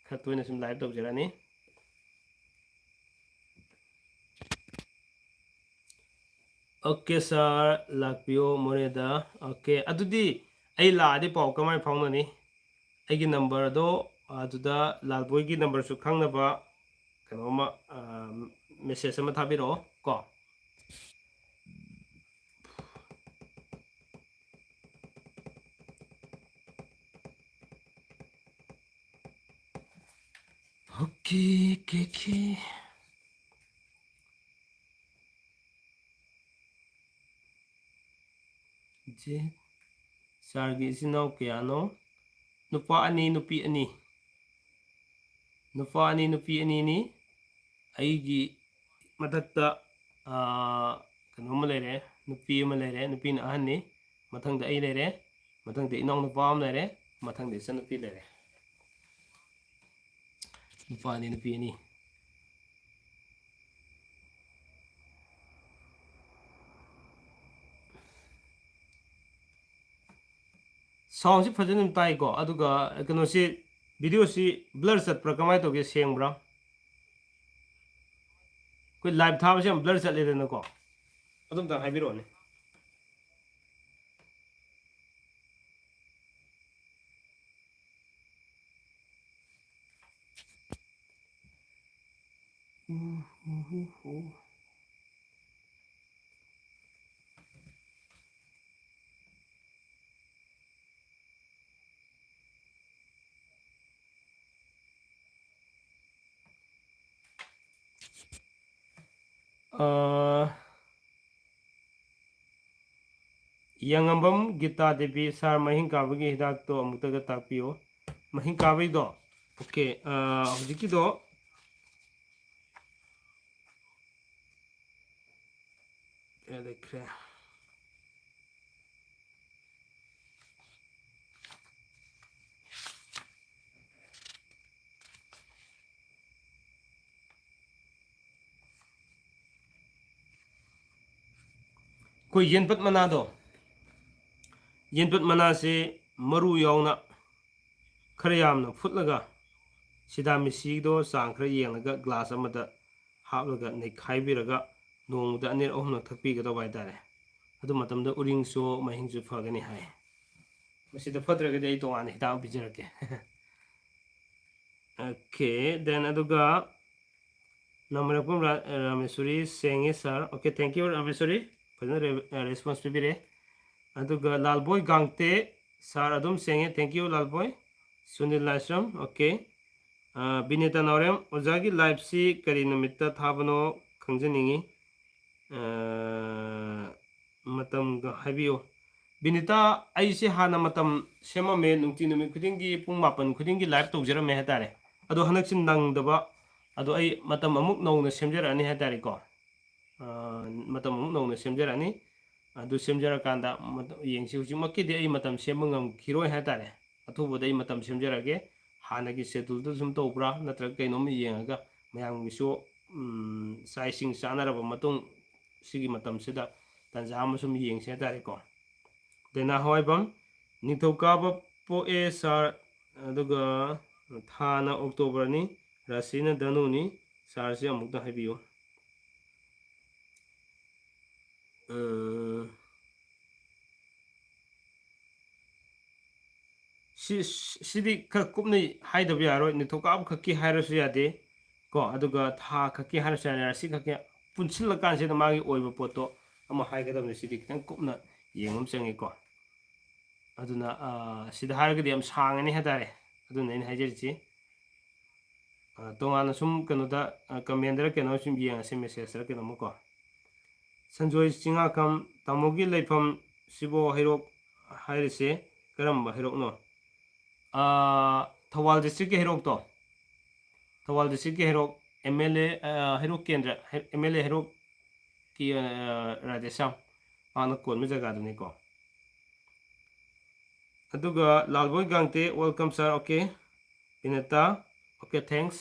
ꯈꯔ ꯇꯣꯏꯅ ꯁꯨꯝ ꯂꯥꯏꯚ ꯇꯧꯖꯔꯛꯑꯅꯤ꯫ ꯑꯣꯀꯦ ꯁꯥꯔ, ꯂꯥꯛꯄꯤꯌꯣ ꯃꯣꯔꯦꯗ꯫ ꯑꯣꯀꯦ, ꯑꯗꯨꯗꯤ ꯑꯩ ꯂꯥꯛꯑꯗꯤ ꯄꯥꯎ ꯀꯃꯥꯏꯅ ꯐꯥꯎꯅꯅꯤ? ꯑꯩꯒꯤ ꯅꯝꯕꯔꯗꯣ ꯑꯗꯨꯗ, ꯂꯥꯜꯕꯣꯏꯒꯤ ꯅꯝꯕꯔꯁꯨ ꯈꯪꯅꯕ, ꯀꯩꯅꯣꯝꯃ, ꯃꯦꯁꯦꯖ ꯑꯃ ꯊꯥꯕꯤꯔꯛꯑꯣ ꯀꯣ꯫ Okay, okay, okay. ꯏꯆꯦ, ꯁꯥꯔꯒꯤ ꯏꯆꯤꯟ ꯏꯅꯥꯎ ꯀꯌꯥꯅꯣ? ꯅꯨꯄꯥ ꯑꯅꯤ, ꯅꯨꯄꯤ ꯑꯅꯤ꯫ ꯅꯨꯄꯥ ꯑꯅꯤ, ꯅꯨꯄꯤ ꯑꯅꯤꯅꯤ꯫ ꯑꯩꯒꯤ ꯃꯊꯛꯇ, ꯑꯥ, ꯀꯩꯅꯣꯝꯃ ꯂꯩꯔꯦ, ꯅꯨꯄꯤ ꯑꯃ ꯂꯩꯔꯦ, ꯅꯨꯄꯤꯅ ꯑꯍꯟꯅꯤ꯫ ꯃꯊꯪꯗ ꯑꯩ ꯂꯩꯔꯦ, ꯃꯊꯪꯗ ꯏꯅꯥꯎꯅꯨꯄꯥ ꯑꯃ ꯂꯩꯔꯦ, ꯃꯊꯪꯗ ꯏꯆꯟꯅꯨꯄꯤ ꯂꯩꯔꯦ꯫ ꯅꯨꯄꯥ ꯑꯅꯤ, ꯅꯨꯄꯤ ꯑꯅꯤ꯫ ꯁꯥꯎꯟꯁꯤ ꯐꯖꯅ ꯑꯗꯨꯝ ꯇꯥꯏꯀꯣ? ꯑꯗꯨꯒ ꯀꯩꯅꯣꯁꯤ, ꯚꯤꯗꯤꯑꯣꯁꯤ ꯕ꯭ꯂꯔ ꯆꯠꯄ꯭ꯔꯥ, ꯀꯃꯥꯏꯅ ꯇꯧꯒꯦ? ꯁꯦꯡꯕ꯭ꯔꯥ? ꯑꯩꯈꯣꯏ ꯂꯥꯏꯚ ꯊꯥꯕꯁꯦ ꯌꯥꯝ ꯕ꯭ꯂꯔ ꯆꯠꯂꯦꯗꯅꯀꯣ? ꯑꯗꯨꯝꯇꯪ ꯍꯥꯏꯕꯤꯔꯛꯑꯣꯅꯦ꯫ ꯑꯥ, ꯌꯥꯉꯝꯕꯝ ꯒꯤꯇꯥ ꯗꯦꯕꯤ, ꯁꯥꯔ, ꯃꯍꯤꯡ ꯀꯥꯕꯒꯤ ꯍꯤꯗꯥꯛꯇꯣ ꯑꯃꯨꯛꯇꯒ ꯇꯥꯛꯄꯤꯌꯨ꯫ ꯃꯍꯤꯡ ꯀꯥꯕꯩꯗꯣ? ꯑꯣꯀꯦ, ꯑꯥ, ꯍꯧꯖꯤꯛꯀꯤꯗꯣ ꯀꯌꯥ ꯂꯩꯈ꯭ꯔꯦ? ꯑꯩꯈꯣꯏ ꯌꯦꯟꯄꯠ ꯃꯅꯥꯗꯣ, ꯌꯦꯟꯄꯠ ꯃꯅꯥꯁꯦ ꯃꯔꯨ ꯌꯥꯎꯅ ꯈꯔ ꯌꯥꯝꯅ ꯐꯨꯠꯂꯒ, ꯁꯤꯗꯥꯃꯤꯁꯤꯗꯣ ꯆꯥꯡ ꯈꯔ ꯌꯦꯡꯉꯒ ꯒ꯭ꯂꯥꯁ ꯑꯃꯗ ꯍꯥꯞꯂꯒ ꯅꯩꯈꯥꯏꯕꯤꯔꯒ, ꯅꯣꯡꯃꯗ ꯑꯅꯤꯔꯛ ꯑꯍꯨꯝꯂꯛ ꯊꯛꯄꯤꯒꯗꯧꯕ ꯍꯥꯏꯇꯥꯔꯦ꯫ ꯑꯗꯨ ꯃꯇꯝꯗ ꯎꯔꯤꯡꯁꯨ ꯃꯍꯤꯡꯁꯨ ꯐꯒꯅꯤ ꯍꯥꯏ꯫ ꯃꯁꯤꯗ ꯐꯠꯇ꯭ꯔꯒꯗꯤ ꯑꯩ ꯇꯣꯉꯥꯟꯅ ꯍꯤꯗꯥꯛ ꯑꯃ ꯄꯤꯖꯔꯛꯀꯦ꯫ Okay, then ꯑꯗꯨꯒ ꯅꯝꯕꯔ ꯄꯨꯝ ꯔꯥ-, ꯔꯥꯃꯦꯁꯣꯔꯤ ꯁꯦꯡꯉꯦ sir꯫ Okay, thank you ꯔꯥꯃꯦꯁꯣꯔꯤ, ꯐꯖꯅ ꯔꯦ-, response ꯄꯤꯕꯤꯔꯦ꯫ ꯑꯗꯨꯒ ꯂꯥꯜꯕꯣꯏ ꯒꯥꯡꯇꯦ, sir ꯑꯗꯨꯝ ꯁꯦꯡꯉꯦ, thank you ꯂꯥꯜꯕꯣꯏ꯫ Sunil Laishram, okay꯫ ꯑ, ꯕꯤꯅꯤꯇꯥ ꯅꯥꯎꯔꯦꯝ, ꯑꯣꯖꯥꯒꯤ liveꯁꯤ ꯀꯔꯤ ꯅꯨꯃꯤꯠꯇ ꯊꯥꯕꯅꯣ ꯈꯪꯖꯅꯤꯡꯉꯤ꯫ ꯑ, ꯃꯇꯝꯒ ꯍꯥꯏꯕꯤꯌꯨ꯫ ꯕꯤꯅꯤꯇꯥ, ꯑꯩꯁꯦ ꯍꯥꯟꯅ ꯃꯇꯝ ꯁꯦꯝꯃꯝꯃꯦ, ꯅꯨꯡꯇꯤ ꯅꯨꯃꯤꯠ ꯈꯨꯗꯤꯡꯒꯤ ꯄꯨꯡ ꯃꯥꯄꯟ ꯈꯨꯗꯤꯡꯒꯤ live ꯇꯧꯖꯔꯝꯃꯦ ꯍꯥꯏꯇꯥꯔꯦ꯫ ꯑꯗꯣ ꯍꯟꯗꯛꯁꯤ ꯅꯪꯗꯕ, ꯑꯗꯣ ꯑꯩ ꯃꯇꯝ ꯑꯃꯨꯛ ꯅꯧꯅ ꯁꯦꯝꯖꯔꯛꯑꯅꯤ ꯍꯥꯏꯇꯥꯔꯦꯀꯣ꯫ ꯑ, ꯃꯇꯝ ꯑꯃꯨꯛ ꯅꯧꯅ ꯁꯦꯝꯖꯔꯛꯑꯅꯤ꯫ ꯑꯗꯨ ꯁꯦꯝꯖꯔꯀꯥꯟꯗ ꯃꯗꯨ ꯌꯦꯡꯁꯤ꯫ ꯍꯧꯖꯤꯛꯃꯛꯀꯤꯗꯤ ꯑꯩ ꯃꯇꯝ ꯁꯦꯝꯕ ꯉꯝꯈꯤꯔꯣꯏ ꯍꯥꯏꯇꯥꯔꯦ꯫ ꯑꯊꯨꯕꯗ ꯑꯩ ꯃꯇꯝ ꯁꯦꯝꯖꯔꯛꯑꯒꯦ꯫ ꯍꯥꯟꯅꯒꯤ scheduleꯗꯨ ꯁꯨꯝ ꯇꯧꯕ꯭ꯔꯥ ꯅꯠꯇ꯭ꯔꯒ ꯀꯩꯅꯣꯝ ꯌꯦꯡꯉꯒ ꯃꯌꯥꯝꯒꯤꯁꯨ, ꯎꯝ, ꯆꯥꯛ ꯏꯁꯤꯡ ꯆꯥꯅꯔꯕ ꯃꯇꯨꯡ ꯁꯤꯒꯤ ꯃꯇꯝꯁꯤꯗ ꯇꯥꯟꯖꯥ ꯑꯃ ꯁꯨꯝ ꯌꯦꯡꯁꯤ ꯍꯥꯏꯇꯥꯔꯦꯀꯣ꯫ ꯗꯦꯅꯥ ꯍꯋꯥꯏꯕꯝ, ꯅꯤꯡꯊꯧꯀꯥꯕ ꯄꯣꯛꯑꯦ sir, ꯑꯗꯨꯒ ꯊꯥꯅ Octoberꯅꯤ, ꯔꯥꯁꯤꯅ ꯙꯅꯨꯅꯤ, sirꯁꯤ ꯑꯃꯨꯛꯇ ꯍꯥꯏꯕꯤꯌꯨ꯫ ꯎꯝ, ꯁꯤ-, ꯁꯤꯗꯤ ꯈꯔ ꯀꯨꯞꯅ ꯍꯥꯏꯗꯕ ꯌꯥꯔꯣꯏ꯫ ꯅꯤꯡꯊꯧꯀꯥꯕ ꯈꯛꯀꯤ ꯍꯥꯏꯔꯁꯨ ꯌꯥꯗꯦ ꯀꯣ, ꯑꯗꯨꯒ ꯊꯥ ꯈꯛꯀꯤ ꯍꯥꯏꯔꯁꯨ ꯌꯥꯗꯦ, ꯔꯥꯁꯤ ꯈꯛꯀꯤ꯫ ꯄꯨꯟꯁꯤꯜꯂꯀꯥꯟꯁꯤꯗ ꯃꯥꯒꯤ ꯑꯣꯏꯕ ꯄꯣꯠꯇꯣ ꯑꯃ ꯍꯥꯏꯒꯗꯕꯅꯤ꯫ ꯁꯤꯗꯤ ꯈꯤꯇꯪ ꯀꯨꯞꯅ ꯌꯦꯡꯕ ꯑꯃ ꯆꯪꯉꯤꯀꯣ꯫ ꯑꯗꯨꯅ, ꯑ, ꯁꯤꯗ ꯍꯥꯏꯔꯒꯗꯤ ꯌꯥꯝ ꯁꯥꯡꯉꯅꯤ ꯍꯥꯏꯇꯥꯔꯦ꯫ ꯑꯗꯨꯅ ꯑꯩꯅ ꯍꯥꯏꯖꯔꯤꯁꯤ꯫ ꯑ, ꯇꯣꯉꯥꯟꯅ ꯁꯨꯝ ꯀꯩꯅꯣꯗ, ꯑ, commentꯗꯔ ꯀꯩꯅꯣ ꯁꯨꯝ ꯌꯦꯡꯉꯁꯤ, messageꯇꯔ ꯀꯩꯅꯣꯝꯃꯀꯣ꯫ ꯁꯟꯖꯣꯏ ꯆꯤꯡꯉꯥꯈꯝ, ꯇꯥꯃꯣꯒꯤ ꯂꯩꯐꯝ ꯁꯤꯕꯣ ꯍꯩꯔꯣꯛ ꯍꯥꯏꯔꯤꯁꯦ ꯀꯔꯝꯕ ꯍꯩꯔꯣꯛꯅꯣ? ꯑ, ꯊꯧꯕꯥꯜ districtꯀꯤ ꯍꯩꯔꯣꯛꯇꯣ꯫ ꯊꯧꯕꯥꯜ districtꯀꯤ ꯍꯩꯔꯣꯛ MLA, ꯑ, ꯍꯩꯔꯣꯛ ꯀꯦꯟꯗ꯭ꯔ, ꯍꯩ-, MLA ꯍꯩꯔꯣꯛꯀꯤ, ꯑ, ꯔꯥꯙꯦꯁ꯭ꯌꯥꯝ ꯃꯥꯅ ꯀꯣꯟꯕ ꯖꯒꯥꯗꯨꯅꯤꯀꯣ꯫ ꯑꯗꯨꯒ ꯂꯥꯜꯕꯣꯏ ꯒꯥꯡꯇꯦ, welcome sir, okay꯫ ꯕꯤꯅꯦꯇꯥ, okay, thanks꯫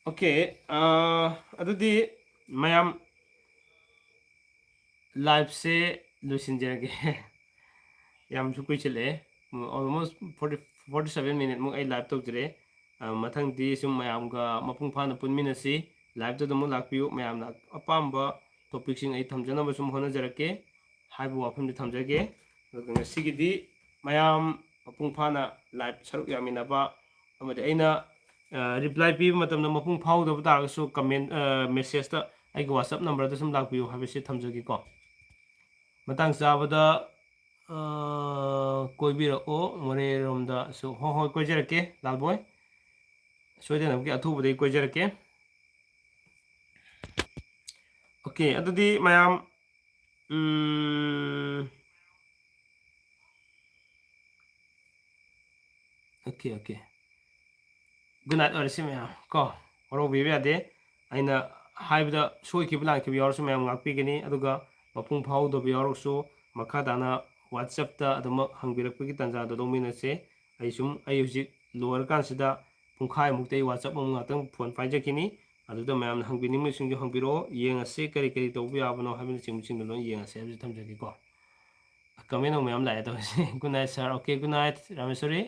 Okay, ꯑ, ꯑꯗꯨꯗꯤ ꯃꯌꯥꯝ liveꯁꯦ ꯂꯣꯏꯁꯤꯟꯖꯔꯒꯦ꯫ ꯌꯥꯝꯁꯨ ꯀꯨꯏꯁꯤꯜꯂꯛꯑꯦ, almost forty, forty seven minuteꯃꯨꯛ ꯑꯩ live ꯇꯧꯖꯔꯦ꯫ ꯑ, ꯃꯊꯪꯗꯤ ꯁꯨꯝ ꯃꯌꯥꯝꯒ ꯃꯄꯨꯡ ꯐꯥꯅ ꯄꯨꯟꯃꯤꯟꯅꯁꯤ꯫ Live-ꯇ ꯑꯗꯨꯝ ꯂꯥꯛꯄꯤꯌꯨ꯫ ꯃꯌꯥꯝꯅ ꯑꯄꯥꯝꯕ topic-ꯁꯤꯡ ꯑꯩ ꯊꯝꯖꯅꯕ ꯁꯨꯝ ꯍꯣꯠꯅꯖꯔꯛꯀꯦ ꯍꯥꯏꯕ ꯋꯥꯐꯝꯗꯤ ꯊꯝꯖꯒꯦ꯫ ꯑꯗꯨꯒ ꯉꯁꯤꯒꯤꯗꯤ ꯃꯌꯥꯝ ꯃꯄꯨꯡ ꯐꯥꯅ live ꯁꯔꯨꯛ ꯌꯥꯃꯤꯟꯅꯕ ꯑꯃꯗꯤ ꯑꯩꯅ, ꯑ, reply ꯄꯤꯕ ꯃꯇꯝꯗ ꯃꯄꯨꯡ ꯐꯥꯍꯧꯗꯕ ꯇꯥꯔꯒꯁꯨ comment, ꯑ, message-ꯇ ꯑꯩꯒꯤ WhatsApp number-ꯗ ꯁꯨꯝ ꯂꯥꯛꯄꯤꯌꯨ ꯍꯥꯏꯕꯁꯤ ꯊꯝꯖꯒꯦꯀꯣ꯫ ꯃꯇꯥꯡ ꯆꯥꯕꯗ, ꯑ, ꯀꯣꯏꯕꯤꯔꯛꯑꯣ ꯃꯣꯔꯦꯔꯣꯝꯗꯁꯨ꯫ ꯍꯣꯏ, ꯍꯣꯏ, ꯀꯣꯏꯖꯔꯛꯀꯦ ꯂꯥꯜꯕꯣꯏ꯫ ꯁꯣꯏꯗꯅꯃꯛꯀꯤ ꯑꯊꯨꯕꯗ ꯑꯩ ꯀꯣꯏꯖꯔꯛꯀꯦ꯫ OK, ꯑꯗꯨꯗꯤ ꯃꯌꯥꯝ, ꯎꯝ, OK, OK꯫ Good night ꯑꯣꯏꯔꯁꯤ ꯃꯌꯥꯝ ꯀꯣ, ꯋꯥꯔꯧꯕꯤꯕ ꯌꯥꯗꯦ꯫ ꯑꯩꯅ ꯍꯥꯏꯕꯗ ꯁꯣꯏꯈꯤꯕ ꯂꯥꯟꯈꯤꯕ ꯌꯥꯎꯔꯁꯨ ꯃꯌꯥꯝ ꯉꯥꯛꯄꯤꯒꯅꯤ꯫ ꯑꯗꯨꯒ ꯃꯄꯨꯡ ꯐꯥꯍꯧꯗꯕ ꯌꯥꯎꯔꯁꯨ ꯃꯈꯥ ꯇꯥꯅ WhatsApp-ꯇ ꯑꯗꯨꯃꯛ ꯍꯪꯕꯤꯔꯛꯄꯒꯤ ꯇꯥꯟꯖꯥꯗꯣ ꯂꯧꯃꯤꯟꯅꯁꯦ꯫ ꯑꯩ ꯁꯨꯝ, ꯑꯩ ꯍꯧꯖꯤꯛ ꯂꯣꯏꯔꯀꯥꯟꯁꯤꯗ ꯄꯨꯡꯈꯥꯏꯃꯨꯛꯇꯤ ꯑꯩ WhatsApp ꯑꯃꯨꯛ ꯉꯥꯛꯇꯪ phone ꯄꯥꯏꯖꯈꯤꯅꯤ꯫ ꯑꯗꯨꯗ ꯃꯌꯥꯝꯅ ꯍꯪꯕꯤꯅꯤꯡꯕꯁꯤꯡꯗꯨ ꯍꯪꯕꯤꯔꯛꯑꯣ, ꯌꯦꯡꯉꯁꯤ ꯀꯔꯤ ꯀꯔꯤ ꯇꯧꯕ ꯌꯥꯕꯅꯣ ꯍꯥꯏꯕꯅꯆꯤꯡꯕꯁꯤꯡꯗꯣ ꯂꯣꯏ ꯌꯦꯡꯉꯁꯤ ꯍꯥꯏꯕꯁꯤ ꯊꯝꯖꯒꯦꯀꯣ꯫ Comment ꯑꯃꯨꯛ ꯃꯌꯥꯝ ꯂꯥꯛꯑꯦ ꯇꯧꯔꯤꯁꯦ꯫ Good night sir꯫ OK, good night Rameshori.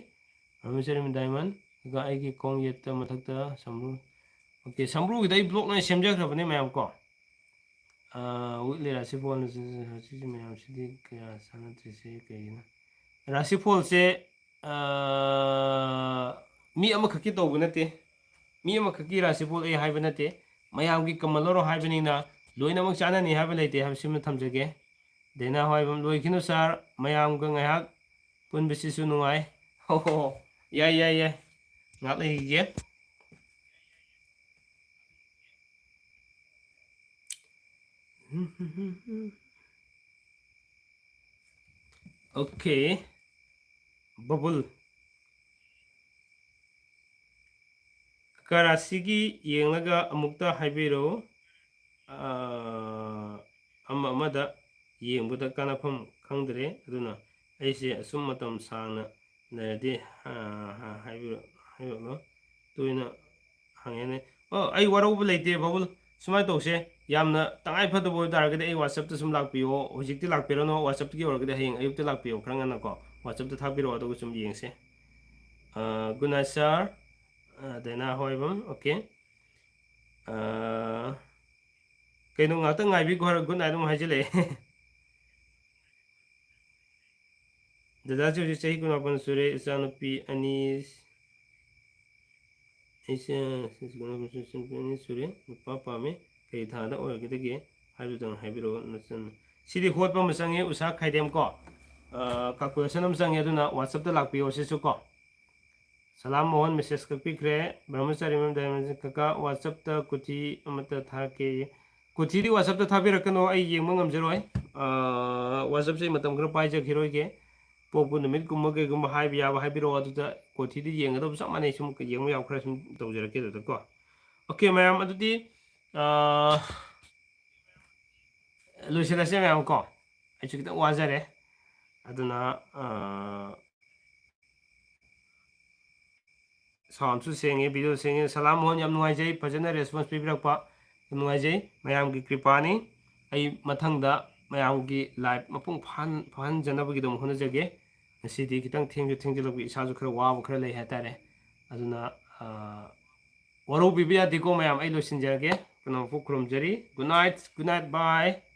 Rameshori ꯗꯥꯏꯃꯟ꯫ ꯑꯗꯨꯒ ꯑꯩꯒꯤ ꯈꯣꯡ ꯌꯦꯠꯇ ꯃꯊꯛꯇ ꯁꯝꯕ꯭ꯔꯨ꯫ OK, ꯁꯝꯕ꯭ꯔꯨꯒꯤꯗ ꯑꯩ block ꯂꯣꯏ ꯁꯦꯝꯖꯈ꯭ꯔꯕꯅꯦ ꯃꯌꯥꯝ ꯀꯣ꯫ ꯑꯥ, weekly ꯔꯥꯁꯤꯐꯣꯜ ꯁꯤ ꯃꯌꯥꯝꯁꯤꯗꯤ ꯀꯌꯥ ꯆꯥꯟꯅꯗ꯭ꯔꯤꯁꯦ ꯀꯩꯒꯤꯅꯣ? ꯔꯥꯁꯤꯐꯣꯜꯁꯦ, ꯑꯥ, ꯃꯤ ꯑꯃꯈꯛꯀꯤ ꯇꯧꯕ ꯅꯠꯇꯦ꯫ ꯃꯤ ꯑꯃꯈꯛꯀꯤ ꯔꯥꯁꯤꯐꯣꯜ ꯑꯩ ꯍꯥꯏꯕ ꯅꯠꯇꯦ꯫ ꯃꯌꯥꯝꯒꯤ common law ꯍꯥꯏꯕꯅꯤꯅ ꯂꯣꯏꯅꯃꯛ ꯆꯥꯟꯅꯅꯤ ꯍꯥꯏꯕ ꯂꯩꯇꯦ ꯍꯥꯏꯕꯁꯤꯃ ꯊꯝꯖꯒꯦ꯫ ꯗꯥꯏꯅꯥ ꯍꯣꯏꯕꯝ, ꯂꯣꯏꯈꯤꯅꯨ sir, ꯃꯌꯥꯝꯒ ꯉꯥꯏꯍꯥꯛ ꯄꯨꯟꯕꯁꯤꯁꯨ ꯅꯨꯡꯉꯥꯏ꯫ ꯍꯣ, ꯍꯣ, ꯍꯣ꯫ ꯌꯥꯏ, ꯌꯥꯏ, ꯌꯥꯏ꯫ ꯉꯥꯏꯍꯥꯛ ꯂꯩꯈꯤꯒꯦ꯫ OK꯫ ꯕꯕꯨꯜ꯫ ꯀꯀꯥ ꯔꯥꯁꯤꯒꯤ ꯌꯦꯡꯂꯒ ꯑꯃꯨꯛꯇ ꯍꯥꯏꯕꯤꯔꯛꯎ꯫ ꯑꯥ, ꯑꯃ ꯑꯃꯗ ꯌꯦꯡꯕꯗ ꯀꯥꯟꯅꯐꯝ ꯈꯪꯗ꯭ꯔꯦ꯫ ꯑꯗꯨꯅ ꯑꯩꯁꯦ ꯑꯁꯨꯝ ꯃꯇꯝ ꯁꯥꯡꯅ ꯂꯩꯔꯗꯤ, ꯑꯥ, ꯍꯥꯏꯕꯤꯔꯛ-, ꯍꯥꯏꯕꯤꯔꯛꯂꯣ꯫ ꯇꯣꯏꯅ ꯍꯪꯉꯦꯅꯦ꯫ ꯑꯣ, ꯑꯩ ꯋꯥꯔꯧꯕ ꯂꯩꯇꯦ ꯕꯥꯕꯨꯜ꯫ ꯁꯨꯃꯥꯏꯅ ꯇꯧꯁꯦ, ꯌꯥꯝꯅ ꯇꯉꯥꯏ ꯐꯗꯕ ꯑꯣꯏꯕ ꯇꯥꯔꯒꯗꯤ ꯑꯩ WhatsApp-ꯇ ꯁꯨꯝ ꯂꯥꯛꯄꯤꯌꯣ꯫ ꯍꯧꯖꯤꯛꯇꯤ ꯂꯥꯛꯄꯤꯔꯅꯨ, WhatsApp-ꯇꯒꯤ ꯑꯣꯏꯔꯒꯗꯤ ꯍꯌꯦꯡ ꯑꯌꯨꯛꯇ ꯂꯥꯛꯄꯤꯌꯣ, ꯈꯔ ꯉꯟꯅꯀꯣ꯫ WhatsApp-ꯇ ꯊꯥꯕꯤꯔꯛꯑꯣ, ꯑꯗꯨꯒ ꯁꯨꯝ ꯌꯦꯡꯁꯦ꯫ ꯑ, good night sir꯫ ꯑ, ꯗꯥꯏꯅꯥ ꯍꯣꯏꯕꯝ, OK꯫ ꯑꯥ, ꯀꯩꯅꯣ, ꯉꯥꯛꯇꯪ ꯉꯥꯏꯕꯤꯈꯣ ꯍꯥꯏꯔ good night ꯑꯃꯨꯛ ꯍꯥꯏꯖꯤꯜꯂꯛꯑꯦ꯫ ꯗꯗꯥꯁꯦ ꯍꯧꯖꯤꯛ ꯆꯍꯤ ꯀꯨꯟꯃꯥꯄꯟ ꯁꯨꯔꯦ, ꯏꯆꯥꯅꯨꯄꯤ ꯑꯅꯤ, ꯑꯩꯁꯦ ꯆꯍꯤ ꯀꯨꯟꯃꯥꯄꯟ ꯁꯨꯔꯦ, ꯅꯨꯄꯥ ꯄꯥꯝꯃꯦ, ꯀꯩ ꯊꯥꯗ ꯑꯣꯏꯔꯒꯗꯒꯦ ꯍꯥꯏꯕꯗꯨꯗꯪ ꯍꯥꯏꯕꯤꯔꯛꯑꯣ ꯅꯆꯟ꯫ ꯁꯤꯗꯤ ꯍꯣꯠꯄ ꯑꯃ ꯆꯪꯉꯦ, ꯎꯁꯥ ꯈꯥꯏꯗꯦꯝ ꯀꯣ꯫ ꯑꯥ, calculation ꯑꯃ ꯆꯪꯉꯦ, ꯑꯗꯨꯅ WhatsApp-ꯇ ꯂꯥꯛꯄꯤꯌꯣ ꯁꯤꯁꯨ ꯀꯣ꯫ ꯁꯂꯥꯝ ꯃꯣꯍꯟ message ꯀꯛꯄꯤꯈ꯭ꯔꯦ꯫ ꯕ꯭ꯔꯍꯃꯆꯥꯔꯤ ꯃꯦꯝ ꯗꯥꯏꯃꯟ ꯀꯀꯥ, WhatsApp-ꯇ ꯀꯨꯊꯤ ꯑꯃꯠꯇ ꯊꯥꯔꯛꯀꯦ꯫ ꯀꯨꯊꯤꯗꯤ WhatsApp-ꯇ ꯊꯥꯕꯤꯔꯛꯀꯅꯣ, ꯑꯩ ꯌꯦꯡꯕ ꯉꯝꯖꯔꯣꯏ꯫ ꯑꯥ, WhatsApp-ꯁꯦ ꯑꯩ ꯃꯇꯝ ꯈꯔ ꯄꯥꯏꯖꯈꯤꯔꯣꯏꯒꯦ꯫ ꯄꯣꯛꯄ ꯅꯨꯃꯤꯠꯀꯨꯝꯕ ꯀꯩꯒꯨꯝꯕ ꯍꯥꯏꯕ ꯌꯥꯕ ꯍꯥꯏꯕꯤꯔꯛꯑꯣ, ꯑꯗꯨꯗ ꯀꯣꯊꯤꯗ ꯌꯦꯡꯒꯗꯕ ꯆꯞ ꯃꯥꯟꯅꯩ, ꯁꯨꯝ ꯌꯦꯡꯕ ꯌꯥꯕ ꯈꯔ ꯁꯨꯝ ꯇꯧꯖꯔꯛꯀꯦ ꯑꯗꯨꯗꯀꯣ꯫ Okay ꯃꯌꯥꯝ, ꯑꯗꯨꯗꯤ, ꯑꯥ, ꯂꯣꯏꯁꯤꯜꯂꯁꯦ ꯃꯌꯥꯝ ꯀꯣ꯫ ꯑꯩꯁꯨ ꯈꯤꯇꯪ ꯋꯥꯖꯔꯦ꯫ ꯑꯗꯨꯅ, ꯑꯥ, sound-ꯁꯨ ꯁꯦꯡꯉꯦ, video ꯁꯦꯡꯉꯦ꯫ ꯁꯂꯥꯝ ꯃꯣꯍꯟ, ꯌꯥꯝ ꯅꯨꯡꯉꯥꯏꯖꯩ, ꯐꯖꯅ response ꯄꯤꯕꯤꯔꯛꯄ ꯌꯥꯝ ꯅꯨꯡꯉꯥꯏꯖꯩ꯫ ꯃꯌꯥꯝꯒꯤ ꯀ꯭ꯔꯤꯄꯥꯅꯤ꯫ ꯑꯩ ꯃꯊꯪꯗ ꯃꯌꯥꯝꯒꯤ live ꯃꯄꯨꯡ ꯐꯥꯍꯟ-, ꯐꯥꯍꯟꯖꯅꯕꯒꯤꯗꯃꯛ ꯍꯣꯠꯅꯖꯒꯦ꯫ ꯉꯁꯤꯗꯤ ꯈꯤꯇꯪ ꯊꯦꯡꯁꯨ ꯊꯦꯡꯖꯤꯜꯂꯛꯄ, ꯏꯁꯥꯁꯨ ꯈꯔ ꯋꯥꯕ ꯈꯔ ꯂꯩ ꯍꯥꯏꯇꯥꯔꯦ꯫ ꯑꯗꯨꯅ, ꯑꯥ, ꯋꯥꯔꯧꯕꯤꯕ ꯌꯥꯗꯦꯀꯣ ꯃꯌꯥꯝ, ꯑꯩ ꯂꯣꯏꯁꯤꯟꯖꯔꯒꯦ꯫ ꯄꯨꯝꯅꯃꯛꯄꯨ ꯈꯨꯔꯨꯝꯖꯔꯤ꯫ Good night, good night, bye꯫